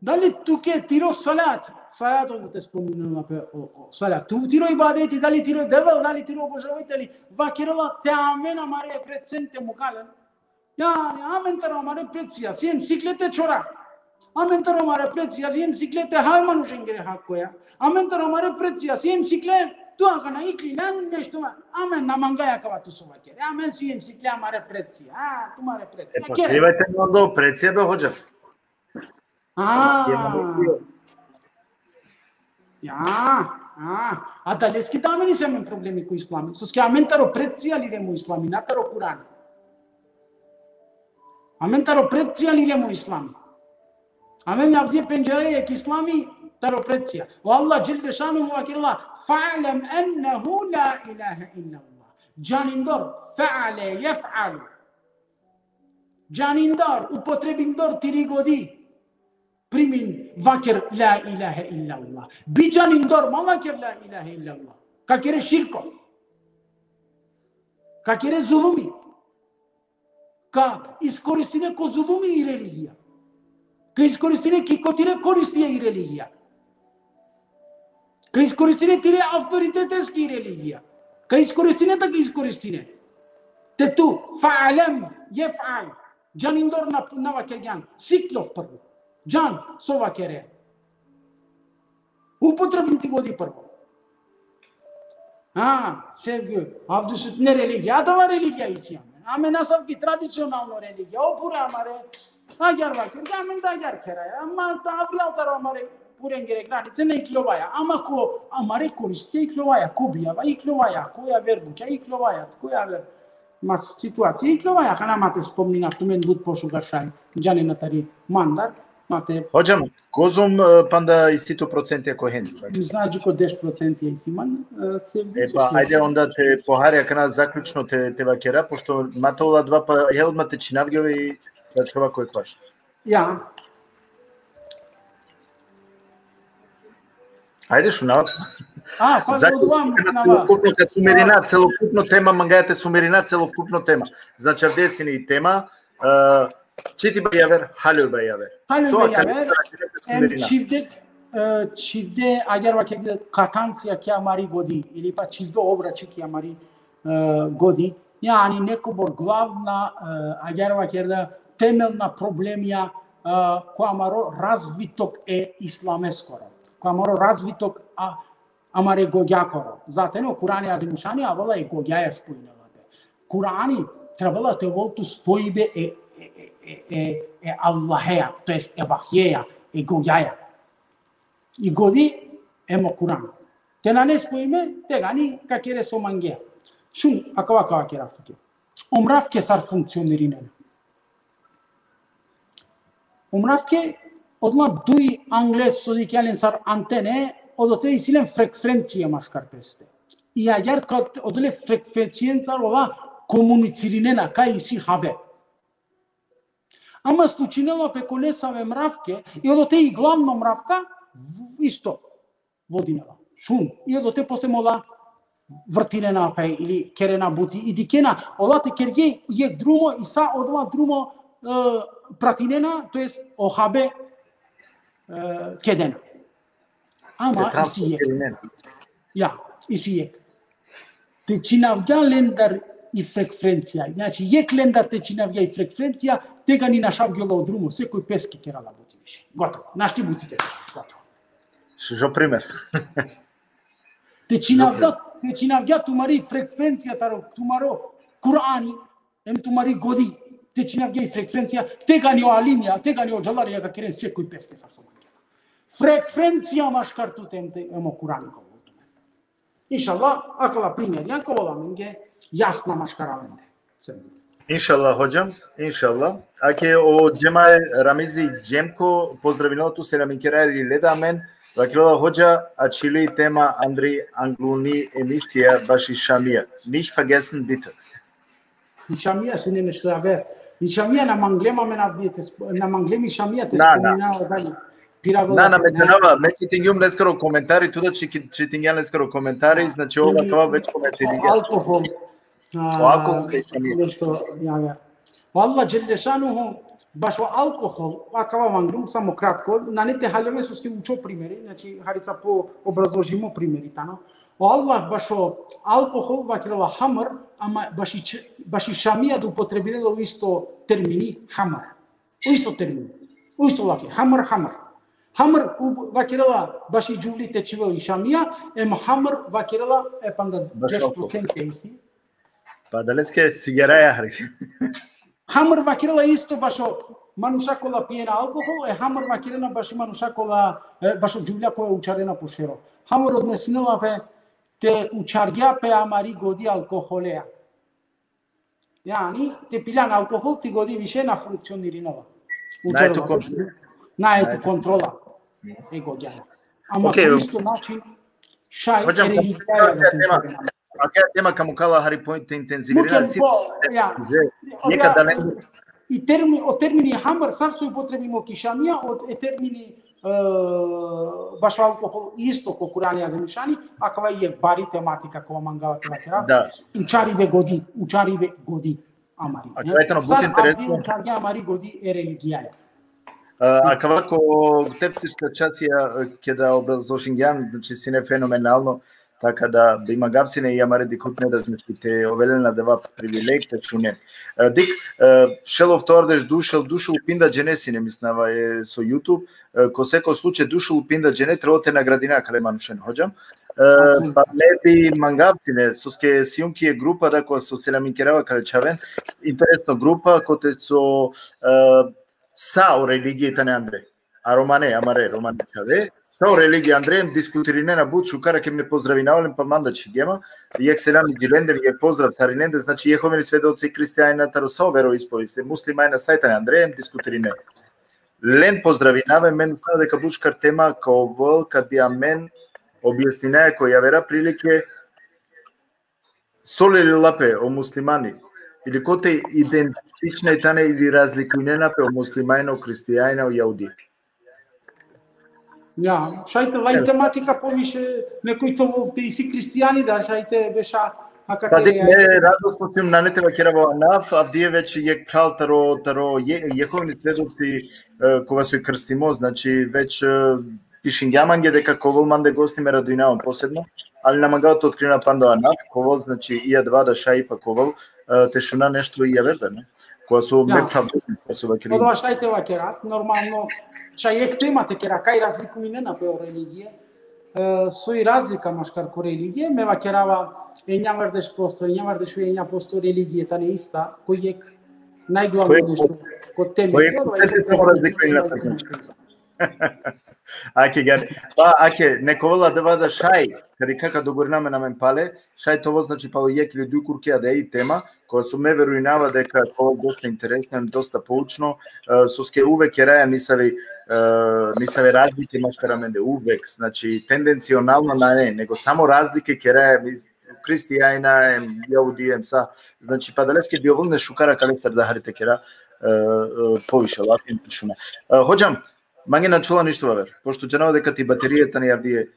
Dali tuke tiro salat, salat, o te spominela pe o, o salat. Tu tiro ibadeti, dali tiro Devel, dali tiro obožaviteli, vakerela te amen amare pretcen te muka len. Jani, amen taro amare pretcija siem sikle te čhora. Amen taro amare pretcija siem sikle te haj manušengere hakoja. Amen taro amare pretcija siem sikle tu akana ikli nan nešto. Amen na mangaja akava tu so vakere. Amen siem sikle amare pretcija. A, tumare pretcija. E, pa krivajte onda o pretcija be, hodža. A. Siem amare pretcija. Ja, a, adaleske da amen isi amen problemi ko islami. Soske amen taro pretcija lilem o islami, na taro Kurani. Amen taro pretcija lilem o islami. Amen avdive pendžarela jekh islami taro pretcija. O Allah dželle šanuhu vakerela: "Fa'lem ennehu la ilahe illallah." Džanindor, fe'ale, jef'alu. Džanindor, upotrebindor tiri godi. Primin, vaker la ilahe illallah. Bi džanindor, ma vaker la ilahe illallah. Ka kere širko. Ka kere zulumi. Ka iskoristine ko zulumi i religija. Ka iskoristine ki ko tire koristija i religija. Ka iskoristine tire autoriteteske i religija. Ka iskoristine, ta ka iskoristine. Te tu, fa'lem, jef'al. Džanindor na, na vakergjan. Sikljov prvo. Džan, so vakere. Upotrebin ti godi prvo. Ha, sevgi, avdisutne religija, adava religija isi amen. Amen asavki tradicionalno religija, o pure amare, agjar vaker, amen da agjar keraja, ama ta avrijal taro amare purengere granice na ikljovaja, ama ko amare koristija ikljovaja, ko bijava ikljovaja, ko javer bukja ikljovaja, ko javer, ma situacija ikljovaja, kana ma te spomnina tumen but pošukar šaj, džanena tari mandar, ma te... Hodžam, kozom, e, panda isi tu procentija ko hendi. Znači, ko deš procentija isi man, e, se... E, pa, ajde onda te pohari, akana zaključno te, te vakera, pošto ma te ola dva, pa, jel, ma te činavgjove i da čova ko ekvaš. Ja. Ajde, šunava. A, pa, zaključno, odova, mislim, celokupno, kad sumirina, celokupno tema, mangaja te sumirina, celokupno tema. Znači, avdisutni tema, e, čiti ba javer, haljo ba javer. Haljo ba javer, em čhivde, e, čhivde, agjar vakerda, katancija ki amari godi, ili pa čhivdo obrači ki amari, e, godi. Jani, nekobor glavna, e, agjar vakerda, temelna problemija, e, ko amaro razvitok e islameskoro. Ko amaro razvitok, a, amare gogjakoro. Zaten o Kurani Azimušani avela e gogjaja spojinela pe. Kurani trebela te ovel tu spojibe e, e, e, e, e, e Allaheja, to jest e vahjeja, e gogjaja. I godi em o Kurani. Te nane spojime, tegani ka kere so mangea. Šun, akava ka vakerav tuke. O mravke sar funkcionirinena. O mravke, odola duj angle so dikhlja len sar antene, odote isi len frekvencija maškar peste. I agjar ka odole frekvencijencar ola komunicirinena, ka isi habe. Ama slučinela pe ko nesave mravke, i odote i glavno mravka, v-, isto vodinela. Šun. I odote posle mola vrtinena pe ili kerena buti. I dikhena, ola te kerge jekh drumo, i sa odova drumo, e, pratinena, to jest o habe, e, kedena. Ama isi jekh. Ja, isi jekh. Te činavgja lendar i frekvencija. Znači, jekh lendar te činavgja i frekvencija, tegani našavgjol o drumo, sekoj peske kerela buti više. Gotovo. Našti buti te. Gotovo. Šužo primer. Te činavgja, te činavgja tumari frekvencija taro, tumaro Kurani, em tumari godi, te činavgja i frekvencija, tegani o alimija, tegani o džalarija ka keren sekoj peske sar so mangela. Frekvencija maškar tute em te, em o Kurani ka ovel tumen. Inšallah, akala primerja ka ovel amenge jasna maškar amende. Inšallah, hodžam, inšallah. Ake o Džemaj Ramizi Džemko, pozdravinela tu, selamin kera ili leda amen, vakerela: hodža, ačhili tema andri angluni emisija baši Šamija. Nicht vergessen, bitte. Šamija sine nešto javer. I Šamija na manglem amen avdive te sp-, na manglem i Šamija te Na, na. spominava dalje. Pira Na, na, vola, me džanava, me čitingjum leskoro komentari, tu da či-, čitingjam leskoro komentari, znači ova kava već komentari. Alkohol. A, O alkohol te Šamija. Nešto, ja, ja. O Allah dželle šanuhu, bašo alkohol, akava manglum samo kratko, nane te haljove soske učo primeri, znači harica po obrazložimo primeri tano. O Allah bašo alkohol vakerela hamr, ama baši č-, baši Šamija da upotrebinela o isto termini, hamr. O isto termini. O isto lafi, hamr, hamr. Hamr u-, vakerela baši džuvli te čhivel i Šamija, em hamr vakerela e panda Baš deš alkohol. Procente isi. Pa adaleske sigaraja hari. Hamr vakerela isto bašo manuša kola pijena alkohol, e hamr vakerena baši manuša kola, e, bašo džuvlja koja učarena po šero. Hamr odnesinela pe te učargja pe amari godi alkoholeja. Jani, te piljan alkohol, ti godi više na funkcionirinela. Nae tu Učarela. kontrola. Nae Nae tu tu kontrola. E godja. Ama Okej, po um, isto način, šaj Hodžam, e religija tema, da se tema, tema ka mukala hari point te intenzivirina Muken si. po, ja. Že, O jeka ja, da ne- i termi-, o termini hamr, sar so upotrebimo ki Šamija, o, e termini, e, bašo alkohol isto ko Kurani Azimšani, akava i bari tematika kova mangava te vakera. Da. Učaribe godi, učaribe godi amari, A ne? kaj tano but Sar interesno. avdi učargja amari godi e religijaja. A, akava ko tefsirska časija, e, keda obrazložingjan, znači sine fenomenalno, taka da bi mangav sine i amare dikhutne da, znači, te ovel len adava privileg te šunen. E, dik, e, šel oftordeš dušel, dušel u pinda džene sine, mislinava e so YouTube, e, ko seko slučaj dušel u pinda džene, trebalo te nagradina kale manušen, hodžam. E, pa me bi mangav sine, soske sijum ki e grupa da ko so selaminkerava kale čhaven, interesno grupa, kote so, e, sa o religije tane andre. A romane, amare, romane čhave, sa o religije andre, em diskutirinena but šukar, ake me pozdravinava len, pa manda čhigema, jek selam i dži lende, jek pozdrav sarinende, znači, Jehovini svedoci, hristijanina, taro sa o veroispovesti, muslimajna, sa i tane andre, em diskutirinena. Len pozdravinava, me mislinava deka but šukar tema ka ovel, kad bi amen objasninaja ko javera prilike, so lelila pe o muslimani, ili kote identična i tane ili razlikujnena pe o muslimajna, o hristijajna, o jahudija. Ja, šaj te la i tematika poviše, nekoj te ovel te isi hristijani, da, šaj te beša, a Pa kate dik, me radosno sijum nane te vakerava o anav, avdive već jek phral taro, taro je, Jehovini svedoci, e, kova so i krstimo, znači već, e, pišingja mange deka ka ovel mande gosti, me radujnavam posebno, ali na mangava te otkrina panda o anav, ka ovel, znači, i adava da šaj ipak ka ovel, e, te šuna nešto i javer da, ne? Kova so me Ja. Phravdo, so vakeri. Odova šaj te vakera, normalno, šaj jek tema te kera, kaj razlikujnena pe o religije, e, so i razlika maškar ko religije, me vakerava enjavardeš posto, enjavardeš u enja posto religije tane ista, ko jek najglavno Ko jek nešto, ko temi, ko jek odova posto i samo razlikujnena pe. Ake, gari. Pa, ake, neka ovel adava da šaj, kadi kaka dogovorina amen amen pale, šaj te ovel, znači, palo jek ili duj kurke, a da i tema, kova so me verujnava deka ka ovel dosta interesno, em dosta poučno, e, soske uvek keraja nisave, e, nisave razlike maškar amende, uvek, znači, tendencionalno nane, nego samo razlike keraja iz hristijanina, em jahudija, em sa, znači, pa adaleske bi ovel šukar akalestar da hari te kera, e, e, poviše lafi, em te šuna. E, hodžam, mange na ačhola ništo vaver, pošto džanava deka ti baterija tani avdive, e,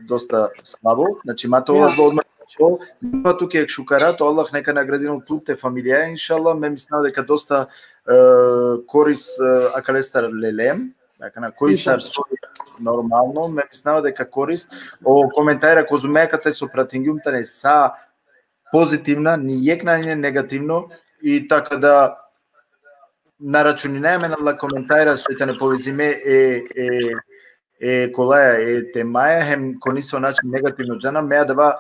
dosta slabo, znači, ma te ovel odmah ačhol, pa tuke jek šukarato, Allah neka nagradinel tut, te familija, inšallah, me mislinava deka dosta, e, koris, e, akalestar lelem, akana koj sar so normalno, me mislinava deka koris, o komentara kozom me akate so pratingjum tane sa pozitivna, ni jek nane negativno, i taka da na računinaja amen ala komentara so i tane povezime e, e, e kolaja, e temaja, hem ko niso način negativno džana, me adava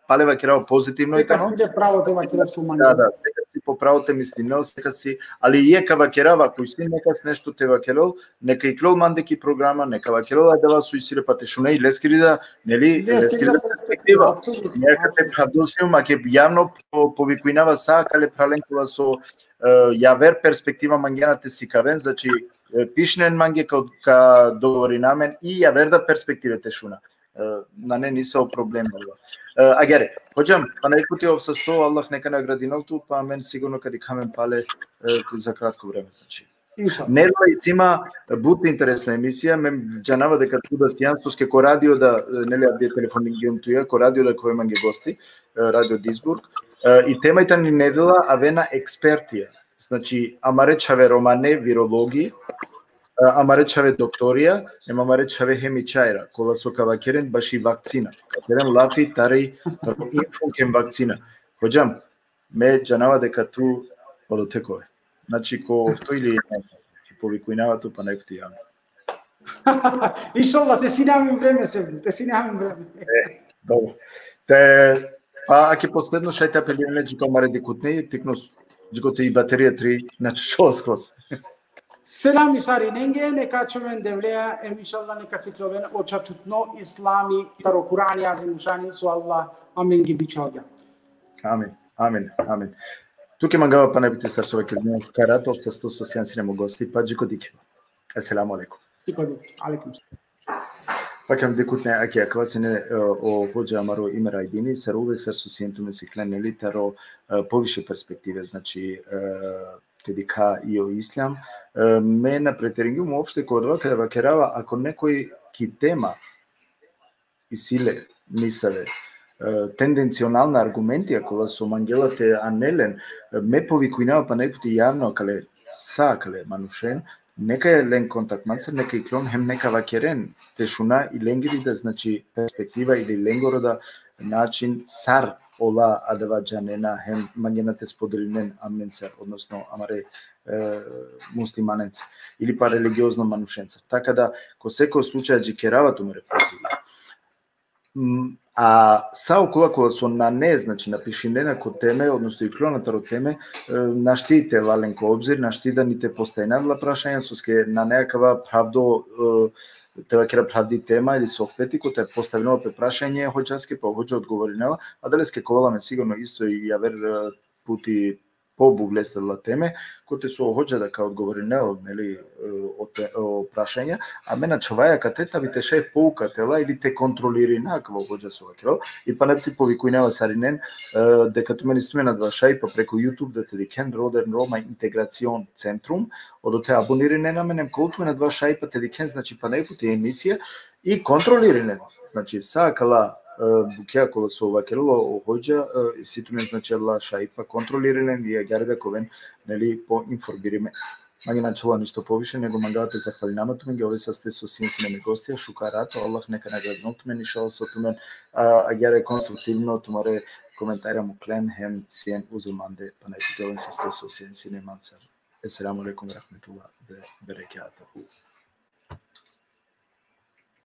pale vakerava pozitivno i Seka tano. si le pravo te vakera so mange. Da, da, seka si po pravo te mislinel, seka si, ali jek ka vakerava, ako isi nekas nešto te vakerel, neka iklol mande ki programa, neka vakerel adava so isi le pa te šuna i leskiri da, neli, Leskiri leskiri da da perspektiva. Apsolutno, Neka te apsolutno. Phravdo sijum, ake javno po-, povikujnava sa akale phralen kola so, e, javer perspektiva mangena te sikaven, znači, e, pišnen mange ka, ka dogovorina amen i javer da perspektive te šuna. E, nane nisavo problem, valjda. E, agjaar, hodžam, pana jek puti ov sasto, Allah neka nagradinel tu, pa amen sigurno ka dikha amen pale e, za kratko vreme, znači. Inšallah. Nedela, isi ma but interesna emisija, me džanava deka tu da sian, soske ko radio da, e, neli, avdive telefoningjon tuja, ko radio da ka ove mange gosti, e, Radio Duisburg. E, i tema i tani: nedela avena ekspertija. Znači, amare čhave romane virologi, e, amare čhave doktorija, em amare čhave hemičarja, kola so ka vakeren baši vakcina. Ka keren lafi tari, taro info hem vakcina. Hodžam, me džanava deka tu odote ka ove. Znači, ko ofto ili jedanaest, i povikujnava tu pana jekh puti javno. Inšallah, te sine amen vreme, Sevgil, te sine amen vreme. E, dobro. Te, pa, ake posledno šaj te apelirine dži ko amare dikhutne, tikno s-, dži kote i baterija tri, znači, čhol skroz. Selami sarinenge, neka ačhoven Devleja, em inšallah neka sikloven o čačutno islami taro Kur'ani Azimušani, so Allah amenge bičhalgja. Amin, amin, amin. Tuke mangava pana jekh puti, sar so vakergjem, šukar rato, sasto so sian sine mo gosti, pa dži ko dikhiba. Esselamu alejkum. Dži ko dikhiba. Alejkum selam. Pa, kale dikhutne, ake akava sine, e, o hodža amaro Imer Ajdini, sar uvek, sar so sian tumen siklen, neli, taro, e, poviše perspektive, znači, e, te dikha i o islam. E, me na preteringjum uopšte ko odova, kada vakerava, ako nekoj ki tema isi le nisave, e, tendencionalna argumentija kola so mangela te anel len, e, me povikujnava pana jekh puti javno, kale, sa kale manušen, neka len kontakt mancar, neka iklon, hem neka vakeren, te šuna i lengiri da, znači, perspektiva ili lengoro da način sar ola adava džanena, hem mangena te spodelinen amencar, odnosno amare, e, muslimanencar, ili pa religiozno manušencar. Taka da, ko seko slučaj, dži kerava tumare pozivi. Mm, a sa okola kola so nane, znači, napišinena ko teme, odnosno iklona taro teme, e, našti te la len ko obzir, našti da ni te postavina la prašanja, soske nane akava pravdo, e, te vakera, pravdi tema ili sohbeti, kote postavinela pe prašanje hodžaske, pa hodža odgovorinela, adaleske ka ovel amen sigurno isto i javer, e, puti pobuvleste la teme, kote so hodža da ka odgovorinel, neli, e, o te-, o prašanja, a me na ačhovaja kate, ta bi te šaj pouka te la ili te kontrolirina akava hodža so vakerel, i pana jekh puti povikujnava sarinen, e, deka tumen isi tumen adava šajipa preku YouTube da te dikhen, Roden Roma Integracion Centrum, odote abonirinen amen, em ka ovel tumen adava šajipa te dikhen, znači, pana jekh puti emisija, i kontrolirinen. Znači, sa akala, e, bukja kola so vakerela o hodža, e, isi tumen, znači, adala šajipa kontrolirinen, i agjaar da ka oven, neli, poinformirime. Mange na ačhola ništo poviše, nego mangava te zahvalinav tumenge, ove saste so sian sine me gostija, šukar rato, Allah neka nagradinol tumen, inšallah, so tumen, a, agjaar konstruktivno tumare komentarja muklen, hem sien uzo mande, pana jekh puti len saste so sian sine mancar. Esselamu alejkum ve rahmetullah ve berekatuhu.